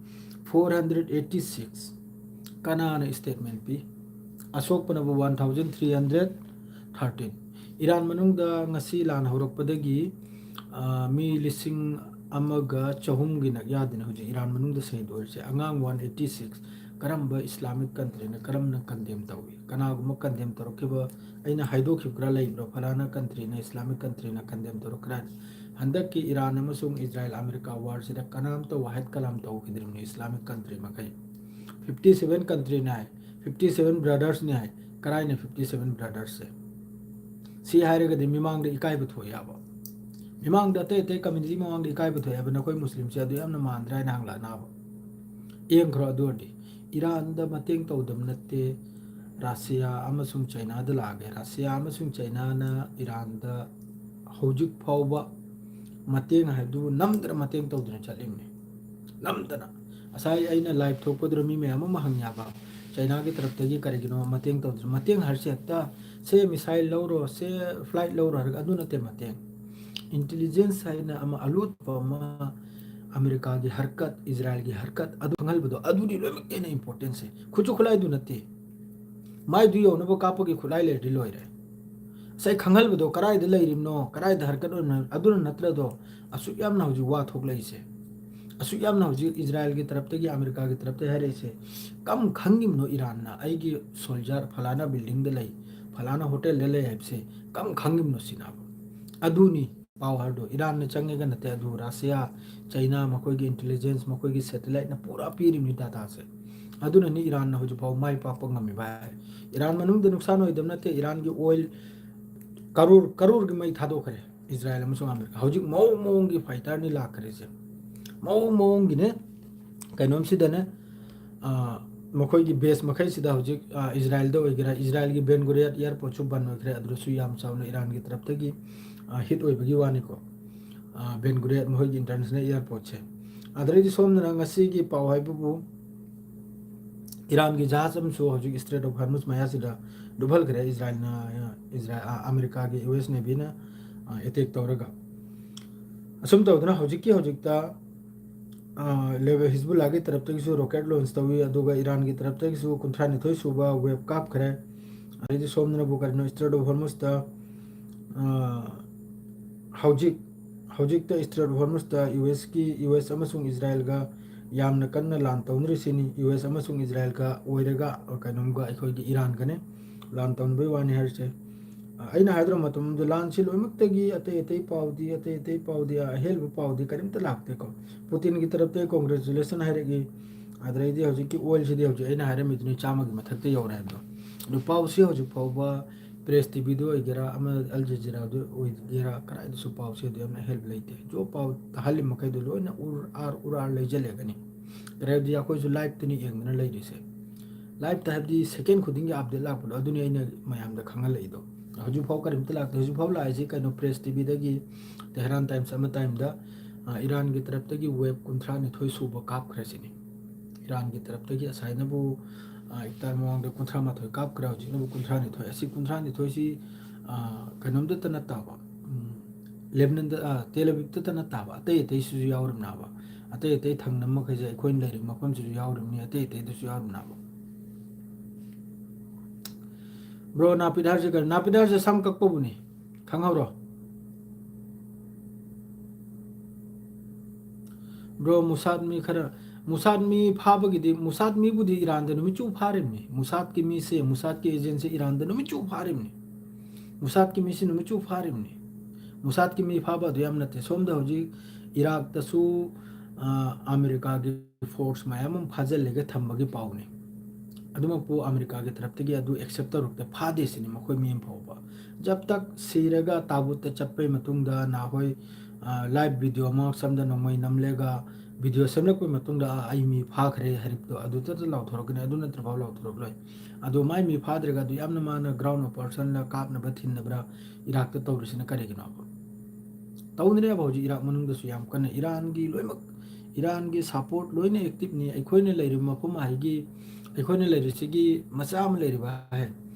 four hundred eighty six꯫ ꯀꯅꯥꯅ statement ꯄꯤ? ꯑꯁꯣꯛꯄꯅꯕꯨ one thousand three hundred thirteen꯫ Iran ꯃꯅꯨꯡꯗ ꯉꯁꯤ ꯂꯥꯟ ꯍꯧꯔꯛꯄꯗꯒꯤ, ꯑ, ꯃꯤ ꯂꯤꯁꯤꯡ ꯑꯃꯒ ꯆꯍꯨꯝꯒꯤ ꯅꯛꯌꯥꯗꯅ ꯍꯧꯖꯤꯛ ꯏꯔꯥꯟ ꯃꯅꯨꯡꯗ ꯁꯍꯤꯗ ꯑꯣꯏꯔꯤꯁꯦ꯫ ꯑꯉꯥꯡ one eighty six꯫ ꯀꯔꯝꯕ Islamic countryꯅ ꯀꯔꯝꯅ condemn ꯇꯧꯏ? ꯀꯅꯥꯒꯨꯝꯕ condemn ꯇꯧꯔꯛꯈꯤꯕ, ꯑꯩꯅ ꯍꯥꯏꯗꯣꯛꯈꯤꯕ ꯈꯔ ꯂꯩꯕ꯭ꯔꯣ? ꯐꯂꯥꯅ countryꯅ, Islamic countryꯅ condemn ꯇꯧꯔꯛꯈ꯭ꯔꯦ꯫ ꯍꯟꯗꯛꯀꯤ ꯏꯔꯥꯟ ꯑꯃꯁꯨꯡ ꯏꯖꯔꯥꯏꯜ ꯑꯃꯦꯔꯤꯀꯥ warꯁꯤꯗ ꯀꯅꯥꯝꯇ ꯋꯥꯍꯦꯗ ꯀꯂꯥꯝ ꯇꯧꯈꯤꯗ꯭ꯔꯤꯕꯅꯤ Islamic country ꯃꯈꯩ꯫ Fifty seven countryꯅꯤ ꯍꯥꯏ, fifty seven brothersꯅꯤ ꯍꯥꯏ꯫ ꯀꯔꯥꯏꯅ fifty seven brothersꯁꯦ? ꯁꯤ ꯍꯥꯏꯔꯒꯗꯤ ꯃꯤꯃꯥꯡꯗ ꯏꯀꯥꯏꯕ ꯊꯣꯛꯑꯦ ꯍꯥꯏꯕ꯫ ꯃꯤꯃꯥꯡꯗ, ꯑꯇꯩ ꯑꯇꯩ community ꯃꯃꯥꯡꯗ ꯏꯀꯥꯏꯕ ꯊꯣꯛꯑꯦ ꯍꯥꯏꯕ, ꯅꯈꯣꯏ ꯃꯨꯁꯂꯤꯝꯁꯦ ꯑꯗꯨ ꯌꯥꯝꯅ ꯃꯥꯟꯗ꯭ꯔꯥ ꯍꯥꯏꯅ ꯍꯪꯂꯛꯅꯕ꯫ ꯌꯦꯡꯈ꯭ꯔꯣ꯫ ꯑꯗꯨ ꯑꯣꯏꯔꯗꯤ ꯏꯔꯥꯟꯗ ꯃꯇꯦꯡ ꯇꯧꯗꯕ ꯅꯠꯇꯦ ꯔꯁꯤꯌꯥ ꯑꯃꯁꯨꯡ ꯆꯩꯅꯥꯗ ꯂꯥꯛꯑꯒꯦ꯫ ꯔꯁꯤꯌꯥ ꯑꯃꯁꯨꯡ ꯆꯩꯅꯥꯅ ꯏꯔꯥꯟꯗ ꯍꯧꯖꯤꯛ ꯐꯥꯎꯕ ꯃꯇꯦꯡ ꯍꯥꯏꯕꯗꯨꯕꯨ ꯅꯝꯗꯅ ꯃꯇꯦꯡ ꯇꯧꯗꯨꯅ ꯆꯠꯂꯤꯕꯅꯤ꯫ ꯅꯝꯗꯅ꯫ ꯉꯁꯥꯏ ꯑꯩꯅ live ꯊꯣꯛꯄꯗꯨꯗ ꯃꯤ ꯃꯌꯥꯝ ꯑꯃ ꯍꯪꯉꯦꯕ, ꯆꯩꯅꯥꯒꯤ ꯇꯔꯞꯇꯒꯤ ꯀꯔꯤꯒꯤꯅꯣ ꯃꯇꯦꯡ ꯇꯧꯗ꯭ꯔꯤ? ꯃꯇꯦꯡ ꯍꯥꯏꯔꯤꯁꯦ ꯍꯦꯛꯇ ꯁꯦ missile ꯂꯧꯔꯣ, ꯁꯦ flight ꯂꯧꯔꯣ ꯍꯥꯏꯔꯒ ꯑꯗꯨ ꯅꯠꯇꯦ ꯃꯇꯦꯡ꯫ Intelligence ꯍꯥꯏꯅ ꯑꯃ ꯑꯂꯨꯠꯄ ꯑꯃ, ꯑꯃꯦꯔꯤꯀꯥꯒꯤ ꯍꯔꯀꯠ, ꯏꯖꯔꯥꯏꯜꯒꯤ ꯍꯔꯀꯠ ꯑꯗꯨ ꯈꯪꯍꯟꯕꯗꯣ, ꯑꯗꯨꯗꯤ ꯂꯣꯏꯅꯃꯛ ꯍꯦꯟꯅ importantꯁꯦ꯫ ꯈꯨꯠꯁꯨ ꯈꯨꯠꯂꯥꯏꯗꯨ ꯅꯠꯇꯦ, ꯃꯥꯏꯗꯨ ꯌꯧꯅꯕ ꯀꯥꯞꯄꯒꯤ ꯈꯨꯠꯂꯥꯏ ꯂꯩꯔꯗꯤ ꯂꯣꯏꯔꯦ꯫ ꯉꯁꯥꯏ ꯈꯪꯍꯟꯕꯗꯣ ꯀꯗꯥꯏꯗ ꯂꯩꯔꯤꯕꯅꯣ, ꯀꯗꯥꯏꯗ ꯍꯔꯀꯠ ꯑꯣꯏꯔꯤꯕꯅꯣ, ꯑꯗꯨꯅ ꯅꯠꯇ꯭ꯔꯗꯣ ꯑꯁꯨꯛ ꯌꯥꯝꯅ ꯍꯧꯖꯤꯛ ꯋꯥ ꯊꯣꯛꯂꯛꯏꯁꯦ꯫ ꯑꯁꯨꯛ ꯌꯥꯝꯅ ꯍꯧꯖꯤꯛ ꯏꯖꯔꯥꯏꯜꯒꯤ ꯇꯔꯞꯇꯒꯤ, ꯑꯃꯦꯔꯤꯀꯥꯒꯤ ꯇꯔꯞꯇꯒꯤ ꯍꯥꯏꯔꯛꯏꯁꯦ꯫ ꯀꯝ ꯈꯪꯉꯤꯕꯅꯣ ꯏꯔꯥꯟꯅ ꯑꯩꯒꯤ soldier ꯐꯂꯥꯅ buildingꯗ ꯂꯩ, ꯐꯂꯥꯅ hotelꯗ ꯂꯩ ꯍꯥꯏꯕꯁꯦ ꯀꯝ ꯈꯪꯉꯤꯕꯅꯣ ꯁꯤꯅ? ꯑꯗꯨꯅꯤ ꯄꯥꯎ ꯍꯥꯏꯕꯗꯣ꯫ ꯏꯔꯥꯟꯅ ꯆꯪꯉꯦꯒ ꯅꯠꯇꯦ, ꯑꯗꯨ ꯔꯁꯤꯌꯥ, ꯆꯩꯅꯥ, ꯃꯈꯣꯏꯒꯤ intelligence, ꯃꯈꯣꯏꯒꯤ satelliteꯅ ꯄꯨꯔꯥ ꯄꯤꯔꯤꯕꯅꯤ dataꯁꯦ꯫ ꯑꯗꯨꯅꯅꯤ ꯏꯔꯥꯟꯅ ꯍꯧꯖꯤꯛ ꯐꯥꯎ ꯃꯥꯏ ꯄꯥꯛꯄ ꯉꯝꯃꯤꯕ ꯍꯥꯏ꯫ ꯏꯔꯥꯟ ꯃꯅꯨꯡꯗ ꯅꯨꯡꯁꯥꯟ ꯑꯣꯏꯗꯕ ꯅꯠꯇꯦ, ꯏꯔꯥꯟꯒꯤ oil ꯀꯔꯣꯔ ꯀꯔꯣꯔꯒꯤ ꯃꯩ ꯊꯥꯗꯣꯛꯈ꯭ꯔꯦ ꯏꯖꯔꯥꯏꯜ ꯑꯃꯁꯨꯡ ꯑꯃꯦꯔꯤꯀꯥ꯫ ꯍꯧꯖꯤꯛ ꯃꯑꯣꯡ ꯃꯑꯣꯡꯒꯤ fighterꯅꯤ ꯂꯥꯛꯈ꯭ꯔꯤꯁꯦ꯫ ꯃꯑꯣꯡ ꯃꯑꯣꯡꯒꯤꯅꯦ꯫ ꯀꯩꯅꯣꯝꯁꯤꯗꯅꯦ, ꯑ, ꯃꯈꯣꯏꯒꯤ base ꯃꯈꯩꯁꯤꯗ ꯍꯧꯖꯤꯛ, ꯑ, ꯏꯖꯔꯥꯏꯜꯗ ꯑꯣꯏꯒꯦꯔꯥ, ꯏꯖꯔꯥꯏꯜꯒꯤ ꯕꯦꯟ ꯒꯨꯔꯤꯌꯥꯠ airportꯁꯨ ꯕꯟ ꯑꯣꯏꯈ꯭ꯔꯦ, ꯑꯗꯨꯗꯁꯨ ꯌꯥꯝ ꯆꯥꯎꯅ ꯏꯔꯥꯟꯒꯤ ꯇꯔꯞꯇꯒꯤ, ꯑ, hit ꯑꯣꯏꯕꯒꯤ ꯋꯥꯅꯤꯀꯣ꯫ ꯑ, ꯕꯦꯟ ꯒꯨꯔꯤꯌꯥꯠ ꯃꯈꯣꯏꯒꯤ international airportꯁꯦ꯫ ꯑꯗꯨꯗꯩꯗꯤ ꯁꯣꯝꯗꯅ ꯉꯁꯤꯒꯤ ꯄꯥꯎ ꯍꯥꯏꯕꯕꯨ ꯏꯔꯥꯟꯒꯤ ꯖꯍꯥꯖ ꯑꯃꯁꯨ ꯍꯧꯖꯤꯛ Strait of Hormuz ꯃꯌꯥꯁꯤꯗ ꯂꯨꯞꯍꯟꯈ꯭ꯔꯦ ꯏꯖꯔꯥꯏꯜꯅ, ꯏꯖꯔꯥꯏꯜ, ꯑ, ꯑꯃꯦꯔꯤꯀꯥꯒꯤ U S Navy ꯅ, ꯑ, attack ꯇꯧꯔꯒ꯫ ꯑꯁꯨꯝ ꯇꯧꯗꯅ ꯍꯧꯖꯤꯛꯀꯤ ꯍꯧꯖꯤꯛꯇ, ꯑ, ꯂꯦꯕ-, ꯍꯤꯖꯕꯨꯜꯂꯥꯒꯤ ꯇꯔꯞꯇꯒꯤꯁꯨ rocket launch ꯇꯧꯏ, ꯑꯗꯨꯒ ꯏꯔꯥꯟꯒꯤ ꯇꯔꯞꯇꯒꯤꯁꯨ ꯀꯨꯟꯊ꯭ꯔꯥ ꯅꯤꯊꯣꯏ ꯁꯨꯕ wave ꯀꯥꯞꯈ꯭ꯔꯦ꯫ ꯑꯗꯩꯗꯤ ꯁꯣꯝꯗꯅꯕꯨ ꯀꯔꯤꯅꯣ, Strait of Hormuz ꯇ, ꯑ, ꯍꯧꯖꯤꯛ, ꯍꯧꯖꯤꯛꯇ Strait of Hormuz ꯇ U S ꯀꯤ, U S ꯑꯃꯁꯨꯡ ꯏꯖꯔꯥꯏꯜꯒ ꯌꯥꯝꯅ ꯀꯟꯅ ꯂꯥꯟ ꯇꯧꯅꯔꯤꯁꯤꯅꯤ꯫ U S ꯑꯃꯁꯨꯡ ꯏꯖꯔꯥꯏꯜꯒ ꯑꯣꯏꯔꯒ, ꯀꯩꯅꯣꯝꯒ, ꯑꯩꯈꯣꯏꯒꯤ ꯏꯔꯥꯟꯒꯅꯦ ꯂꯥꯟ ꯇꯧꯅꯕꯩ ꯋꯥꯅꯤ ꯍꯥꯏꯔꯤꯁꯦ꯫ ꯑ, ꯑꯩꯅ ꯍꯥꯏꯗ꯭ꯔꯣ ꯃꯇꯝꯗꯨꯗ, ꯂꯥꯟꯁꯤ ꯂꯣꯏꯅꯃꯛꯇꯒꯤ ꯑꯇꯩ ꯑꯇꯩ ꯄꯥꯎꯗꯤ, ꯑꯇꯩ ꯑꯇꯩ ꯄꯥꯎꯗꯤ, ꯑꯍꯦꯟꯕ ꯄꯥꯎꯗꯤ ꯀꯔꯤꯝꯇ ꯂꯥꯛꯇꯦꯀꯣ꯫ ꯄꯨꯇꯤꯟꯒꯤ ꯇꯔꯞꯇꯒꯤ congratulation ꯍꯥꯏꯔꯛꯏ, ꯑꯗꯨꯗꯩꯗꯤ ꯍꯧꯖꯤꯛꯀꯤ oil ꯁꯤꯗꯤ ꯍꯧꯖꯤꯛ ꯑꯩꯅ ꯍꯥꯏꯔꯝꯃꯤꯗꯨꯅꯤ, ꯆꯥꯝꯃꯒꯤ ꯃꯊꯛꯇ ꯌꯧꯔꯦ ꯍꯥꯏꯕꯗꯣ꯫ ꯑꯗꯨ ꯄꯥꯎꯁꯤ ꯍꯧꯖꯤꯛ ꯐꯥꯎꯕ Press T V ꯗ ꯑꯣꯏꯒꯦꯔꯥ, ꯑꯃ Al Jazeera ꯗ ꯑꯣꯏꯒꯦꯔꯥ, ꯀꯗꯥꯏꯗꯁꯨ ꯄꯥꯎꯁꯦ ꯑꯗꯨ ꯌꯥꯝꯅ ꯑꯍꯦꯟꯕ ꯂꯩꯇꯦ꯫ ꯖꯣ ꯄꯥꯎ ꯇꯥꯍꯜꯂꯤ ꯃꯈꯩꯗꯣ ꯂꯣꯏꯅ ꯎꯔ ꯑꯥꯔ ꯎꯔ ꯑꯥꯔ ꯂꯩꯖꯜꯂꯦꯒꯅꯤ꯫ ꯀꯔꯤꯒꯤꯗꯤ ꯑꯩꯈꯣꯏꯁꯨ live ꯇꯅꯤ ꯌꯦꯡꯗꯅ ꯂꯩꯗꯣꯏꯁꯦ꯫ Live ꯇ ꯍꯥꯏꯕꯗꯤ second ꯈꯨꯗꯤꯡꯒꯤ update ꯂꯥꯛꯄꯗꯣ, ꯑꯗꯨꯅꯤ ꯑꯩꯅ ꯃꯌꯥꯝꯗ ꯈꯪꯍꯜꯂꯛꯏꯗꯣ꯫ ꯍꯧꯖꯤꯛ ꯐꯥꯎ ꯀꯔꯤꯝꯇ ꯂꯥꯛꯇꯦ꯫ ꯍꯧꯖꯤꯛ ꯐꯥꯎ ꯂꯥꯛꯏꯁꯦ ꯀꯩꯅꯣ, Press T V ꯗꯒꯤ, Tehran Times ꯑꯃ time ꯗ, ꯑ, ꯏꯔꯥꯟꯒꯤ ꯇꯔꯞꯇꯒꯤ wave ꯀꯨꯟꯊ꯭ꯔꯥ ꯅꯤꯊꯣꯏ ꯁꯨꯕ ꯀꯥꯞꯈ꯭ꯔꯦ ꯁꯤꯅꯤ꯫ ꯏꯔꯥꯟꯒꯤ ꯇꯔꯞꯇꯒꯤ ꯑꯁꯥꯏꯅꯕꯨ, ꯑ, ꯏꯐꯇꯥꯔ ꯃꯃꯥꯡꯗ ꯀꯨꯟꯊ꯭ꯔꯥ ꯃꯥꯊꯣꯏ ꯀꯥꯞꯈ꯭ꯔꯦ, ꯍꯧꯖꯤꯛꯅꯕꯨ ꯀꯨꯟꯊ꯭ꯔꯥ ꯅꯤꯊꯣꯏ꯫ ꯑꯁꯤ ꯀꯨꯟꯊ꯭ꯔꯥ ꯅꯤꯊꯣꯏꯁꯤ, ꯑ, ꯀꯩꯅꯣꯝꯗꯇ ꯅꯠꯇꯕ, ꯎꯝ, ꯂꯦꯕꯅꯟꯗ, ꯑ, ꯇꯦꯜ ꯑꯕꯤꯕꯇꯇ ꯅꯠꯇꯕ, ꯑꯇꯩ ꯑꯇꯩꯁꯤꯁꯨ ꯌꯥꯎꯔꯤꯕꯅꯦꯕ꯫ ꯑꯇꯩ ꯑꯇꯩ ꯊꯪꯅꯕ ꯃꯈꯩꯁꯦ ꯑꯩꯈꯣꯏꯅ ꯂꯩꯔꯤꯕ ꯃꯐꯝꯁꯤꯁꯨ ꯌꯥꯎꯔꯤꯕꯅꯤ, ꯑꯇꯩ ꯑꯇꯩꯗꯁꯨ ꯌꯥꯎꯔꯤꯕꯅꯦꯕ꯫ Bro, ꯅꯥꯄꯤꯗꯥꯔꯁꯦ ꯀꯔꯤ? ꯅꯥꯄꯤꯗꯥꯔꯁꯦ ꯁꯝ ꯀꯛꯄꯕꯨꯅꯤ, ꯈꯪꯍꯧꯔꯣ꯫ Bro, ꯃꯨꯁꯥꯠ ꯃꯤ ꯈꯔ, ꯃꯨꯁꯥꯠ ꯃꯤ ꯐꯥꯕꯒꯤꯗꯤ, ꯃꯨꯁꯥꯠ ꯃꯤꯕꯨꯗꯤ ꯏꯔꯥꯟꯗ ꯅꯨꯃꯤꯠꯆꯨ ꯐꯥꯔꯤꯕꯅꯤ꯫ ꯃꯨꯁꯥꯠꯀꯤ ꯃꯤꯁꯦ, ꯃꯨꯁꯥꯠꯀꯤ agent ꯁꯦ ꯏꯔꯥꯟꯗ ꯅꯨꯃꯤꯠꯆꯨ ꯐꯥꯔꯤꯕꯅꯤ꯫ ꯃꯨꯁꯥꯠꯀꯤ ꯃꯤꯁꯦ ꯅꯨꯃꯤꯠꯆꯨ ꯐꯥꯔꯤꯕꯅꯤ꯫ ꯃꯨꯁꯥꯠꯀꯤ ꯃꯤ ꯐꯥꯕ ꯑꯗꯨ ꯌꯥꯝ ꯅꯠꯇꯦ꯫ ꯁꯣꯝꯗ ꯍꯧꯖꯤꯛ ꯏꯔꯥꯛꯇꯁꯨ, ꯑ, ꯑꯃꯦꯔꯤꯀꯥꯒꯤ force ꯃꯌꯥꯝ ꯑꯃ ꯐꯥꯖꯤꯜꯂꯒ ꯊꯝꯕꯒꯤ ꯄꯥꯎꯅꯤ꯫ ꯑꯗꯨꯃꯛꯄꯨ ꯑꯃꯦꯔꯤꯀꯥꯒꯤ ꯇꯔꯞꯇꯒꯤ ꯑꯗꯨ accept ꯇꯧꯔꯛꯇꯦ, ꯐꯥꯗꯦ ꯁꯤꯅꯤ ꯃꯈꯣꯏ ꯃꯤ ꯑꯃ ꯐꯥꯎꯕ꯫ ꯖꯕ ꯇꯛ ꯁꯤꯔꯒ ꯇꯥꯕꯨꯠꯇ ꯆꯠꯄꯩ ꯃꯇꯨꯡꯗ ꯅꯍꯥꯟꯈꯣꯏ, ꯑ, live video ꯑꯃ ꯁꯝꯗ ꯅꯣꯡꯃꯩ ꯅꯝꯂꯦꯒ video ꯁꯦꯝꯂꯛꯄꯩ ꯃꯇꯨꯡꯗ, "ꯑ, ꯑꯩ ꯃꯤ ꯐꯥꯈ꯭ꯔꯦ" ꯍꯥꯏꯔꯤꯕꯗꯣ ꯑꯗꯨꯗꯇ ꯂꯥꯎꯊꯣꯔꯛꯀꯅꯤ, ꯑꯗꯨ ꯅꯠꯇ꯭ꯔꯐꯥꯎ ꯂꯥꯎꯊꯣꯔꯛꯂꯣꯏ꯫ ꯑꯗꯣ ꯃꯥꯏ ꯃꯤ ꯐꯥꯗ꯭ꯔꯒ ꯑꯗꯨ ꯌꯥꯝꯅ ꯃꯥꯅ ground operation ꯂ ꯀꯥꯞꯅꯕ ꯊꯤꯟꯅꯕ꯭ꯔꯥ ꯏꯔꯥꯛꯇ ꯇꯧꯔꯤꯁꯤꯅ ꯀꯔꯤꯒꯤꯅꯣꯕ? ꯇꯧꯅꯔꯦꯕ ꯍꯧꯖꯤꯛ ꯏꯔꯥꯛ ꯃꯅꯨꯡꯗꯁꯨ ꯌꯥꯝ ꯀꯟꯅ ꯏꯔꯥꯟꯒꯤ ꯂꯣꯏꯅꯃꯛ ꯏꯔꯥꯟꯒꯤ support ꯂꯣꯏꯅ activeꯅꯤ꯫ ꯑꯩꯈꯣꯏꯅ ꯂꯩꯔꯤꯕ ꯃꯐꯝ ꯑꯍꯩꯒꯤ, ꯑꯩꯈꯣꯏꯅ ꯂꯩꯔꯤꯁꯤꯒꯤ ꯃꯆꯥ ꯑꯃ ꯂꯩꯔꯤꯕ ꯑꯍꯩ,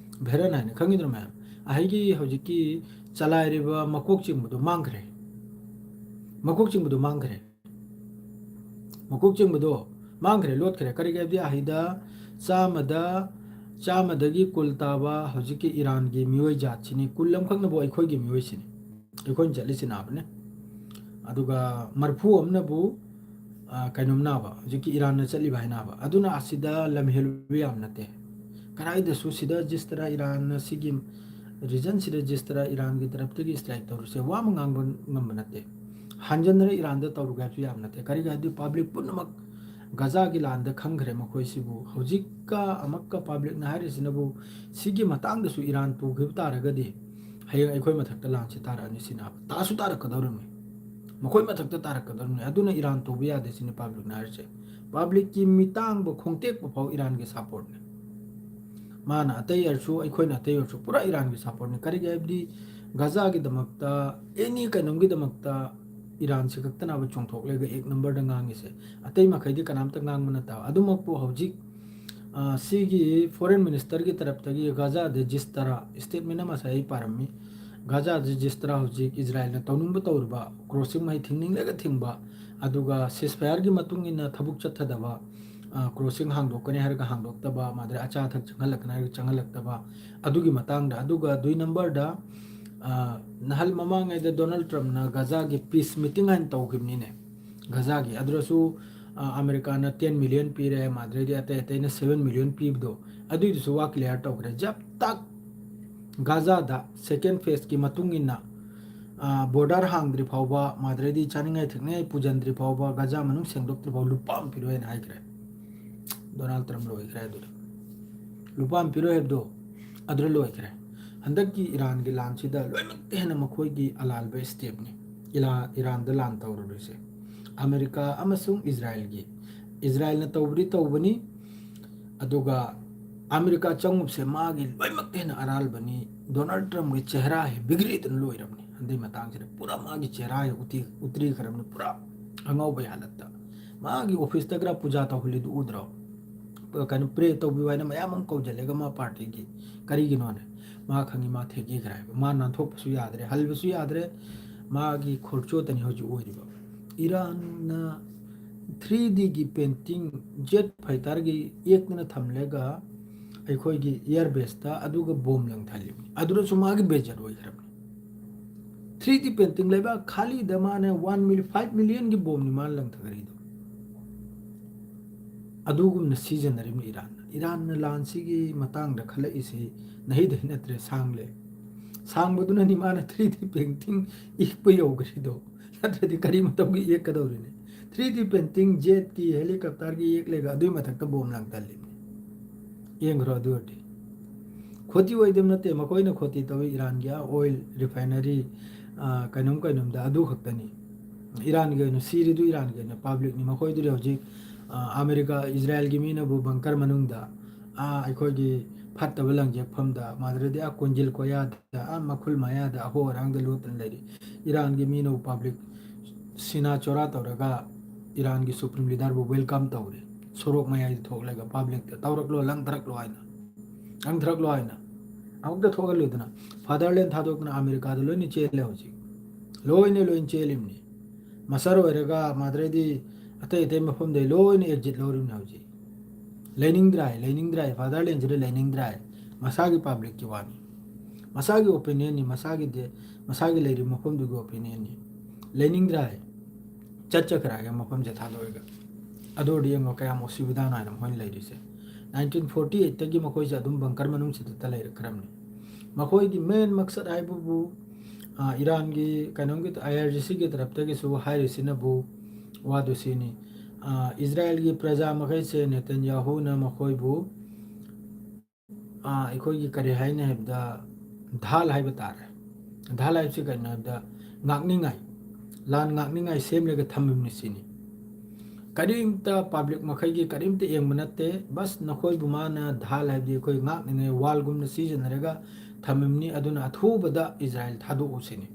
ꯚꯦꯔꯟ ꯍꯥꯏꯅ ꯈꯪꯉꯤꯗꯅ ꯃꯌꯥꯝ? ꯑꯍꯩꯒꯤ ꯍꯧꯖꯤꯛꯀꯤ ꯆꯂꯥꯏꯔꯤꯕ ꯃꯀꯣꯛ ꯆꯤꯡꯕꯗꯣ ꯃꯥꯡꯈ꯭ꯔꯦ꯫ ꯃꯀꯣꯛ ꯆꯤꯡꯕꯗꯣ ꯃꯥꯡꯈ꯭ꯔꯦ꯫ ꯃꯀꯣꯛ ꯆꯤꯡꯕꯗꯣ ꯃꯥꯡꯈ꯭ꯔꯦ, ꯂꯣꯠꯈ꯭ꯔꯦ꯫ ꯀꯔꯤꯒꯤ ꯍꯥꯏꯕꯗꯤ ꯑꯍꯩꯗ ꯆꯥꯝꯃꯗ, ꯆꯥꯝꯃꯗꯒꯤ ꯀꯨꯟ ꯇꯥꯕ ꯍꯧꯖꯤꯛꯀꯤ ꯏꯔꯥꯟꯒꯤ ꯃꯤꯑꯣꯏ ꯖꯥꯠꯁꯤꯅꯤ, ꯀꯨꯟ ꯑꯃꯈꯛꯅꯕꯨ ꯑꯩꯈꯣꯏꯒꯤ ꯃꯤꯑꯣꯏꯁꯤꯅꯤ꯫ ꯑꯩꯈꯣꯏꯅ ꯆꯠꯂꯤꯁꯤ ꯅꯥꯕꯅꯦ꯫ ꯑꯗꯨꯒ ꯃꯔꯐꯨ ꯑꯃꯅꯕꯨ, ꯑ, ꯀꯩꯅꯣꯝ ꯅꯥꯕ, ꯍꯧꯖꯤꯛꯀꯤ ꯏꯔꯥꯟꯅ ꯆꯠꯂꯤꯕ ꯍꯥꯏꯅꯕ꯫ ꯑꯗꯨꯅ ꯑꯁꯤꯗ ꯂꯝ ꯍꯦꯜꯂꯨꯕ ꯌꯥꯝ ꯅꯠꯇꯦ꯫ ꯀꯗꯥꯏꯗꯁꯨ ꯁꯤꯗ ꯖꯤꯁ ꯇꯔꯥ ꯏꯔꯥꯟꯅ ꯁꯤꯒꯤ regionꯁꯤꯗ ꯖꯤꯁ ꯇꯔꯥ ꯏꯔꯥꯟꯒꯤ ꯇꯔꯞꯇꯒꯤ strike ꯇꯧꯔꯤꯁꯦ ꯋꯥ ꯑꯃ ꯉꯥꯡꯕ ꯉꯝꯕ ꯅꯠꯇꯦ꯫ ꯍꯟꯖꯟꯗꯅ ꯏꯔꯥꯟꯗ ꯇꯧꯔꯨꯒꯦ ꯍꯥꯏꯕꯁꯨ ꯌꯥꯝ ꯅꯠꯇꯦ꯫ ꯀꯔꯤꯒꯤ ꯍꯥꯏꯕꯗꯤ public ꯄꯨꯝꯅꯃꯛ ꯒꯖꯥꯒꯤ ꯂꯥꯟꯗ ꯈꯪꯈ꯭ꯔꯦ ꯃꯈꯣꯏꯁꯤꯕꯨ꯫ ꯍꯧꯖꯤꯛꯀ ꯑꯃꯛꯀ publicꯅ ꯍꯥꯏꯔꯤꯁꯤꯅꯕꯨ ꯁꯤꯒꯤ ꯃꯇꯥꯡꯗꯁꯨ ꯏꯔꯥꯟ ꯇꯨꯈꯤꯕ ꯇꯥꯔꯒꯗꯤ ꯍꯌꯦꯡ ꯑꯩꯈꯣꯏ ꯃꯊꯛꯇ ꯂꯥꯟꯁꯤ ꯇꯥꯔꯛꯑꯅꯤ ꯁꯤꯅꯦꯕ꯫ ꯇꯥꯁꯨ ꯇꯥꯔꯛꯀꯗꯧꯔꯤꯕꯅꯤ꯫ ꯃꯈꯣꯏ ꯃꯊꯛꯇ ꯇꯥꯔꯛꯀꯗꯧꯔꯤꯕꯅꯤ꯫ ꯑꯗꯨꯅ ꯏꯔꯥꯟ ꯇꯧꯕ ꯌꯥꯗꯦ ꯁꯤꯅꯤ publicꯅ ꯍꯥꯏꯔꯤꯁꯦ꯫ Publicꯀꯤ ꯃꯤꯇꯥꯡꯕ ꯈꯣꯡꯇꯦꯛꯄ ꯐꯥꯎ ꯏꯔꯥꯟꯒꯤ supportꯅꯤ꯫ ꯃꯥꯅ ꯑꯇꯩ ꯑꯣꯏꯔꯁꯨ, ꯑꯩꯈꯣꯏꯅ ꯑꯇꯩ ꯑꯣꯏꯔꯁꯨ, ꯄꯨꯔꯥ ꯏꯔꯥꯟꯒꯤ supportꯅꯤ꯫ ꯀꯔꯤꯒꯤ ꯍꯥꯏꯕꯗꯤ ꯒꯖꯥꯒꯤꯗꯃꯛꯇ, any ꯀꯩꯅꯣꯝꯒꯤꯗꯃꯛꯇ ꯏꯔꯥꯟꯁꯤ ꯈꯛꯇꯅꯦꯕ ꯆꯣꯡꯊꯣꯛꯂꯒ ꯑꯦꯛ numberꯗ ꯉꯥꯡꯉꯤꯁꯦ꯫ ꯑꯇꯩ ꯃꯈꯩꯗꯤ ꯀꯅꯥꯝꯇ ꯉꯥꯡꯕ ꯅꯠꯇꯕ꯫ ꯑꯗꯨꯃꯛꯄꯨ ꯍꯧꯖꯤꯛ, ꯑ, ꯁꯤꯒꯤ foreign ministerꯒꯤ ꯇꯔꯞꯇꯒꯤ ꯒꯖꯥꯗ ꯖꯤꯁ ꯇꯔꯥ statement ꯑꯃ ꯉꯁꯥꯏ ꯑꯩ ꯄꯥꯔꯝꯃꯤ꯫ ꯒꯖꯥꯗ ꯖꯤꯁ ꯇꯔꯥ ꯍꯧꯖꯤꯛ ꯏꯖꯔꯥꯏꯜꯅ ꯇꯧꯅꯤꯡꯕ ꯇꯧꯔꯤꯕ, crossing ꯃꯍꯩ ꯊꯤꯡꯅꯤꯡꯂꯒ ꯊꯤꯡꯕ, ꯑꯗꯨꯒ ceasefire ꯒꯤ ꯃꯇꯨꯡ ꯏꯟꯅ ꯊꯕꯛ ꯆꯠꯊꯗꯕ, ꯑ, crossing ꯍꯥꯡꯗꯣꯛꯀꯅꯤ ꯍꯥꯏꯔꯒ ꯍꯥꯡꯗꯣꯛꯇꯕ, ꯃꯥꯗꯤ ꯑꯆꯥ ꯑꯊꯛ ꯆꯪꯍꯜꯂꯛꯀꯅꯤ ꯍꯥꯏꯔꯒ ꯆꯪꯍꯜꯂꯛꯇꯕ, ꯑꯗꯨꯒꯤ ꯃꯇꯥꯡꯗ꯫ ꯑꯗꯨꯒ ꯑꯗꯨꯏ numberꯗ, ꯑ, ꯅꯍꯥꯟ ꯃꯃꯥꯡꯉꯩꯗ ꯗꯣꯅꯥꯜꯗ ꯇ꯭ꯔꯝꯞꯅ ꯒꯖꯥꯒꯤ peace meeting ꯍꯥꯏꯅ ꯇꯧꯈꯤꯕꯅꯤꯅꯦ꯫ ꯒꯖꯥꯒꯤ꯫ ꯑꯗꯨꯗꯁꯨ, ꯑ, ꯑꯃꯦꯔꯤꯀꯥꯅ ten million ꯄꯤꯔꯦ, ꯃꯥꯗ꯭ꯔꯩꯗꯤ ꯑꯇꯩ ꯑꯇꯩꯅ seven million ꯄꯤꯕꯗꯣ, ꯑꯗꯨꯏꯗꯨꯁꯨ ꯋꯥ clear ꯇꯧꯈ꯭ꯔꯦ꯫ ꯖꯕ ꯇꯛ ꯒꯖꯥꯗ second phaseꯀꯤ ꯃꯇꯨꯡ ꯏꯟꯅ, ꯑ, border ꯍꯥꯡꯗ꯭ꯔꯤ ꯐꯥꯎꯕ, ꯃꯥꯗ꯭ꯔꯩꯗꯤ ꯆꯥꯅꯤꯡꯉꯥꯏ ꯊꯛꯅꯤꯡꯉꯥꯏ ꯄꯨꯖꯟꯗ꯭ꯔꯤ ꯐꯥꯎꯕ, ꯒꯖꯥ ꯃꯅꯨꯡ ꯁꯦꯡꯗꯣꯛꯇ꯭ꯔꯤ ꯐꯥꯎ ꯂꯨꯄꯥ ꯑꯃ ꯄꯤꯔꯣꯏꯅ ꯍꯥꯏꯈ꯭ꯔꯦ꯫ ꯗꯣꯅꯥꯜꯗ ꯇ꯭ꯔꯝꯞ ꯂꯣꯏꯈ꯭ꯔꯦ ꯑꯗꯨꯗ꯫ ꯂꯨꯄꯥ ꯑꯃ ꯄꯤꯔꯣꯏ ꯍꯥꯏꯕꯗꯣ ꯑꯗꯨꯗ ꯂꯣꯏꯈ꯭ꯔꯦ꯫ ꯍꯟꯗꯛꯀꯤ ꯏꯔꯥꯟꯒꯤ ꯂꯥꯟꯁꯤꯗ ꯂꯣꯏꯅꯃꯛꯇ ꯍꯦꯟꯅ ꯃꯈꯣꯏꯒꯤ ꯑꯂꯥꯜꯕ stepꯅꯤ ꯏꯂꯥ-, ꯏꯔꯥꯟꯗ ꯂꯥꯟ ꯇꯧꯔꯨꯔꯤꯁꯦ꯫ ꯑꯃꯦꯔꯤꯀꯥ ꯑꯃꯁꯨꯡ ꯏꯖꯔꯥꯏꯜꯒꯤ, ꯏꯖꯔꯥꯏꯜꯅ ꯇꯧꯕꯗꯤ ꯇꯧꯕꯅꯤ, ꯑꯗꯨꯒ ꯑꯃꯦꯔꯤꯀꯥ ꯆꯪꯉꯨꯕꯁꯦ ꯃꯥꯒꯤ ꯂꯣꯏꯅꯃꯛꯇ ꯍꯦꯟꯅ ꯑꯔꯥꯜꯕꯅꯤ꯫ ꯗꯣꯅꯥꯜꯗ ꯇ꯭ꯔꯝꯞꯀꯤ ꯆꯦꯍꯔꯥ ꯍꯦ ꯕꯤꯒ꯭ꯔꯤꯗꯅ ꯂꯣꯏꯔꯕꯅꯤ꯫ ꯍꯟꯗꯛ ꯃꯇꯥꯡꯁꯤꯗ ꯄꯨꯔꯥ ꯃꯥꯒꯤ ꯆꯦꯍꯔꯥ ꯍꯦ ꯎꯇꯤ-, ꯎꯇ꯭ꯔꯤꯈ꯭ꯔꯕꯅꯤ, ꯄꯨꯔꯥ ꯑꯉꯥꯎꯕꯒꯤ ꯍꯥꯂꯠꯇ꯫ ꯃꯥꯒꯤ ꯑꯣꯐꯤꯁꯇ ꯈꯔ ꯄꯨꯖꯥ ꯇꯧꯍꯜꯂꯤꯗꯨ ꯎꯗ꯭ꯔꯣ? ꯀꯩꯅꯣ, ꯄ꯭ꯔꯦ ꯇꯧꯕꯤꯌꯨ ꯍꯥꯏꯅ ꯃꯌꯥꯝ ꯑꯃ ꯀꯧꯁꯤꯜꯂꯦꯒ ꯃꯥ ꯄꯥꯔꯇꯤꯒꯤ꯫ ꯀꯔꯤꯒꯤꯅꯣꯅꯦ? ꯃꯥ ꯈꯪꯉꯤ ꯃꯥ ꯊꯦꯛꯈꯤꯈ꯭ꯔꯦ ꯍꯥꯏꯕ꯫ ꯃꯥ ꯅꯥꯟꯊꯣꯛꯄꯁꯨ ꯌꯥꯗ꯭ꯔꯦ, ꯍꯜꯕꯁꯨ ꯌꯥꯗ꯭ꯔꯦ꯫ ꯃꯥꯒꯤ ꯈꯣꯔꯆꯣꯠꯇꯅꯤ ꯍꯧꯖꯤꯛ ꯑꯣꯏꯔꯤꯕ꯫ ꯏꯔꯥꯟꯅ ꯊ꯭ꯔꯤ ꯗꯤꯒꯤ ꯄꯦꯟꯇꯤꯡ ꯖꯦꯠ ꯐꯥꯏꯇꯔꯒꯤ ꯌꯦꯛꯇꯅ ꯊꯝꯂꯒ ꯑꯩꯈꯣꯏꯒꯤ ꯏꯌꯥꯔ ꯕꯦꯁꯇ ꯑꯗꯨꯒ ꯕꯣꯝ ꯂꯪꯊꯍꯜꯂꯤꯕꯅꯤ꯫ ꯑꯗꯨꯗꯁꯨ ꯃꯥꯒꯤ ꯕꯦꯖꯦꯠ ꯑꯣꯏꯈ꯭ꯔꯕꯅꯤ꯫ ꯊ꯭ꯔꯤ ꯗꯤ ꯄꯦꯟꯇꯤꯡ ꯂꯩꯕꯥꯛ ꯈꯥꯂꯤꯗ ꯃꯥꯅ ꯋꯥꯟ ꯃꯤꯂꯤ-, ꯐꯥꯏꯚ ꯃꯤꯂꯤꯌꯟꯒꯤ ꯕꯣꯝꯅꯤ ꯃꯥꯅ ꯂꯪꯊꯈ꯭ꯔꯤꯗꯣ꯫ ꯑꯗꯨꯒꯨꯝꯅ ꯁꯤꯖꯤꯟꯅꯔꯤꯕꯅꯤ ꯏꯔꯥꯟꯅ꯫ ꯏꯔꯥꯟꯅ ꯂꯥꯟꯁꯤꯒꯤ ꯃꯇꯥꯡꯗ ꯈꯜꯂꯛꯏꯁꯤ ꯅꯍꯩꯗꯩ ꯅꯠꯇ꯭ꯔꯦ, ꯁꯥꯡꯂꯦ꯫ ꯁꯥꯡꯕꯗꯨꯅꯅꯤ ꯃꯥꯅ ꯊ꯭ꯔꯤ ꯗꯤ ꯄꯦꯟꯇꯤꯡ ꯌꯦꯛꯄ ꯌꯧꯈ꯭ꯔꯤꯗꯣ꯫ ꯅꯠꯇ꯭ꯔꯗꯤ ꯀꯔꯤ ꯃꯇꯧꯒꯤ ꯌꯦꯛꯀꯗꯧꯔꯤꯅꯤ? ꯊ꯭ꯔꯤ ꯗꯤ ꯄꯦꯟꯇꯤꯡ ꯖꯦꯠꯀꯤ, ꯍꯦꯂꯤꯀꯣꯞꯇꯔꯒꯤ ꯌꯦꯛꯂꯒ ꯑꯗꯨꯒꯤ ꯃꯊꯛꯇ ꯕꯣꯝ ꯂꯪꯊꯍꯜꯂꯤꯕꯅꯤ꯫ ꯌꯦꯡꯈ꯭ꯔꯣ ꯑꯗꯨ ꯑꯣꯏꯔꯗꯤ꯫ ꯈꯣꯇꯤ ꯑꯣꯏꯗꯕ ꯅꯠꯇꯦ, ꯃꯈꯣꯏꯅ ꯈꯣꯇꯤ ꯇꯧꯏ ꯏꯔꯥꯟꯒꯤ ꯑꯥ ꯑꯣꯏꯜ ꯔꯤꯐꯥꯏꯅꯔꯤ, ꯑꯥ, ꯀꯩꯅꯣꯝ ꯀꯩꯅꯣꯝꯗ ꯑꯗꯨ ꯈꯛꯇꯅꯤ꯫ ꯏꯔꯥꯟꯒꯤ ꯑꯣꯏꯅ ꯁꯤꯔꯤꯗꯨ ꯏꯔꯥꯟꯒꯤ ꯑꯣꯏꯅ ꯄꯥꯕ꯭ꯂꯤꯛꯅꯤ꯫ ꯃꯈꯣꯏꯗꯨꯗꯤ ꯍꯧꯖꯤꯛ, ꯑꯥ, ꯑꯃꯦꯔꯤꯀꯥ, ꯏꯖꯔꯥꯌꯦꯜꯒꯤ ꯃꯤꯅꯕꯨ ꯕꯪꯀꯔ ꯃꯅꯨꯡꯗ, ꯑꯥ, ꯑꯩꯈꯣꯏꯒꯤ ꯐꯠꯇꯕ ꯂꯪꯖꯦꯛꯐꯝꯗ, ꯃꯥꯗ꯭ꯔꯗꯤ ꯑꯥ ꯀꯣꯟꯖꯤꯜ ꯀꯣꯌꯥꯗ, ꯑꯥ, ꯃꯈꯨꯜ ꯃꯌꯥꯗ ꯑꯍꯣ ꯑꯔꯥꯡꯗ ꯂꯣꯠꯇꯅ ꯂꯩꯔꯤ꯫ ꯏꯔꯥꯟꯒꯤ ꯃꯤꯅꯕꯨ ꯄꯥꯕ꯭ꯂꯤꯛ ꯁꯤꯅꯥ ꯆꯣꯔꯥ ꯇꯧꯔꯒ ꯏꯔꯥꯟꯒꯤ ꯁꯨꯄ꯭ꯔꯤꯝ ꯂꯤꯗꯔꯕꯨ ꯋꯦꯜꯀꯝ ꯇꯧꯔꯦ꯫ ꯁꯣꯔꯣꯛ ꯃꯌꯥꯏꯗ ꯊꯣꯛꯂꯒ ꯄꯥꯕ꯭ꯂꯤꯛꯇ "ꯇꯧꯔꯛꯂꯣ, ꯂꯪꯊꯔꯛꯂꯣ" ꯍꯥꯏꯅ꯫ ꯂꯪꯊꯔꯛꯂꯣ ꯍꯥꯏꯅ꯫ ꯑꯃꯨꯛꯇ ꯊꯣꯛꯍꯜꯂꯨꯗꯅ꯫ ꯐꯥꯗꯔꯂꯦꯟ ꯊꯥꯗꯣꯛꯇꯅ ꯑꯃꯦꯔꯤꯀꯥꯗ ꯂꯣꯏꯅ ꯆꯦꯜꯂꯦ ꯍꯧꯖꯤꯛ꯫ ꯂꯣꯏꯅ, ꯂꯣꯏꯅ ꯆꯦꯜꯂꯤꯕꯅꯤ꯫ ꯃꯆꯔ ꯑꯣꯏꯔꯒ ꯃꯥꯗ꯭ꯔꯦꯗꯤ ꯑꯇꯩ ꯑꯇꯩ ꯃꯐꯝꯗꯩ ꯂꯣꯏꯅ ꯑꯦꯛꯖꯤꯠ ꯂꯧꯔꯤꯕꯅꯤ ꯍꯧꯖꯤꯛ꯫ ꯂꯩꯅꯤꯡꯗ꯭ꯔꯥꯏ, ꯂꯩꯅꯤꯡꯗ꯭ꯔꯥꯏ, ꯐꯥꯗꯔꯂꯦꯟꯁꯤꯗ ꯂꯩꯅꯤꯡꯗ꯭ꯔꯥꯏ꯫ ꯃꯁꯥꯒꯤ ꯄꯥꯕ꯭ꯂꯤꯛꯀꯤ ꯋꯥꯅꯤ꯫ ꯃꯁꯥꯒꯤ ꯑꯣꯄꯤꯅꯤꯌꯟꯅꯤ, ꯃꯁꯥꯒꯤ ꯗꯦ-, ꯃꯁꯥꯒꯤ ꯂꯩꯔꯤꯕ ꯃꯐꯝꯗꯨꯒꯤ ꯑꯣꯄꯤꯅꯤꯌꯟꯅꯤ꯫ ꯂꯩꯅꯤꯡꯗ꯭ꯔꯥꯏ? ꯆꯠꯆꯈ꯭ꯔꯒꯦ ꯃꯐꯝꯁꯦ ꯊꯥꯗꯣꯛꯑꯒ꯫ ꯑꯗꯨ ꯑꯣꯏꯔꯗꯤ ꯌꯦꯡꯉꯣ ꯀꯌꯥꯝ ꯑꯣꯁꯤꯕꯤꯗꯥꯅꯣ ꯍꯥꯏꯅ ꯃꯈꯣꯏꯅ ꯂꯩꯔꯤꯁꯦ꯫ ꯅꯥꯏꯟꯇꯤꯟ ꯐꯣꯔꯇꯤ ꯑꯩꯠꯇꯒꯤ ꯃꯈꯣꯏꯁꯦ ꯑꯗꯨꯝ ꯕꯪꯀꯔ ꯃꯅꯨꯡꯁꯤꯗꯇ ꯂꯩꯔꯛꯈ꯭ꯔꯕꯅꯤ꯫ ꯃꯈꯣꯏꯒꯤ ꯃꯦꯟ ꯃꯛꯁꯠ ꯍꯥꯏꯕꯕꯨ, ꯑ, ꯏꯔꯥꯟꯒꯤ ꯀꯩꯅꯣꯝꯒꯤ, ꯑꯥꯏ ꯑꯥꯔ ꯖꯤ ꯁꯤꯒꯤ ꯇꯔꯞꯇꯒꯤꯁꯨ ꯍꯥꯏꯔꯤꯁꯤꯅꯕꯨ ꯋꯥꯗꯨ ꯁꯤꯅꯤ꯫ ꯑ, ꯏꯖꯔꯥꯌꯦꯜꯒꯤ ꯄ꯭ꯔꯖꯥ ꯃꯈꯩꯁꯦ ꯅꯦꯇꯟꯌꯥꯍꯨꯅ ꯃꯈꯣꯏꯕꯨ ꯑꯥ, ꯑꯩꯈꯣꯏꯒꯤ ꯀꯔꯤ ꯍꯥꯏꯅꯤ ꯍꯥꯏꯕꯗ, ꯙꯥꯜ ꯍꯥꯏꯕ ꯇꯥꯔꯦ꯫ ꯙꯥꯜ ꯍꯥꯏꯕꯁꯤ ꯀꯩꯅꯣ ꯍꯥꯏꯕꯗ, ꯉꯥꯛꯅꯤꯡꯉꯥꯏ, ꯂꯥꯟ ꯉꯥꯛꯅꯤꯡꯉꯥꯏ ꯁꯦꯝꯂꯒ ꯊꯝꯃꯤꯕꯅꯤ ꯁꯤꯅꯤ꯫ ꯀꯔꯤꯝꯇ ꯄꯥꯕ꯭ꯂꯤꯛ ꯃꯈꯩꯒꯤ ꯀꯔꯤꯝꯇ ꯌꯦꯡꯕ ꯅꯠꯇꯦ, ꯕꯁ ꯅꯈꯣꯏꯕꯨ ꯃꯥꯅ ꯙꯥꯜ ꯍꯥꯏꯕꯗꯤ ꯑꯩꯈꯣꯏ ꯉꯥꯛꯅꯤꯡꯉꯥꯏ ꯋꯥꯜꯒꯨꯝꯅ ꯁꯤꯖꯤꯟꯅꯔꯒ ꯊꯝꯃꯤꯕꯅꯤ, ꯑꯗꯨꯅ ꯑꯊꯨꯕꯗ ꯏꯖꯔꯥꯌꯦꯜ ꯊꯥꯗꯣꯛꯎ ꯁꯤꯅꯤ꯫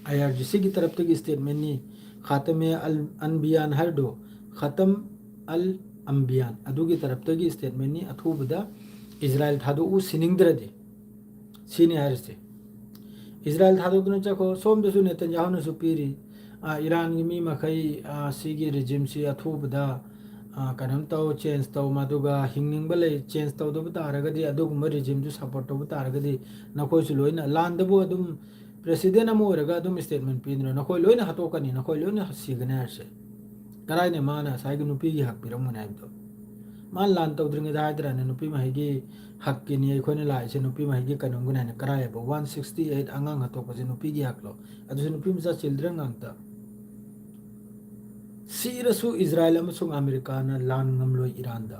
ꯑꯥꯏ ꯑꯥꯔ ꯖꯤ ꯁꯤꯒꯤ ꯇꯔꯞꯇꯒꯤ ꯁ꯭ꯇꯦꯠꯃꯦꯟꯅꯤ, ꯈꯥꯇꯃꯦ ꯑꯜ ꯑꯟꯕꯤꯌꯥꯟ ꯍꯥꯏꯔꯤꯗꯣ, ꯈꯇꯝ ꯑꯜ ꯑꯝꯕꯤꯌꯥꯟ ꯑꯗꯨꯒꯤ ꯇꯔꯞꯇꯒꯤ statement ꯅꯤ꯫ ꯑꯊꯨꯕꯗ ꯏꯖꯔꯥꯏꯜ ꯊꯥꯗꯣꯛꯎ, ꯁꯤꯅꯤꯡꯗ꯭ꯔꯗꯤ꯫ ꯁꯤꯅꯤ ꯍꯥꯏꯔꯤꯁꯦ꯫ ꯏꯖꯔꯥꯏꯜ ꯊꯥꯗꯣꯛꯇꯨꯅ ꯆꯠꯈꯣ꯫ ꯁꯣꯝꯗꯁꯨ ꯅꯦꯇꯟꯌꯥꯍꯨꯅꯁꯨ ꯄꯤꯔꯤ, ꯑ, ꯏꯔꯥꯟꯒꯤ ꯃꯤ ꯃꯈꯩ, ꯑ, ꯁꯤꯒꯤ regime ꯁꯤ ꯑꯊꯨꯕꯗ, ꯑ, ꯀꯩꯅꯣꯝ ꯇꯧ, change ꯇꯧ, ꯃꯗꯨꯒ ꯍꯤꯡꯅꯤꯡꯕ ꯂꯩ, change ꯇꯧꯗꯕ ꯇꯥꯔꯒꯗꯤ, ꯑꯗꯨꯒꯨꯝꯕ regime ꯗꯨ support ꯇꯧꯕ ꯇꯥꯔꯒꯗꯤ ꯅꯈꯣꯏꯁꯨ ꯂꯣꯏꯅ ꯂꯥꯟꯗꯕꯨ ꯑꯗꯨꯝ president ꯑꯃ ꯑꯣꯏꯔꯒ ꯑꯗꯨꯝ statement ꯄꯤꯗꯅ ꯅꯈꯣꯏ ꯂꯣꯏꯅ ꯍꯥꯠꯇꯣꯛꯀꯅꯤ, ꯅꯈꯣꯏ ꯂꯣꯏꯅ ꯁꯤꯒꯅꯤ ꯍꯥꯏꯔꯤꯁꯦ꯫ ꯀꯔꯥꯏꯅ ꯃꯥꯅ ꯉꯁꯥꯏꯒꯤ ꯅꯨꯄꯤꯒꯤ ꯍꯛ ꯄꯤꯔꯝꯒꯅꯤ ꯍꯥꯏꯕꯗꯣ? ꯃꯥꯅ ꯂꯥꯟ ꯇꯧꯗ꯭ꯔꯤꯉꯩꯗ ꯍꯥꯏꯗ꯭ꯔꯥꯅꯦ, ꯅꯨꯄꯤ ꯃꯍꯩꯒꯤ ꯍꯛꯀꯤꯅꯤ ꯑꯩꯈꯣꯏꯅ ꯂꯥꯛꯏꯁꯦ, ꯅꯨꯄꯤ ꯃꯍꯩꯒꯤ ꯀꯩꯅꯣꯝꯒꯤꯅꯤ ꯍꯥꯏꯅ꯫ ꯀꯔꯥꯏ ꯍꯥꯏꯕ? One sixty eight ꯑꯉꯥꯡ ꯍꯥꯠꯇꯣꯛꯄꯁꯦ ꯅꯨꯄꯤꯒꯤ ꯍꯛꯂꯣ? ꯑꯗꯨꯁꯨ ꯅꯨꯄꯤ ꯃꯆꯥ children ꯉꯥꯛꯇ꯫ ꯁꯤꯔꯁꯨ ꯏꯖꯔꯥꯏꯜ ꯑꯃꯁꯨꯡ ꯑꯃꯦꯔꯤꯀꯥꯅ ꯂꯥꯟ ꯉꯝꯂꯣꯏ ꯏꯔꯥꯟꯗ꯫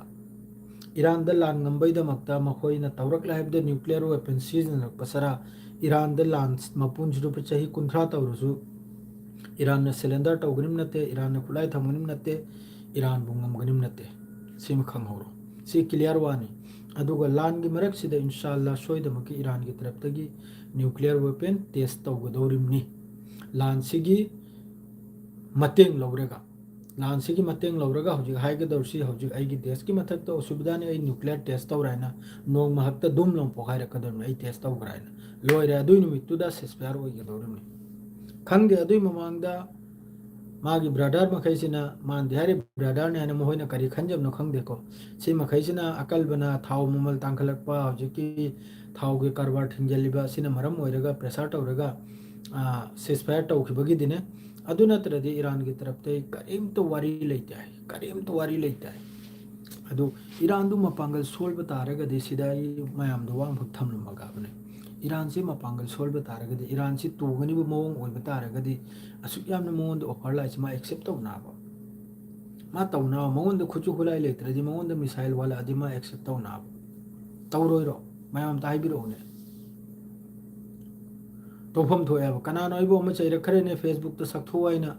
ꯏꯔꯥꯟꯗ ꯂꯥꯟ ꯉꯝꯕꯩꯗꯃꯛꯇ ꯃꯈꯣꯏꯅ ꯇꯧꯔꯛꯂꯦ ꯍꯥꯏꯕꯗ nuclear weapon ꯁꯤꯖꯤꯟꯅꯔꯛꯄ ꯁꯔꯥ ꯏꯔꯥꯟꯗ ꯂꯥꯟ ꯃꯄꯨꯟꯁꯤꯗꯨ ꯆꯍꯤ ꯀꯨꯟꯊ꯭ꯔꯥ ꯇꯧꯔꯁꯨ ꯏꯔꯥꯟꯅ surrender ꯇꯧꯒꯅꯤꯕ ꯅꯠꯇꯦ, ꯏꯔꯥꯟꯅ ꯈꯨꯠꯂꯥꯏ ꯊꯝꯒꯅꯤꯕ ꯅꯠꯇꯦ, ꯏꯔꯥꯟꯕꯨ ꯉꯝꯒꯅꯤꯕ ꯅꯠꯇꯦ꯫ ꯁꯤꯃ ꯈꯪꯍꯧꯔꯣ꯫ ꯁꯤ clear ꯋꯥꯅꯤ꯫ ꯑꯗꯨꯒ ꯂꯥꯟꯒꯤ ꯃꯔꯛꯁꯤꯗ ꯏꯟꯁꯥ ꯑꯜꯂꯥ ꯁꯣꯏꯗꯃꯛꯀꯤ ꯏꯔꯥꯟꯒꯤ ꯇꯔꯞꯇꯒꯤ nuclear weapon test ꯇꯧꯒꯗꯧꯔꯤꯕꯅꯤ꯫ ꯂꯥꯟꯁꯤꯒꯤ ꯃꯇꯦꯡ ꯂꯧꯔꯒ, ꯂꯥꯟꯁꯤꯒꯤ ꯃꯇꯦꯡ ꯂꯧꯔꯒ ꯍꯧꯖꯤꯛ ꯍꯥꯏꯒꯗꯧꯔꯤꯁꯤ, ꯍꯧꯖꯤꯛ ꯑꯩꯒꯤ ꯗꯦꯁꯀꯤ ꯃꯊꯛꯇ ꯑꯁꯨꯕꯤꯗꯥꯅꯤ, ꯑꯩ nuclear test ꯇꯧꯔꯦ ꯍꯥꯏꯅ ꯅꯣꯡꯃ ꯍꯦꯛꯇ ꯗꯨꯝ ꯂꯥꯎ ꯄꯣꯈꯥꯏꯔꯛꯀꯗꯧꯔꯤꯕꯅꯤ, ꯑꯩ test ꯇꯧꯈ꯭ꯔꯦ ꯍꯥꯏꯅ꯫ ꯂꯣꯏꯔꯦ, ꯑꯗꯨꯏ ꯅꯨꯃꯤꯠꯇꯨꯗ ceasefire ꯑꯣꯏꯒꯗꯧꯔꯤꯕꯅꯤ꯫ ꯈꯪꯗꯦ, ꯑꯗꯨꯏ ꯃꯃꯥꯡꯗ ꯃꯥꯒꯤ brother ꯃꯈꯩꯁꯤꯅ, ꯃꯥꯅꯗꯤ ꯍꯥꯏꯔꯤ brother ꯅꯤ ꯍꯥꯏꯅ, ꯃꯈꯣꯏꯅ ꯀꯔꯤ ꯈꯟꯖꯕꯅꯣ ꯈꯪꯗꯦꯀꯣ꯫ ꯁꯤ ꯃꯈꯩꯁꯤꯅ ꯑꯀꯜꯕꯅ ꯊꯥꯎ ꯃꯃꯜ ꯇꯥꯡꯈꯠꯂꯛꯄ, ꯍꯧꯖꯤꯛꯀꯤ ꯊꯥꯎꯒꯤ ꯀꯔꯕꯥꯔ ꯊꯤꯡꯖꯤꯜꯂꯤꯕ ꯑꯁꯤꯅ ꯃꯔꯝ ꯑꯣꯏꯔꯒ pressure ꯇꯧꯔꯒ, ꯑ, ceasefire ꯇꯧꯈꯤꯕꯒꯤꯗꯤꯅꯦ꯫ ꯑꯗꯨ ꯅꯠꯇ꯭ꯔꯗꯤ ꯏꯔꯥꯟꯒꯤ ꯇꯔꯞꯇꯩ ꯀꯔꯤꯝꯇ ꯋꯥꯔꯤ ꯂꯩꯇꯦ ꯍꯥꯏ, ꯀꯔꯤꯝꯇ ꯋꯥꯔꯤ ꯂꯩꯇꯦ ꯍꯥꯏ꯫ ꯑꯗꯨ ꯏꯔꯥꯟꯗꯨ ꯃꯄꯥꯡꯒꯜ ꯁꯣꯟꯕ ꯇꯥꯔꯒꯗꯤ ꯁꯤꯗ ꯑꯩ ꯃꯌꯥꯝꯗꯣ ꯋꯥ ꯑꯃꯈꯛ ꯊꯝꯂꯝꯃꯒꯕꯅꯦ꯫ ꯏꯔꯥꯟꯁꯤ ꯃꯄꯥꯡꯒꯜ ꯁꯣꯟꯕ ꯇꯥꯔꯒꯗꯤ, ꯏꯔꯥꯟꯁꯤ ꯇꯨꯒꯅꯤꯕ ꯃꯑꯣꯡ ꯑꯣꯏꯕ ꯇꯥꯔꯒꯗꯤ, ꯑꯁꯨꯛ ꯌꯥꯝꯅ ꯃꯉꯣꯟꯗ offer ꯂꯥꯛꯏꯁꯤ ꯃꯥ accept ꯇꯧꯅꯕ꯫ ꯃꯥ ꯇꯧꯅꯕ, ꯃꯉꯣꯟꯗ ꯈꯨꯠꯁꯨ ꯈꯨꯠꯂꯥꯏ ꯂꯩꯇ꯭ꯔꯗꯤ, ꯃꯉꯣꯟꯗ missile ꯋꯥꯠꯂꯛꯑꯗꯤ ꯃꯥ accept ꯇꯧꯅꯕ꯫ ꯇꯧꯔꯣꯏꯔꯣ? ꯃꯌꯥꯝ ꯑꯝꯇ ꯍꯥꯏꯕꯤꯔꯛꯎꯅꯦ꯫ ꯇꯧꯐꯝ ꯊꯣꯛꯑꯦꯕ꯫ ꯀꯅꯥꯅꯣ ꯑꯩꯕꯨ ꯑꯃ ꯆꯩꯔꯛꯈ꯭ꯔꯦꯅꯦ Facebook ꯇ ꯁꯛꯊꯨ ꯍꯥꯏꯅ꯫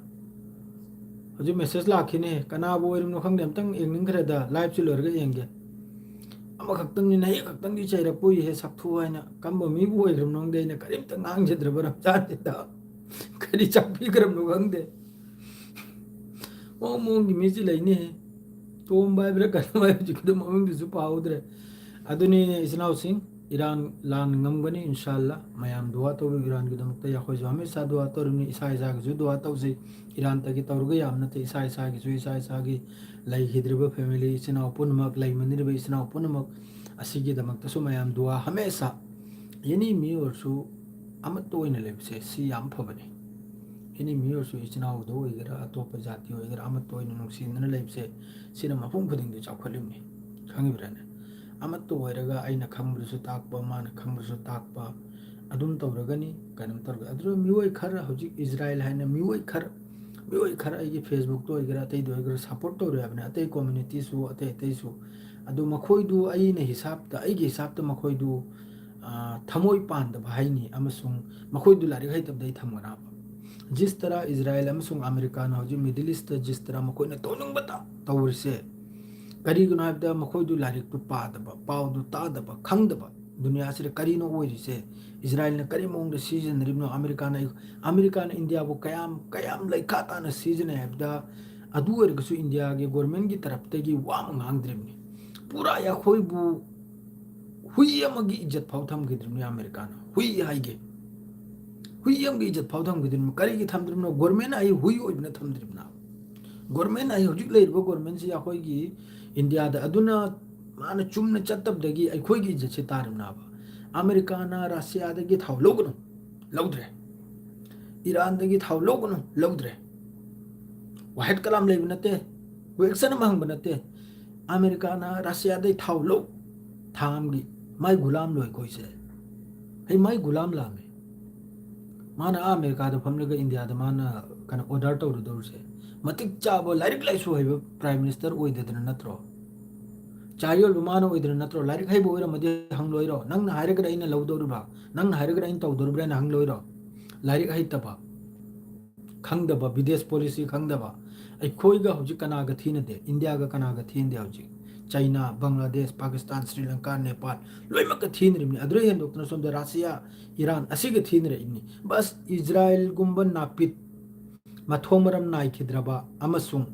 ꯍꯧꯖꯤꯛ message ꯂꯥꯛꯈꯤꯅꯦ꯫ ꯀꯅꯥꯕꯨ ꯑꯣꯏꯔꯤꯕꯅꯣ ꯈꯪꯗꯦ꯫ ꯑꯝꯇꯪ ꯌꯦꯡꯅꯤꯡꯈ꯭ꯔꯦꯗ꯫ Live ꯁꯤ ꯂꯣꯏꯔꯒ ꯌꯦꯡꯒꯦ꯫ ꯑꯃꯈꯛꯇꯪꯅꯤ, ꯅꯍꯦꯛ ꯈꯛꯇꯪꯗꯤ ꯆꯩꯔꯛꯄ ꯎꯏꯍꯦ ꯁꯛꯊꯨ ꯍꯥꯏꯅ꯫ ꯀꯔꯝꯕ ꯃꯤꯕꯨ ꯑꯣꯏꯈ꯭ꯔꯕꯅꯣ ꯈꯪꯗꯦ꯫ ꯑꯩꯅ ꯀꯔꯤꯝꯇ ꯉꯥꯡꯖꯗ꯭ꯔꯕ ꯔꯝꯖꯥꯟꯁꯤꯗ꯫ ꯀꯔꯤ ꯆꯥꯛꯄꯤꯈ꯭ꯔꯕꯅꯣ ꯈꯪꯗꯦ꯫ ꯃꯑꯣꯡ ꯃꯑꯣꯡꯒꯤ ꯃꯤꯁꯤ ꯂꯩꯅꯤ꯫ ꯇꯣꯝꯕ ꯍꯥꯏꯕ꯭ꯔꯥ ꯀꯩꯅꯣ ꯍꯥꯏꯕ, ꯍꯧꯖꯤꯛꯀꯤꯗꯣ ꯃꯃꯤꯡꯗꯨꯁꯨ ꯄꯥꯍꯧꯗ꯭ꯔꯦ꯫ ꯑꯗꯨꯅꯤ ꯏꯆꯤꯟ ꯏꯅꯥꯎꯁꯤꯡ, ꯏꯔꯥꯟ ꯂꯥꯟ ꯉꯝꯒꯅꯤ ꯏꯟꯁꯥ ꯑꯜꯂꯥ꯫ ꯃꯌꯥꯝ ꯗꯨꯋꯥ ꯇꯧꯕꯤꯌꯨ ꯏꯔꯥꯟꯒꯤꯗꯃꯛꯇ꯫ ꯑꯩꯈꯣꯏꯁꯨ ꯍꯃꯦꯁꯥ ꯗꯨꯋꯥ ꯇꯧꯔꯤꯕꯅꯤ꯫ ꯏꯁꯥ ꯏꯁꯥꯒꯤꯁꯨ ꯗꯨꯋꯥ ꯇꯧꯖꯩ꯫ ꯏꯔꯥꯟꯇꯒꯤ ꯇꯧꯔꯒ ꯌꯥꯝ ꯅꯠꯇꯦ, ꯏꯁꯥ ꯏꯁꯥꯒꯤꯁꯨ, ꯏꯁꯥ ꯏꯁꯥꯒꯤ ꯂꯩꯈꯤꯗ꯭ꯔꯤꯕ ꯐꯦꯃꯤꯂꯤ, ꯏꯆꯤꯟ ꯏꯅꯥꯎ ꯄꯨꯝꯅꯃꯛ, ꯂꯩꯃꯤꯟꯅꯔꯤꯕ ꯏꯆꯤꯟ ꯏꯅꯥꯎ ꯄꯨꯝꯅꯃꯛ ꯑꯁꯤꯒꯤꯗꯃꯛꯇꯁꯨ ꯃꯌꯥꯝ ꯗꯨꯋꯥ ꯍꯃꯦꯁꯥ꯫ ꯑꯦꯅꯤ ꯃꯤ ꯑꯣꯏꯔꯁꯨ ꯑꯃꯠꯇ ꯑꯣꯏꯅ ꯂꯩꯕꯁꯦ ꯁꯤ ꯌꯥꯝ ꯐꯕꯅꯤ꯫ ꯑꯦꯅꯤ ꯃꯤ ꯑꯣꯏꯔꯁꯨ, ꯏꯆꯤꯟ ꯏꯅꯥꯎꯗ ꯑꯣꯏꯒꯦꯔꯥ, ꯑꯇꯣꯞꯄ ꯖꯥꯇꯤ ꯑꯣꯏꯒꯦꯔꯥ, ꯑꯃꯠꯇ ꯑꯣꯏꯅ ꯅꯨꯡꯁꯤꯅꯅ ꯂꯩꯕꯁꯦ ꯁꯤꯅ ꯃꯐꯝ ꯈꯨꯗꯤꯡꯗ ꯆꯥꯎꯈꯠꯂꯤꯕꯅꯤ꯫ ꯈꯪꯉꯤꯕ꯭ꯔꯥꯅꯦ? ꯑꯃꯠꯇ ꯑꯣꯏꯔꯒ ꯑꯩꯅ ꯈꯪꯕꯗꯁꯨ ꯇꯥꯛꯄ, ꯃꯥꯅ ꯈꯪꯕꯗꯁꯨ ꯇꯥꯛꯄ, ꯑꯗꯨꯝ ꯇꯧꯔꯒꯅꯤ꯫ ꯀꯩꯅꯣꯝ ꯇꯧꯔꯒ ꯑꯗꯨꯅ ꯃꯤꯑꯣꯏ ꯈꯔ, ꯍꯧꯖꯤꯛ ꯏꯖꯔꯥꯏꯜ ꯍꯥꯏꯅ ꯃꯤꯑꯣꯏ ꯈꯔ, ꯃꯤꯑꯣꯏ ꯈꯔ ꯑꯩꯒꯤ ꯐꯦꯁꯕꯨꯛꯇ ꯑꯣꯏꯒꯦꯔꯥ, ꯑꯇꯩꯗ ꯑꯣꯏꯒꯦꯔꯥ, ꯁꯞꯄꯣꯔꯠ ꯇꯧꯔꯦ ꯍꯥꯏꯕꯅꯤ, ꯑꯇꯩ ꯀꯝꯃ꯭ꯌꯨꯅꯤꯇꯤꯁꯨ, ꯑꯇꯩ ꯑꯇꯩꯁꯨ꯫ ꯑꯗꯨ ꯃꯈꯣꯏꯗꯨ ꯑꯩꯅ ꯍꯤꯁꯥꯞꯇ, ꯑꯩꯒꯤ ꯍꯤꯁꯥꯞꯇ ꯃꯈꯣꯏꯗꯨ, ꯑ, ꯊꯃꯣꯏ ꯄꯥꯟꯗꯕ ꯍꯥꯏꯅꯤ, ꯑꯃꯁꯨꯡ ꯃꯈꯣꯏꯗꯨ ꯂꯥꯏꯔꯤꯛ ꯍꯩꯇꯕꯗ ꯑꯩ ꯊꯝꯒꯅꯕ꯫ ꯖꯤꯁ ꯇꯔꯥ ꯏꯖꯔꯥꯏꯜ ꯑꯃꯁꯨꯡ ꯑꯃꯦꯔꯤꯀꯥꯅ ꯍꯧꯖꯤꯛ ꯃꯤꯗꯜ ꯏꯁꯇ ꯖꯤꯁ ꯇꯔꯥ ꯃꯈꯣꯏꯅ ꯇꯧꯅꯤꯡꯕꯇ ꯇꯧꯔꯤꯁꯦ ꯀꯔꯤꯒꯤꯅꯣ ꯍꯥꯏꯕꯗ, ꯃꯈꯣꯏꯗꯨ ꯂꯥꯏꯔꯤꯛꯇꯨ ꯄꯥꯗꯕ, ꯄꯥꯎꯗꯨ ꯇꯥꯗꯕ, ꯈꯪꯗꯕ꯫ ꯗꯨꯅꯤꯌꯥꯁꯤꯗ ꯀꯔꯤꯅꯣ ꯑꯣꯏꯔꯤꯁꯦ? ꯏꯖꯔꯥꯏꯜꯅ ꯀꯔꯤ ꯃꯑꯣꯡꯗ ꯁꯤꯖꯤꯟꯅꯔꯤꯕꯅꯣ? ꯑꯃꯦꯔꯤꯀꯥꯅ, ꯑꯃꯦꯔꯤꯀꯥꯅ ꯏꯟꯗꯤꯌꯥꯕꯨ ꯀꯌꯥꯝ, ꯀꯌꯥꯝ ꯂꯩꯈꯥ ꯇꯥꯅ ꯁꯤꯖꯤꯟꯅꯩ ꯍꯥꯏꯕꯗ, ꯑꯗꯨ ꯑꯣꯏꯔꯒꯁꯨ ꯏꯟꯗꯤꯌꯥꯒꯤ ꯒꯣꯔꯃꯦꯟꯒꯤ ꯇꯔꯞꯇꯒꯤ ꯋꯥ ꯑꯃ ꯉꯥꯡꯗ꯭ꯔꯤꯕꯅꯤ꯫ ꯄꯨꯔꯥ ꯑꯩꯈꯣꯏꯕꯨ ꯍꯨꯏ ꯑꯃꯒꯤ ꯏꯖꯠ ꯐꯥꯎ ꯊꯝꯈꯤꯗ꯭ꯔꯤꯕꯅꯤ ꯑꯃꯦꯔꯤꯀꯥꯅ꯫ ꯍꯨꯏ ꯍꯥꯏꯒꯦ, ꯍꯨꯏ ꯑꯃꯒꯤ ꯏꯖꯠ ꯐꯥꯎ ꯊꯝꯈꯤꯗ꯭ꯔꯤꯕꯅꯤ꯫ ꯀꯔꯤꯒꯤ ꯊꯝꯗ꯭ꯔꯤꯕꯅꯣ? ꯒꯣꯔꯃꯦꯟ ꯑꯩ ꯍꯨꯏ ꯑꯣꯏꯕꯅ ꯊꯝꯗ꯭ꯔꯤꯕꯅ? ꯒꯣꯔꯃꯦꯟ ꯑꯩ ꯍꯧꯖꯤꯛ ꯂꯩꯔꯤꯕ ꯒꯣꯔꯃꯦꯟꯁꯤ ꯑꯩꯈꯣꯏꯒꯤ ꯏꯟꯗꯤꯌꯥꯗ, ꯑꯗꯨꯅ ꯃꯥꯅ ꯆꯨꯝꯅ ꯆꯠꯇꯕꯗꯒꯤ ꯑꯩꯈꯣꯏꯒꯤ ꯏꯖꯠꯁꯤ ꯇꯥꯔꯤꯕꯅꯦꯕ꯫ ꯑꯃꯦꯔꯤꯀꯥꯅ ꯔꯁꯤꯌꯥꯗꯒꯤ ꯊꯥꯎ ꯂꯧꯒꯅꯨ, ꯂꯧꯗ꯭ꯔꯦ꯫ ꯏꯔꯥꯟꯗꯒꯤ ꯊꯥꯎ ꯂꯧꯒꯅꯨ, ꯂꯧꯗ꯭ꯔꯦ꯫ ꯋꯥꯍꯦꯗ ꯀꯂꯥꯝ ꯂꯩꯕ ꯅꯠꯇꯦ, ꯀ꯭ꯋꯦꯛꯁꯟ ꯑꯃ ꯍꯪꯕ ꯅꯠꯇꯦ꯫ ꯑꯃꯦꯔꯤꯀꯥꯅ ꯔꯁꯤꯌꯥꯗꯩ ꯊꯥꯎ ꯂꯧ, ꯊꯥ ꯑꯃꯒꯤ꯫ ꯃꯥꯏ ꯒꯨꯂꯥꯝ ꯂꯣꯏ ꯑꯩꯈꯣꯏꯁꯦ꯫ ꯑꯩ ꯃꯥꯏ ꯒꯨꯂꯥꯝ ꯂꯥꯝꯃꯦ꯫ ꯃꯥꯅ ꯑꯥ ꯑꯃꯦꯔꯤꯀꯥꯗ ꯐꯝꯂꯒ ꯏꯟꯗꯤꯌꯥꯗ ꯃꯥꯅ ꯀꯩꯅꯣ ꯑꯣꯔꯗꯔ ꯇꯧꯔꯨꯗꯧꯔꯤꯁꯦ꯫ ꯃꯇꯤꯛ ꯆꯥꯕ ꯂꯥꯏꯔꯤꯛ ꯂꯥꯏꯁꯨ ꯍꯩꯕ ꯄ꯭ꯔꯥꯏꯝ ꯃꯤꯅꯤꯁꯇꯔ ꯑꯣꯏꯗꯗꯅ ꯅꯠꯇ꯭ꯔꯣ? ꯆꯥ ꯌꯣꯟꯕ ꯃꯥꯅ ꯑꯣꯏꯗꯅ ꯅꯠꯇ꯭ꯔꯣ? ꯂꯥꯏꯔꯤꯛ ꯍꯩꯕ ꯑꯣꯏꯔꯝꯃꯗꯤ ꯍꯪꯂꯣꯏꯔꯣ? ꯅꯪꯅ ꯍꯥꯏꯔꯒꯗꯤ ꯑꯩꯅ ꯂꯧꯗꯧꯔꯤꯕ꯭ꯔꯥ? ꯅꯪꯅ ꯍꯥꯏꯔꯒꯗꯤ ꯑꯩꯅ ꯇꯧꯗꯧꯔꯤꯕ꯭ꯔꯥ ꯍꯥꯏꯅ ꯍꯪꯂꯣꯏꯔꯣ? ꯂꯥꯏꯔꯤꯛ ꯍꯩꯇꯕ, ꯈꯪꯗꯕ, ꯕꯤꯗꯦꯁ ꯄꯣꯂꯤꯁꯤ ꯈꯪꯗꯕ꯫ ꯑꯩꯈꯣꯏꯒ ꯍꯧꯖꯤꯛ ꯀꯅꯥꯒ ꯊꯤꯅꯗꯦ? ꯏꯟꯗꯤꯌꯥꯒ ꯀꯅꯥꯒ ꯊꯤꯅꯗꯦ ꯍꯧꯖꯤꯛ? ꯆꯩꯅꯥ, ꯕꯪꯒ꯭ꯂꯥꯗꯦꯁ, ꯄꯥꯀꯤꯁꯇꯥꯟ, ꯁ꯭ꯔꯤ ꯂꯪꯀꯥ, ꯅꯦꯄꯥꯜ, ꯂꯣꯏꯅꯃꯛꯀ ꯊꯤꯅꯔꯤꯕꯅꯤ꯫ ꯑꯗꯨꯗꯩ ꯍꯦꯟꯗꯣꯛꯇꯅ ꯁꯣꯝꯗ ꯔꯁꯤꯌꯥ, ꯏꯔꯥꯟ ꯑꯁꯤꯒ ꯊꯤꯅꯔꯛꯏꯕꯅꯤ꯫ ꯕꯁ ꯏꯖꯔꯥꯏꯜꯒꯨꯝꯕ ꯅꯥꯄꯤꯠ ꯃꯊꯣꯡ ꯃꯔꯝ ꯅꯥꯏꯈꯤꯗ꯭ꯔꯕ ꯑꯃꯁꯨꯡ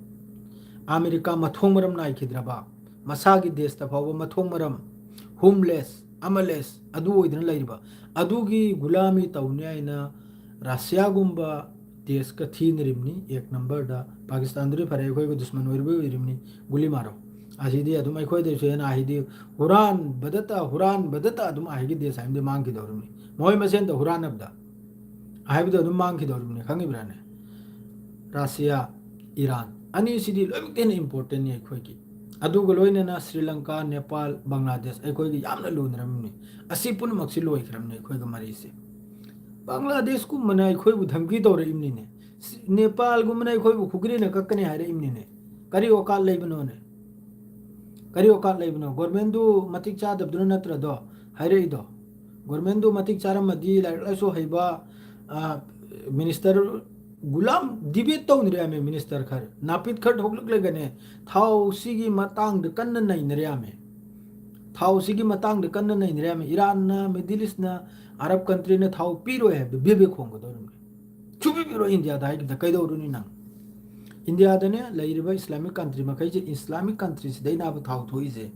ꯑꯃꯦꯔꯤꯀꯥ ꯃꯊꯣꯡ ꯃꯔꯝ ꯅꯥꯏꯈꯤꯗ꯭ꯔꯕ, ꯃꯁꯥꯒꯤ ꯗꯦꯁꯇ ꯐꯥꯎꯕ ꯃꯊꯣꯡ ꯃꯔꯝ, ꯍꯣꯝꯂꯦꯁ, ꯑꯃꯂꯦꯁ ꯑꯗꯨ ꯑꯣꯏꯗꯨꯅ ꯂꯩꯔꯤꯕ, ꯑꯗꯨꯒꯤ ꯒꯨꯂꯥꯃꯤ ꯇꯧꯅꯤ ꯍꯥꯏꯅ ꯔꯁꯤꯌꯥꯒꯨꯝꯕ ꯗꯦꯁꯀ ꯊꯤꯅꯔꯤꯕꯅꯤ꯫ ꯑꯦꯛ ꯅꯝꯕꯔꯗ ꯄꯥꯀꯤꯁꯇꯥꯟꯗꯨꯗꯤ ꯐꯔꯦ, ꯑꯩꯈꯣꯏꯒ ꯗꯨꯁꯃꯟ ꯑꯣꯏꯔꯤꯕ ꯑꯣꯏꯔꯤꯕꯅꯤ, ꯒꯨꯂꯤ ꯃꯥꯔꯣ꯫ ꯑꯁꯤꯗꯤ ꯑꯗꯨꯝ ꯑꯩꯈꯣꯏꯗꯁꯨ ꯍꯦꯟꯅ ꯑꯍꯤꯗꯤ ꯍꯨꯔꯥꯟꯕꯗꯇ ꯍꯨꯔꯥꯟꯕꯗꯇ ꯑꯗꯨꯝ ꯑꯍꯤꯒꯤ ꯗꯦꯁ ꯍꯥꯏꯕꯗꯤ ꯃꯥꯡꯈꯤꯗꯧꯔꯤꯕꯅꯤ꯫ ꯃꯣꯏ ꯃꯁꯦꯟꯗ ꯍꯨꯔꯥꯟꯅꯕꯗ ꯑꯍꯥꯏꯕꯗꯣ ꯑꯗꯨꯝ ꯃꯥꯡꯈꯤꯗꯧꯔꯤꯕꯅꯤ, ꯈꯪꯉꯤꯕ꯭ꯔꯥꯅꯦ? ꯔꯁꯤꯌꯥ, ꯏꯔꯥꯟ ꯑꯅꯤꯁꯤꯗꯤ ꯂꯣꯏꯅꯃꯛꯇ ꯍꯦꯟꯅ ꯏꯝꯄꯣꯔꯇꯦꯟꯅꯤ ꯑꯩꯈꯣꯏꯒꯤ꯫ ꯑꯗꯨꯒ ꯂꯣꯏꯅꯅ ꯁ꯭ꯔꯤ ꯂꯪꯀꯥ, ꯅꯦꯄꯥꯜ, ꯕꯪꯒ꯭ꯂꯥꯗꯦꯁ ꯑꯩꯈꯣꯏꯒꯤ ꯌꯥꯝꯅ ꯂꯨꯅꯔꯝꯃꯤ꯫ ꯑꯁꯤ ꯄꯨꯝꯅꯃꯛꯁꯤ ꯂꯣꯏꯈ꯭ꯔꯕꯅꯤ ꯑꯩꯈꯣꯏꯒ ꯃꯔꯤꯁꯦ꯫ ꯕꯪꯒ꯭ꯂꯥꯗꯦꯁꯀꯨꯝꯕꯅ ꯑꯩꯈꯣꯏꯕꯨ ꯙꯝꯀꯤ ꯇꯧꯔꯛꯏꯕꯅꯤꯅꯦ꯫ ꯁꯤ-, ꯅꯦꯄꯥꯜꯒꯨꯝꯕꯅ ꯑꯩꯈꯣꯏꯕꯨ ꯈꯨꯒ꯭ꯔꯤꯅ ꯀꯛꯀꯅꯤ ꯍꯥꯏꯔꯛꯏꯕꯅꯤꯅꯦ꯫ ꯀꯔꯤ ꯑꯣꯀꯥꯠ ꯂꯩꯕꯅꯣꯅꯦ? ꯀꯔꯤ ꯑꯣꯀꯥꯠ ꯂꯩꯕꯅꯣ? ꯒꯣꯔꯃꯦꯟꯗꯨ ꯃꯇꯤꯛ ꯆꯥꯗꯕꯗꯨꯅ ꯅꯠꯇ꯭ꯔꯗꯣ ꯍꯥꯏꯔꯛꯏꯗꯣ? ꯒꯣꯔꯃꯦꯟꯗꯨ ꯃꯇꯤꯛ ꯆꯥꯔꯝꯃꯗꯤ ꯂꯥꯏꯔꯤꯛ ꯂꯥꯏꯁꯨ ꯍꯩꯕ, ꯑ, ꯃꯤꯅꯤꯁꯇꯔ ꯒꯨꯂꯥꯝ ꯗꯤꯕꯦꯠ ꯇꯧꯅꯔꯦ ꯍꯥꯏꯃꯦ ꯃꯤꯅꯤꯁꯇꯔ ꯈꯔ꯫ ꯅꯥꯄꯤꯠ ꯈꯔ ꯊꯣꯛꯂꯛꯂꯒꯅꯦ ꯊꯥꯎꯁꯤꯒꯤ ꯃꯇꯥꯡꯗ ꯀꯟꯅ ꯅꯩꯅꯔꯦ ꯍꯥꯏꯃꯦ꯫ ꯊꯥꯎꯁꯤꯒꯤ ꯃꯇꯥꯡꯗ ꯀꯟꯅ ꯅꯩꯅꯔꯦ ꯍꯥꯏꯃꯦ꯫ ꯏꯔꯥꯟꯅ, ꯃꯤꯗꯜ ꯏꯁꯅ, ꯑꯔꯕ ꯀꯟꯇ꯭ꯔꯤꯅ ꯊꯥꯎ ꯄꯤꯔꯣꯏ ꯍꯥꯏꯕꯗꯨ ꯕꯦ ꯕꯦ ꯈꯣꯡꯒꯗꯧꯔꯤꯕꯅꯤ꯫ ꯁꯨꯄꯤ ꯄꯤꯔꯣꯏ ꯏꯟꯗꯤꯌꯥꯗ ꯍꯥꯏꯈꯤꯕꯗ ꯀꯩꯗꯧꯔꯨꯅꯤ ꯅꯪ? ꯏꯟꯗꯤꯌꯥꯗꯅꯦ ꯂꯩꯔꯤꯕ ꯏꯁꯂꯥꯃꯤꯛ ꯀꯟꯇ꯭ꯔꯤ ꯃꯈꯩꯁꯦ, ꯏꯁꯂꯥꯃꯤꯛ ꯀꯟꯇ꯭ꯔꯤꯁꯤꯗꯩꯅꯦꯕ ꯊꯥꯎ ꯊꯣꯛꯏꯁꯦ꯫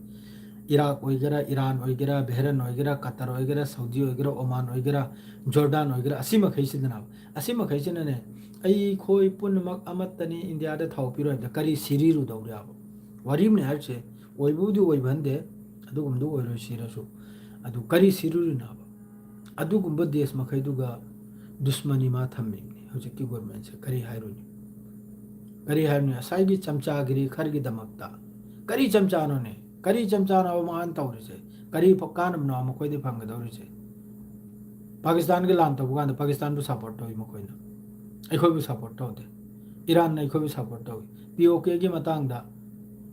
ꯏꯔꯥꯛ ꯑꯣꯏꯒꯦꯔꯥ, ꯏꯔꯥꯟ ꯑꯣꯏꯒꯦꯔꯥ, ꯕꯦꯍꯔꯟ ꯑꯣꯏꯒꯦꯔꯥ, ꯀꯇꯔ ꯑꯣꯏꯒꯦꯔꯥ, ꯁꯥꯎꯗꯤ ꯑꯣꯏꯒꯦꯔꯥ, ꯑꯣꯃꯥꯟ ꯑꯣꯏꯒꯦꯔꯥ, ꯖꯣꯔꯗꯥꯟ ꯑꯣꯏꯒꯦꯔꯥ, ꯑꯁꯤ ꯃꯈꯩꯁꯤꯗꯅꯦꯕ꯫ ꯑꯁꯤ ꯃꯈꯩꯁꯤꯅꯅꯦ ꯑꯩꯈꯣꯏ ꯄꯨꯝꯅꯃꯛ ꯑꯃꯠꯇꯅꯤ, ꯏꯟꯗꯤꯌꯥꯗ ꯊꯥꯎ ꯄꯤꯔꯣꯏ ꯍꯥꯏꯕꯗ ꯀꯔꯤ ꯁꯤꯔꯤꯔꯨꯗꯧꯔꯤꯕ? ꯋꯥꯔꯤꯕꯅꯤ ꯍꯥꯏꯔꯤꯁꯦ꯫ ꯑꯣꯏꯕꯕꯨꯗꯤ ꯑꯣꯏꯕ ꯍꯟꯗꯦ, ꯑꯗꯨꯒꯨꯝꯕꯗꯨ ꯑꯣꯏꯔꯣꯏ ꯁꯤꯔꯁꯨ꯫ ꯑꯗꯨ ꯀꯔꯤ ꯁꯤꯔꯨꯔꯤꯅꯣꯕ? ꯑꯗꯨꯒꯨꯝꯕ ꯗꯦꯁ ꯃꯈꯩꯗꯨꯒ ꯗꯨꯁꯃꯅꯤ ꯃꯥ ꯊꯝꯃꯤꯕꯅꯤ ꯍꯧꯖꯤꯛꯀꯤ ꯒꯣꯔꯃꯦꯟꯁꯦ꯫ ꯀꯔꯤ ꯍꯥꯏꯔꯨꯅꯤ? ꯀꯔꯤ ꯍꯥꯏꯔꯨꯅꯤ? ꯉꯁꯥꯏꯒꯤ ꯆꯝꯆꯥꯒꯤꯔꯤ ꯈꯔꯒꯤꯗꯃꯛꯇ꯫ ꯀꯔꯤ ꯆꯝꯆꯥꯅꯣꯅꯦ? ꯀꯔꯤ ꯆꯝꯆꯥꯅꯣꯕ ꯃꯥꯅ ꯇꯧꯔꯤꯁꯦ? ꯀꯔꯤ ꯐ-, ꯀꯥꯟꯅꯕꯅꯣ ꯃꯈꯣꯏꯗꯤ ꯐꯪꯒꯗꯧꯔꯤꯁꯦ? ꯄꯥꯀꯤꯁꯇꯥꯟꯒꯤ ꯂꯥꯟ ꯇꯧꯕ ꯀꯥꯟꯗ ꯄꯥꯀꯤꯁꯇꯥꯟꯕꯨ ꯁꯄꯣꯔꯠ ꯇꯧꯏ ꯃꯈꯣꯏꯅ, ꯑꯩꯈꯣꯏꯕꯨ ꯁꯄꯣꯔꯠ ꯇꯧꯗꯦ꯫ ꯏꯔꯥꯟꯅ ꯑꯩꯈꯣꯏꯕꯨ ꯁꯄꯣꯔꯠ ꯇꯧꯏ꯫ ꯄꯤ ꯑꯣ ꯀꯦꯒꯤ ꯃꯇꯥꯡꯗ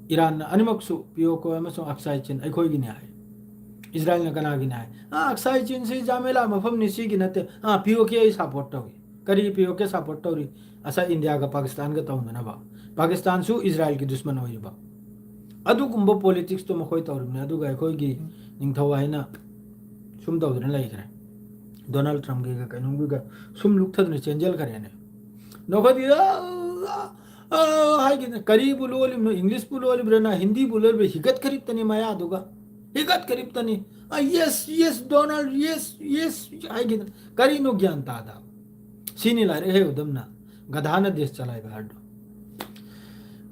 ꯏꯔꯥꯟꯅ ꯑꯅꯤꯃꯛꯁꯨ, ꯄꯤ ꯑꯣ ꯀꯦ ꯑꯃꯁꯨꯡ ꯑꯛꯁꯥꯏ ꯆꯤꯟ ꯑꯩꯈꯣꯏꯒꯤꯅꯤ ꯍꯥꯏ꯫ ꯏꯁꯔꯥꯏꯜꯅ ꯀꯅꯥꯒꯤꯅꯤ ꯍꯥꯏ? ꯑꯥ, ꯑꯛꯁꯥꯏ ꯆꯤꯟꯁꯤ ꯖꯥꯃꯦꯂꯥ ꯃꯐꯝꯅꯤ, ꯁꯤꯒꯤ ꯅꯠꯇꯦ꯫ ꯑꯥ, ꯄꯤ ꯑꯣ ꯀꯦ ꯑꯩ ꯁꯄꯣꯔꯠ ꯇꯧꯏ꯫ ꯀꯔꯤ ꯄꯤ ꯑꯣ ꯀꯦ ꯁꯄꯣꯔꯠ ꯇꯧꯔꯤ? ꯑꯁꯥ ꯏꯟꯗꯤꯌꯥꯒ ꯄꯥꯀꯤꯁꯇꯥꯟꯒ ꯇꯧꯅꯅꯕ, ꯄꯥꯀꯤꯁꯇꯥꯟꯁꯨ ꯏꯁꯔꯥꯏꯜꯒꯤ ꯗꯨꯁꯃꯟ ꯑꯣꯏꯔꯤꯕ꯫ ꯑꯗꯨꯒꯨꯝꯕ ꯄꯣꯂꯤꯇꯤꯛꯁꯇꯣ ꯃꯈꯣꯏ ꯇꯧꯔꯤꯕꯅꯤ꯫ ꯑꯗꯨꯒ ꯑꯩꯈꯣꯏꯒꯤ ꯅꯤꯡꯊꯧ ꯍꯥꯏꯅ ꯁꯨꯝ ꯇꯧꯗꯅ ꯂꯩꯈ꯭ꯔꯦ꯫ ꯗꯣꯅꯥꯜꯗ ꯇ꯭ꯔꯝꯞꯀꯤꯒ ꯀꯩꯅꯣꯝꯒꯤꯒ ꯁꯨꯝ ꯂꯨꯞꯊꯗꯅ ꯆꯦꯟꯖꯈ꯭ꯔꯦꯅꯦ꯫ ꯅꯣꯛꯈꯠꯈꯤꯗꯅ, "ꯑ, ꯑ, ꯑ," ꯍꯥꯏꯈꯤꯗꯅ, "ꯀꯔꯤꯕꯨ ꯂꯣꯜꯂꯤꯕꯅꯣ? ꯏꯪꯂꯤꯁꯄꯨ ꯂꯣꯜꯂꯤꯕ꯭ꯔꯥ ꯅ ꯍꯤꯟꯗꯤꯕꯨ ꯂꯣꯜꯂꯤꯕ꯭ꯔꯥ?" ꯍꯤꯒꯠꯈꯔꯤꯕꯇꯅꯤ ꯃꯌꯥꯗꯨꯒ꯫ ꯍꯤꯒꯠꯈꯔꯤꯕꯇꯅꯤ꯫ "ꯑ, yes, yes, Donald, yes, yes," ꯍꯥꯏꯈꯤꯗꯅ꯫ ꯀꯔꯤꯅꯣ ꯒ꯭ꯌꯥꯟ ꯇꯥꯗꯕ? ꯁꯤꯅꯤ ꯂꯥꯏꯔꯤꯛ ꯍꯩꯍꯧꯗꯕꯅ ꯒꯙꯥꯅ ꯗꯦꯁ ꯆꯂꯥꯏꯕ ꯍꯥꯏꯔꯗꯣ꯫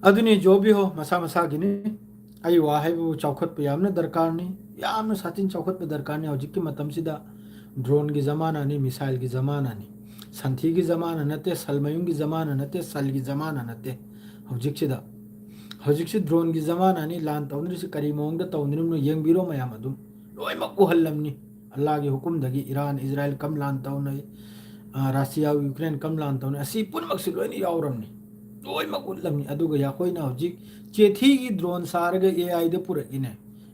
ꯑꯗꯨꯅꯤ, ꯖꯣꯕꯤ ꯍꯣ, ꯃꯁꯥ ꯃꯁꯥꯒꯤꯅꯤ꯫ ꯑꯩ ꯋꯥ ꯍꯥꯏꯕꯕꯨ ꯆꯥꯎꯈꯠꯄ ꯌꯥꯝꯅ ꯗꯔꯀꯥꯔꯅꯤ, ꯌꯥꯝꯅ ꯁꯥꯊꯤꯅ ꯆꯥꯎꯈꯠꯄ ꯗꯔꯀꯥꯔꯅꯤ꯫ ꯍꯧꯖꯤꯛꯀꯤ ꯃꯇꯝꯁꯤꯗ ꯗ꯭ꯔꯣꯟꯒꯤ ꯖꯃꯥꯅꯥꯅꯤ, ꯃꯤꯁꯥꯏꯜꯒꯤ ꯖꯃꯥꯅꯥꯅꯤ, ꯁꯟꯊꯤꯒꯤ ꯖꯃꯥꯅꯥ ꯅꯠꯇꯦ, ꯁꯜ ꯃꯌꯨꯡꯒꯤ ꯖꯃꯥꯅꯥ ꯅꯠꯇꯦ, ꯁꯜꯒꯤ ꯖꯃꯥꯅꯥ ꯅꯠꯇꯦ꯫ ꯍꯧꯖꯤꯛꯁꯤꯗ, ꯍꯧꯖꯤꯛꯁꯤ ꯗ꯭ꯔꯣꯟꯒꯤ ꯖꯃꯥꯅꯥꯅꯤ, ꯂꯥꯟ ꯇꯧꯅꯔꯤꯁꯤ ꯀꯔꯤ ꯃꯑꯣꯡꯗ ꯇꯧꯅꯔꯤꯕꯅꯣ ꯌꯦꯡꯕꯤꯔꯣ ꯃꯌꯥꯝ ꯑꯗꯨꯝ꯫ ꯂꯣꯏꯅꯃꯛ ꯎꯍꯜꯂꯝꯅꯤ꯫ ꯑꯜꯂꯥꯒꯤ ꯍꯨꯀꯨꯝꯗꯒꯤ ꯏꯔꯥꯟ, ꯏꯖꯔꯥꯏꯜ ꯀꯝ ꯂꯥꯟ ꯇꯧꯅꯩ, ꯑ, ꯔꯁꯤꯌꯥ, ꯌꯨꯀ꯭ꯔꯦꯟ ꯀꯝ ꯂꯥꯟ ꯇꯧꯅꯩ, ꯑꯁꯤ ꯄꯨꯝꯅꯃꯛꯁꯤ ꯂꯣꯏꯅ ꯌꯥꯎꯔꯝꯅꯤ, ꯂꯣꯏꯅꯃꯛ ꯎꯠꯂꯝꯅꯤ꯫ ꯑꯗꯨꯒ ꯑꯩꯈꯣꯏꯅ ꯍꯧꯖꯤꯛ ꯆꯦꯊꯤꯒꯤ ꯗ꯭ꯔꯣꯟ ꯁꯥꯔꯒ ꯑꯦ ꯑꯥꯏꯗ ꯄꯨꯔꯛꯏꯅꯦ꯫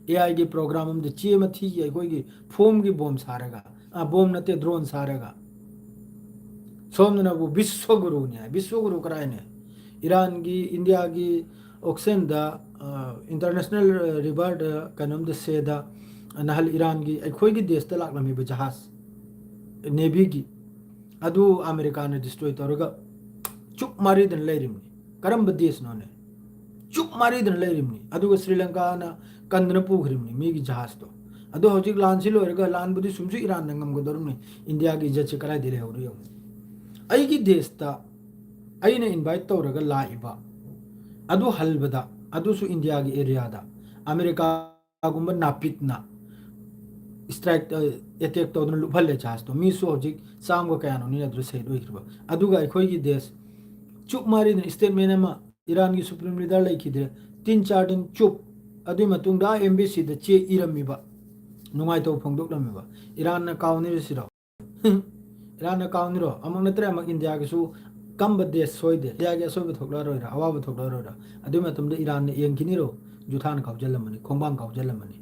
ꯑꯦ ꯑꯥꯏꯒꯤ ꯄ꯭ꯔꯣꯒ꯭ꯔꯥꯝ ꯑꯃꯗ ꯆꯦ ꯃꯊꯤꯒꯤ ꯑꯩꯈꯣꯏꯒꯤ ꯐꯣꯝꯒꯤ ꯕꯣꯝ ꯁꯥꯔꯒ, ꯑ, ꯕꯣꯝ ꯅꯠꯇꯦ, ꯗ꯭ꯔꯣꯟ ꯁꯥꯔꯒ꯫ ꯁꯣꯝꯗꯅꯕꯨ ꯕꯤꯁ꯭ꯋꯒꯨꯔꯨꯅꯤ ꯍꯥꯏ꯫ ꯕꯤꯁ꯭ꯋꯒꯨꯔꯨ ꯀꯔꯥꯏꯅꯦ? ꯏꯔꯥꯟꯒꯤ, ꯏꯟꯗꯤꯌꯥꯒꯤ ꯑꯣꯛꯁꯟꯗ, ꯑ, ꯏꯟꯇꯔꯅꯦꯁꯅꯦꯜ ꯔꯤꯚꯔꯗ, ꯀꯩꯅꯣꯝꯗ ꯁꯦꯗ, ꯅꯍꯜ ꯏꯔꯥꯟꯒꯤ, ꯑꯩꯈꯣꯏꯒꯤ ꯗꯦꯁꯇ ꯂꯥꯛꯂꯝꯃꯤꯕ ꯖꯍꯥꯖ, ꯅꯦꯚꯤꯒꯤ, ꯑꯗꯨ ꯑꯃꯦꯔꯤꯀꯥꯅ ꯗꯤꯁꯇ꯭ꯔꯣꯏ ꯇꯧꯔꯒ ꯆꯨꯞ ꯃꯥꯔꯤꯗꯅ ꯂꯩꯔꯤꯕꯅꯤ꯫ ꯀꯔꯝꯕ ꯗꯦꯁꯅꯣꯅꯦ? ꯆꯨꯞ ꯃꯥꯔꯤꯗꯅ ꯂꯩꯔꯤꯕꯅꯤ꯫ ꯑꯗꯨꯒ ꯁ꯭ꯔꯤ ꯂꯪꯀꯥꯅ ꯀꯟꯗꯅ ꯄꯨꯈ꯭ꯔꯤꯕꯅꯤ ꯃꯤꯒꯤ ꯖꯍꯥꯖꯇꯣ꯫ ꯑꯗꯣ ꯍꯧꯖꯤꯛ ꯂꯥꯟꯁꯤ ꯂꯣꯏꯔꯒ ꯂꯥꯟꯕꯨꯗꯤ ꯁꯨꯝꯁꯨ ꯏꯔꯥꯟꯅ ꯉꯝꯒꯗꯧꯔꯤꯕꯅꯤ꯫ ꯏꯟꯗꯤꯌꯥꯒꯤ ꯏꯖꯠꯁꯤ ꯀꯗꯥꯏꯗ ꯂꯩꯍꯧꯔꯤ ꯌꯦꯡꯉꯨ꯫ ꯑꯩꯒꯤ ꯗꯦꯁꯇ ꯑꯩꯅ ꯏꯟꯚꯥꯏꯠ ꯇꯧꯔꯒ ꯂꯥꯛꯏꯕ ꯑꯗꯨ ꯍꯜꯕꯗ, ꯑꯗꯨꯁꯨ ꯏꯟꯗꯤꯌꯥꯒꯤ ꯑꯦꯔꯤꯌꯥꯗ, ꯑꯃꯦꯔꯤꯀꯥꯒꯨꯝꯕ ꯅꯥꯄꯤꯠꯅ ꯏꯁꯇ꯭ꯔꯥꯏꯛ, ꯑꯦꯇꯦꯛ ꯇꯧꯗꯨꯅ ꯂꯨꯞꯍꯜꯂꯦ ꯖꯍꯥꯖꯇꯣ꯫ ꯃꯤꯁꯨ ꯍꯧꯖꯤꯛ ꯆꯥꯝꯃꯒ ꯀꯌꯥꯅꯣꯅꯤ ꯑꯗꯨꯗ ꯁꯍꯤꯗ ꯑꯣꯏꯈ꯭ꯔꯤꯕ꯫ ꯑꯗꯨꯒ ꯑꯩꯈꯣꯏꯒꯤ ꯗꯦꯁ ꯆꯨꯞ ꯃꯥꯔꯤꯗꯅ ꯁ꯭ꯇꯦꯠꯃꯦꯟ ꯑꯃ, ꯏꯔꯥꯟꯒꯤ ꯁꯨꯄ꯭ꯔꯤꯝ ꯂꯤꯗꯔ ꯂꯩꯈꯤꯗ꯭ꯔꯦ, ꯇꯤꯟ ꯆꯥꯔ ꯗꯤꯟ ꯆꯨꯞ꯫ ꯑꯗꯨꯒꯤ ꯃꯇꯨꯡꯗ ꯑꯥ ꯑꯦꯝꯕꯦꯁꯤꯗ ꯆꯦ ꯏꯔꯝꯃꯤꯕ, ꯅꯨꯡꯉꯥꯏꯇꯕ ꯐꯣꯡꯗꯣꯛꯂꯝꯃꯤꯕ꯫ ꯏꯔꯥꯟꯅ ꯀꯥꯎꯅꯔꯤꯁꯤꯔꯣ? ꯏꯔꯥꯟꯅ ꯀꯥꯎꯅꯤꯔꯣ? ꯑꯃꯨꯛ ꯅꯠꯇ꯭ꯔꯦ ꯑꯃꯨꯛ ꯏꯟꯗꯤꯌꯥꯒꯤꯁꯨ ꯀꯝꯕ ꯗꯦꯁ ꯁꯣꯏꯗꯦ? ꯏꯟꯗꯤꯌꯥꯒꯤ ꯑꯁꯣꯏꯕ ꯊꯣꯛꯂꯛꯑꯔꯣꯏꯔꯥ? ꯑꯋꯥꯕ ꯊꯣꯛꯂꯛꯑꯔꯣꯏꯔꯥ? ꯑꯗꯨꯒꯤ ꯃꯇꯝꯗ ꯏꯔꯥꯟꯅ ꯌꯦꯡꯈꯤꯅꯤꯔꯣ? ꯖꯨꯊꯥꯅ ꯀꯥꯎꯖꯜꯂꯝꯃꯅꯤ, ꯈꯣꯡꯕꯥꯡ ꯀꯥꯎꯖꯜꯂꯝꯃꯅꯤ꯫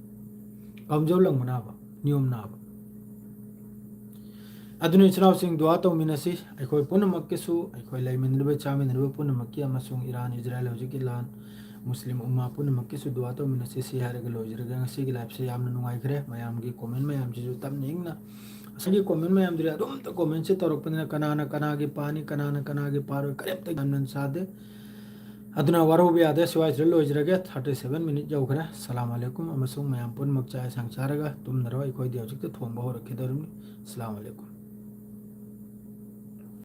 ꯀꯥꯎꯖꯧꯂꯝꯒꯅꯥꯕ, ꯅꯤꯌꯣꯝ ꯅꯥꯕ꯫ ꯑꯗꯨꯅ ꯏꯆꯤꯟ ꯏꯅꯥꯎꯁꯤꯡ, ꯗꯨꯋꯥ ꯇꯧꯃꯤꯟꯅꯁꯤ꯫ ꯑꯩꯈꯣꯏ ꯄꯨꯝꯅꯃꯛꯀꯤꯁꯨ, ꯑꯩꯈꯣꯏ ꯂꯩꯃꯤꯟꯅꯔꯤꯕ, ꯆꯥꯃꯤꯟꯅꯔꯤꯕ ꯄꯨꯝꯅꯃꯛꯀꯤ, ꯑꯃꯁꯨꯡ ꯏꯔꯥꯟ, ꯏꯖꯔꯥꯏꯜ ꯍꯧꯖꯤꯛꯀꯤ ꯂꯥꯟ, ꯃꯨꯁꯂꯤꯝ ꯎꯝꯃꯥ ꯄꯨꯝꯅꯃꯛꯀꯤꯁꯨ ꯗꯨꯋꯥ ꯇꯧꯃꯤꯟꯅꯁꯤ꯫ ꯁꯤ ꯍꯥꯏꯔꯒ ꯂꯣꯏꯖꯔꯒꯦ꯫ ꯉꯁꯤꯒꯤ live ꯁꯦ ꯌꯥꯝꯅ ꯅꯨꯡꯉꯥꯏꯈ꯭ꯔꯦ꯫ ꯃꯌꯥꯝꯒꯤ comment ꯃꯌꯥꯝꯁꯤꯁꯨ ꯇꯞꯅ ꯏꯪꯅ, ꯉꯁꯥꯏꯒꯤ comment ꯃꯌꯥꯝꯗꯨꯗꯤ ꯑꯗꯨꯝꯇ comment ꯁꯦ ꯇꯧꯔꯛꯄꯅꯤꯅ, ꯀꯅꯥꯅ ꯀꯅꯥꯒꯤ ꯄꯥꯅꯤ, ꯀꯅꯥꯅ ꯀꯅꯥꯒꯤ ꯄꯥꯔꯣꯏ, ꯀꯔꯤꯝꯇ ꯒ꯭ꯌꯥꯟ ꯃꯦꯟ ꯆꯥꯗꯦ꯫ ꯑꯗꯨꯅ ꯋꯥꯔꯧꯕ ꯌꯥꯗꯦ꯫ ꯁ꯭ꯋꯥꯏꯁꯤꯗ ꯂꯣꯏꯖꯔꯒꯦ꯫ Thirty seven minute ꯌꯧꯈ꯭ꯔꯦ꯫ ꯑꯁꯂꯥꯃꯨ ꯑꯂꯥꯏꯀꯨꯝ ꯑꯃꯁꯨꯡ ꯃꯌꯥꯝ ꯄꯨꯝꯅꯃꯛ ꯆꯥꯛ ꯌꯦꯟꯁꯥꯡ ꯆꯥꯔꯒ ꯇꯨꯝꯅꯔꯣ꯫ ꯑꯩꯈꯣꯏꯗꯤ ꯍꯧꯖꯤꯛꯇ ꯊꯣꯡꯕ ꯍꯧꯔꯛꯈꯤꯗꯧꯔꯤꯕꯅꯤ꯫ ꯑꯁꯂꯥꯃꯨ ꯑꯂꯥꯏꯀꯨꯝ꯫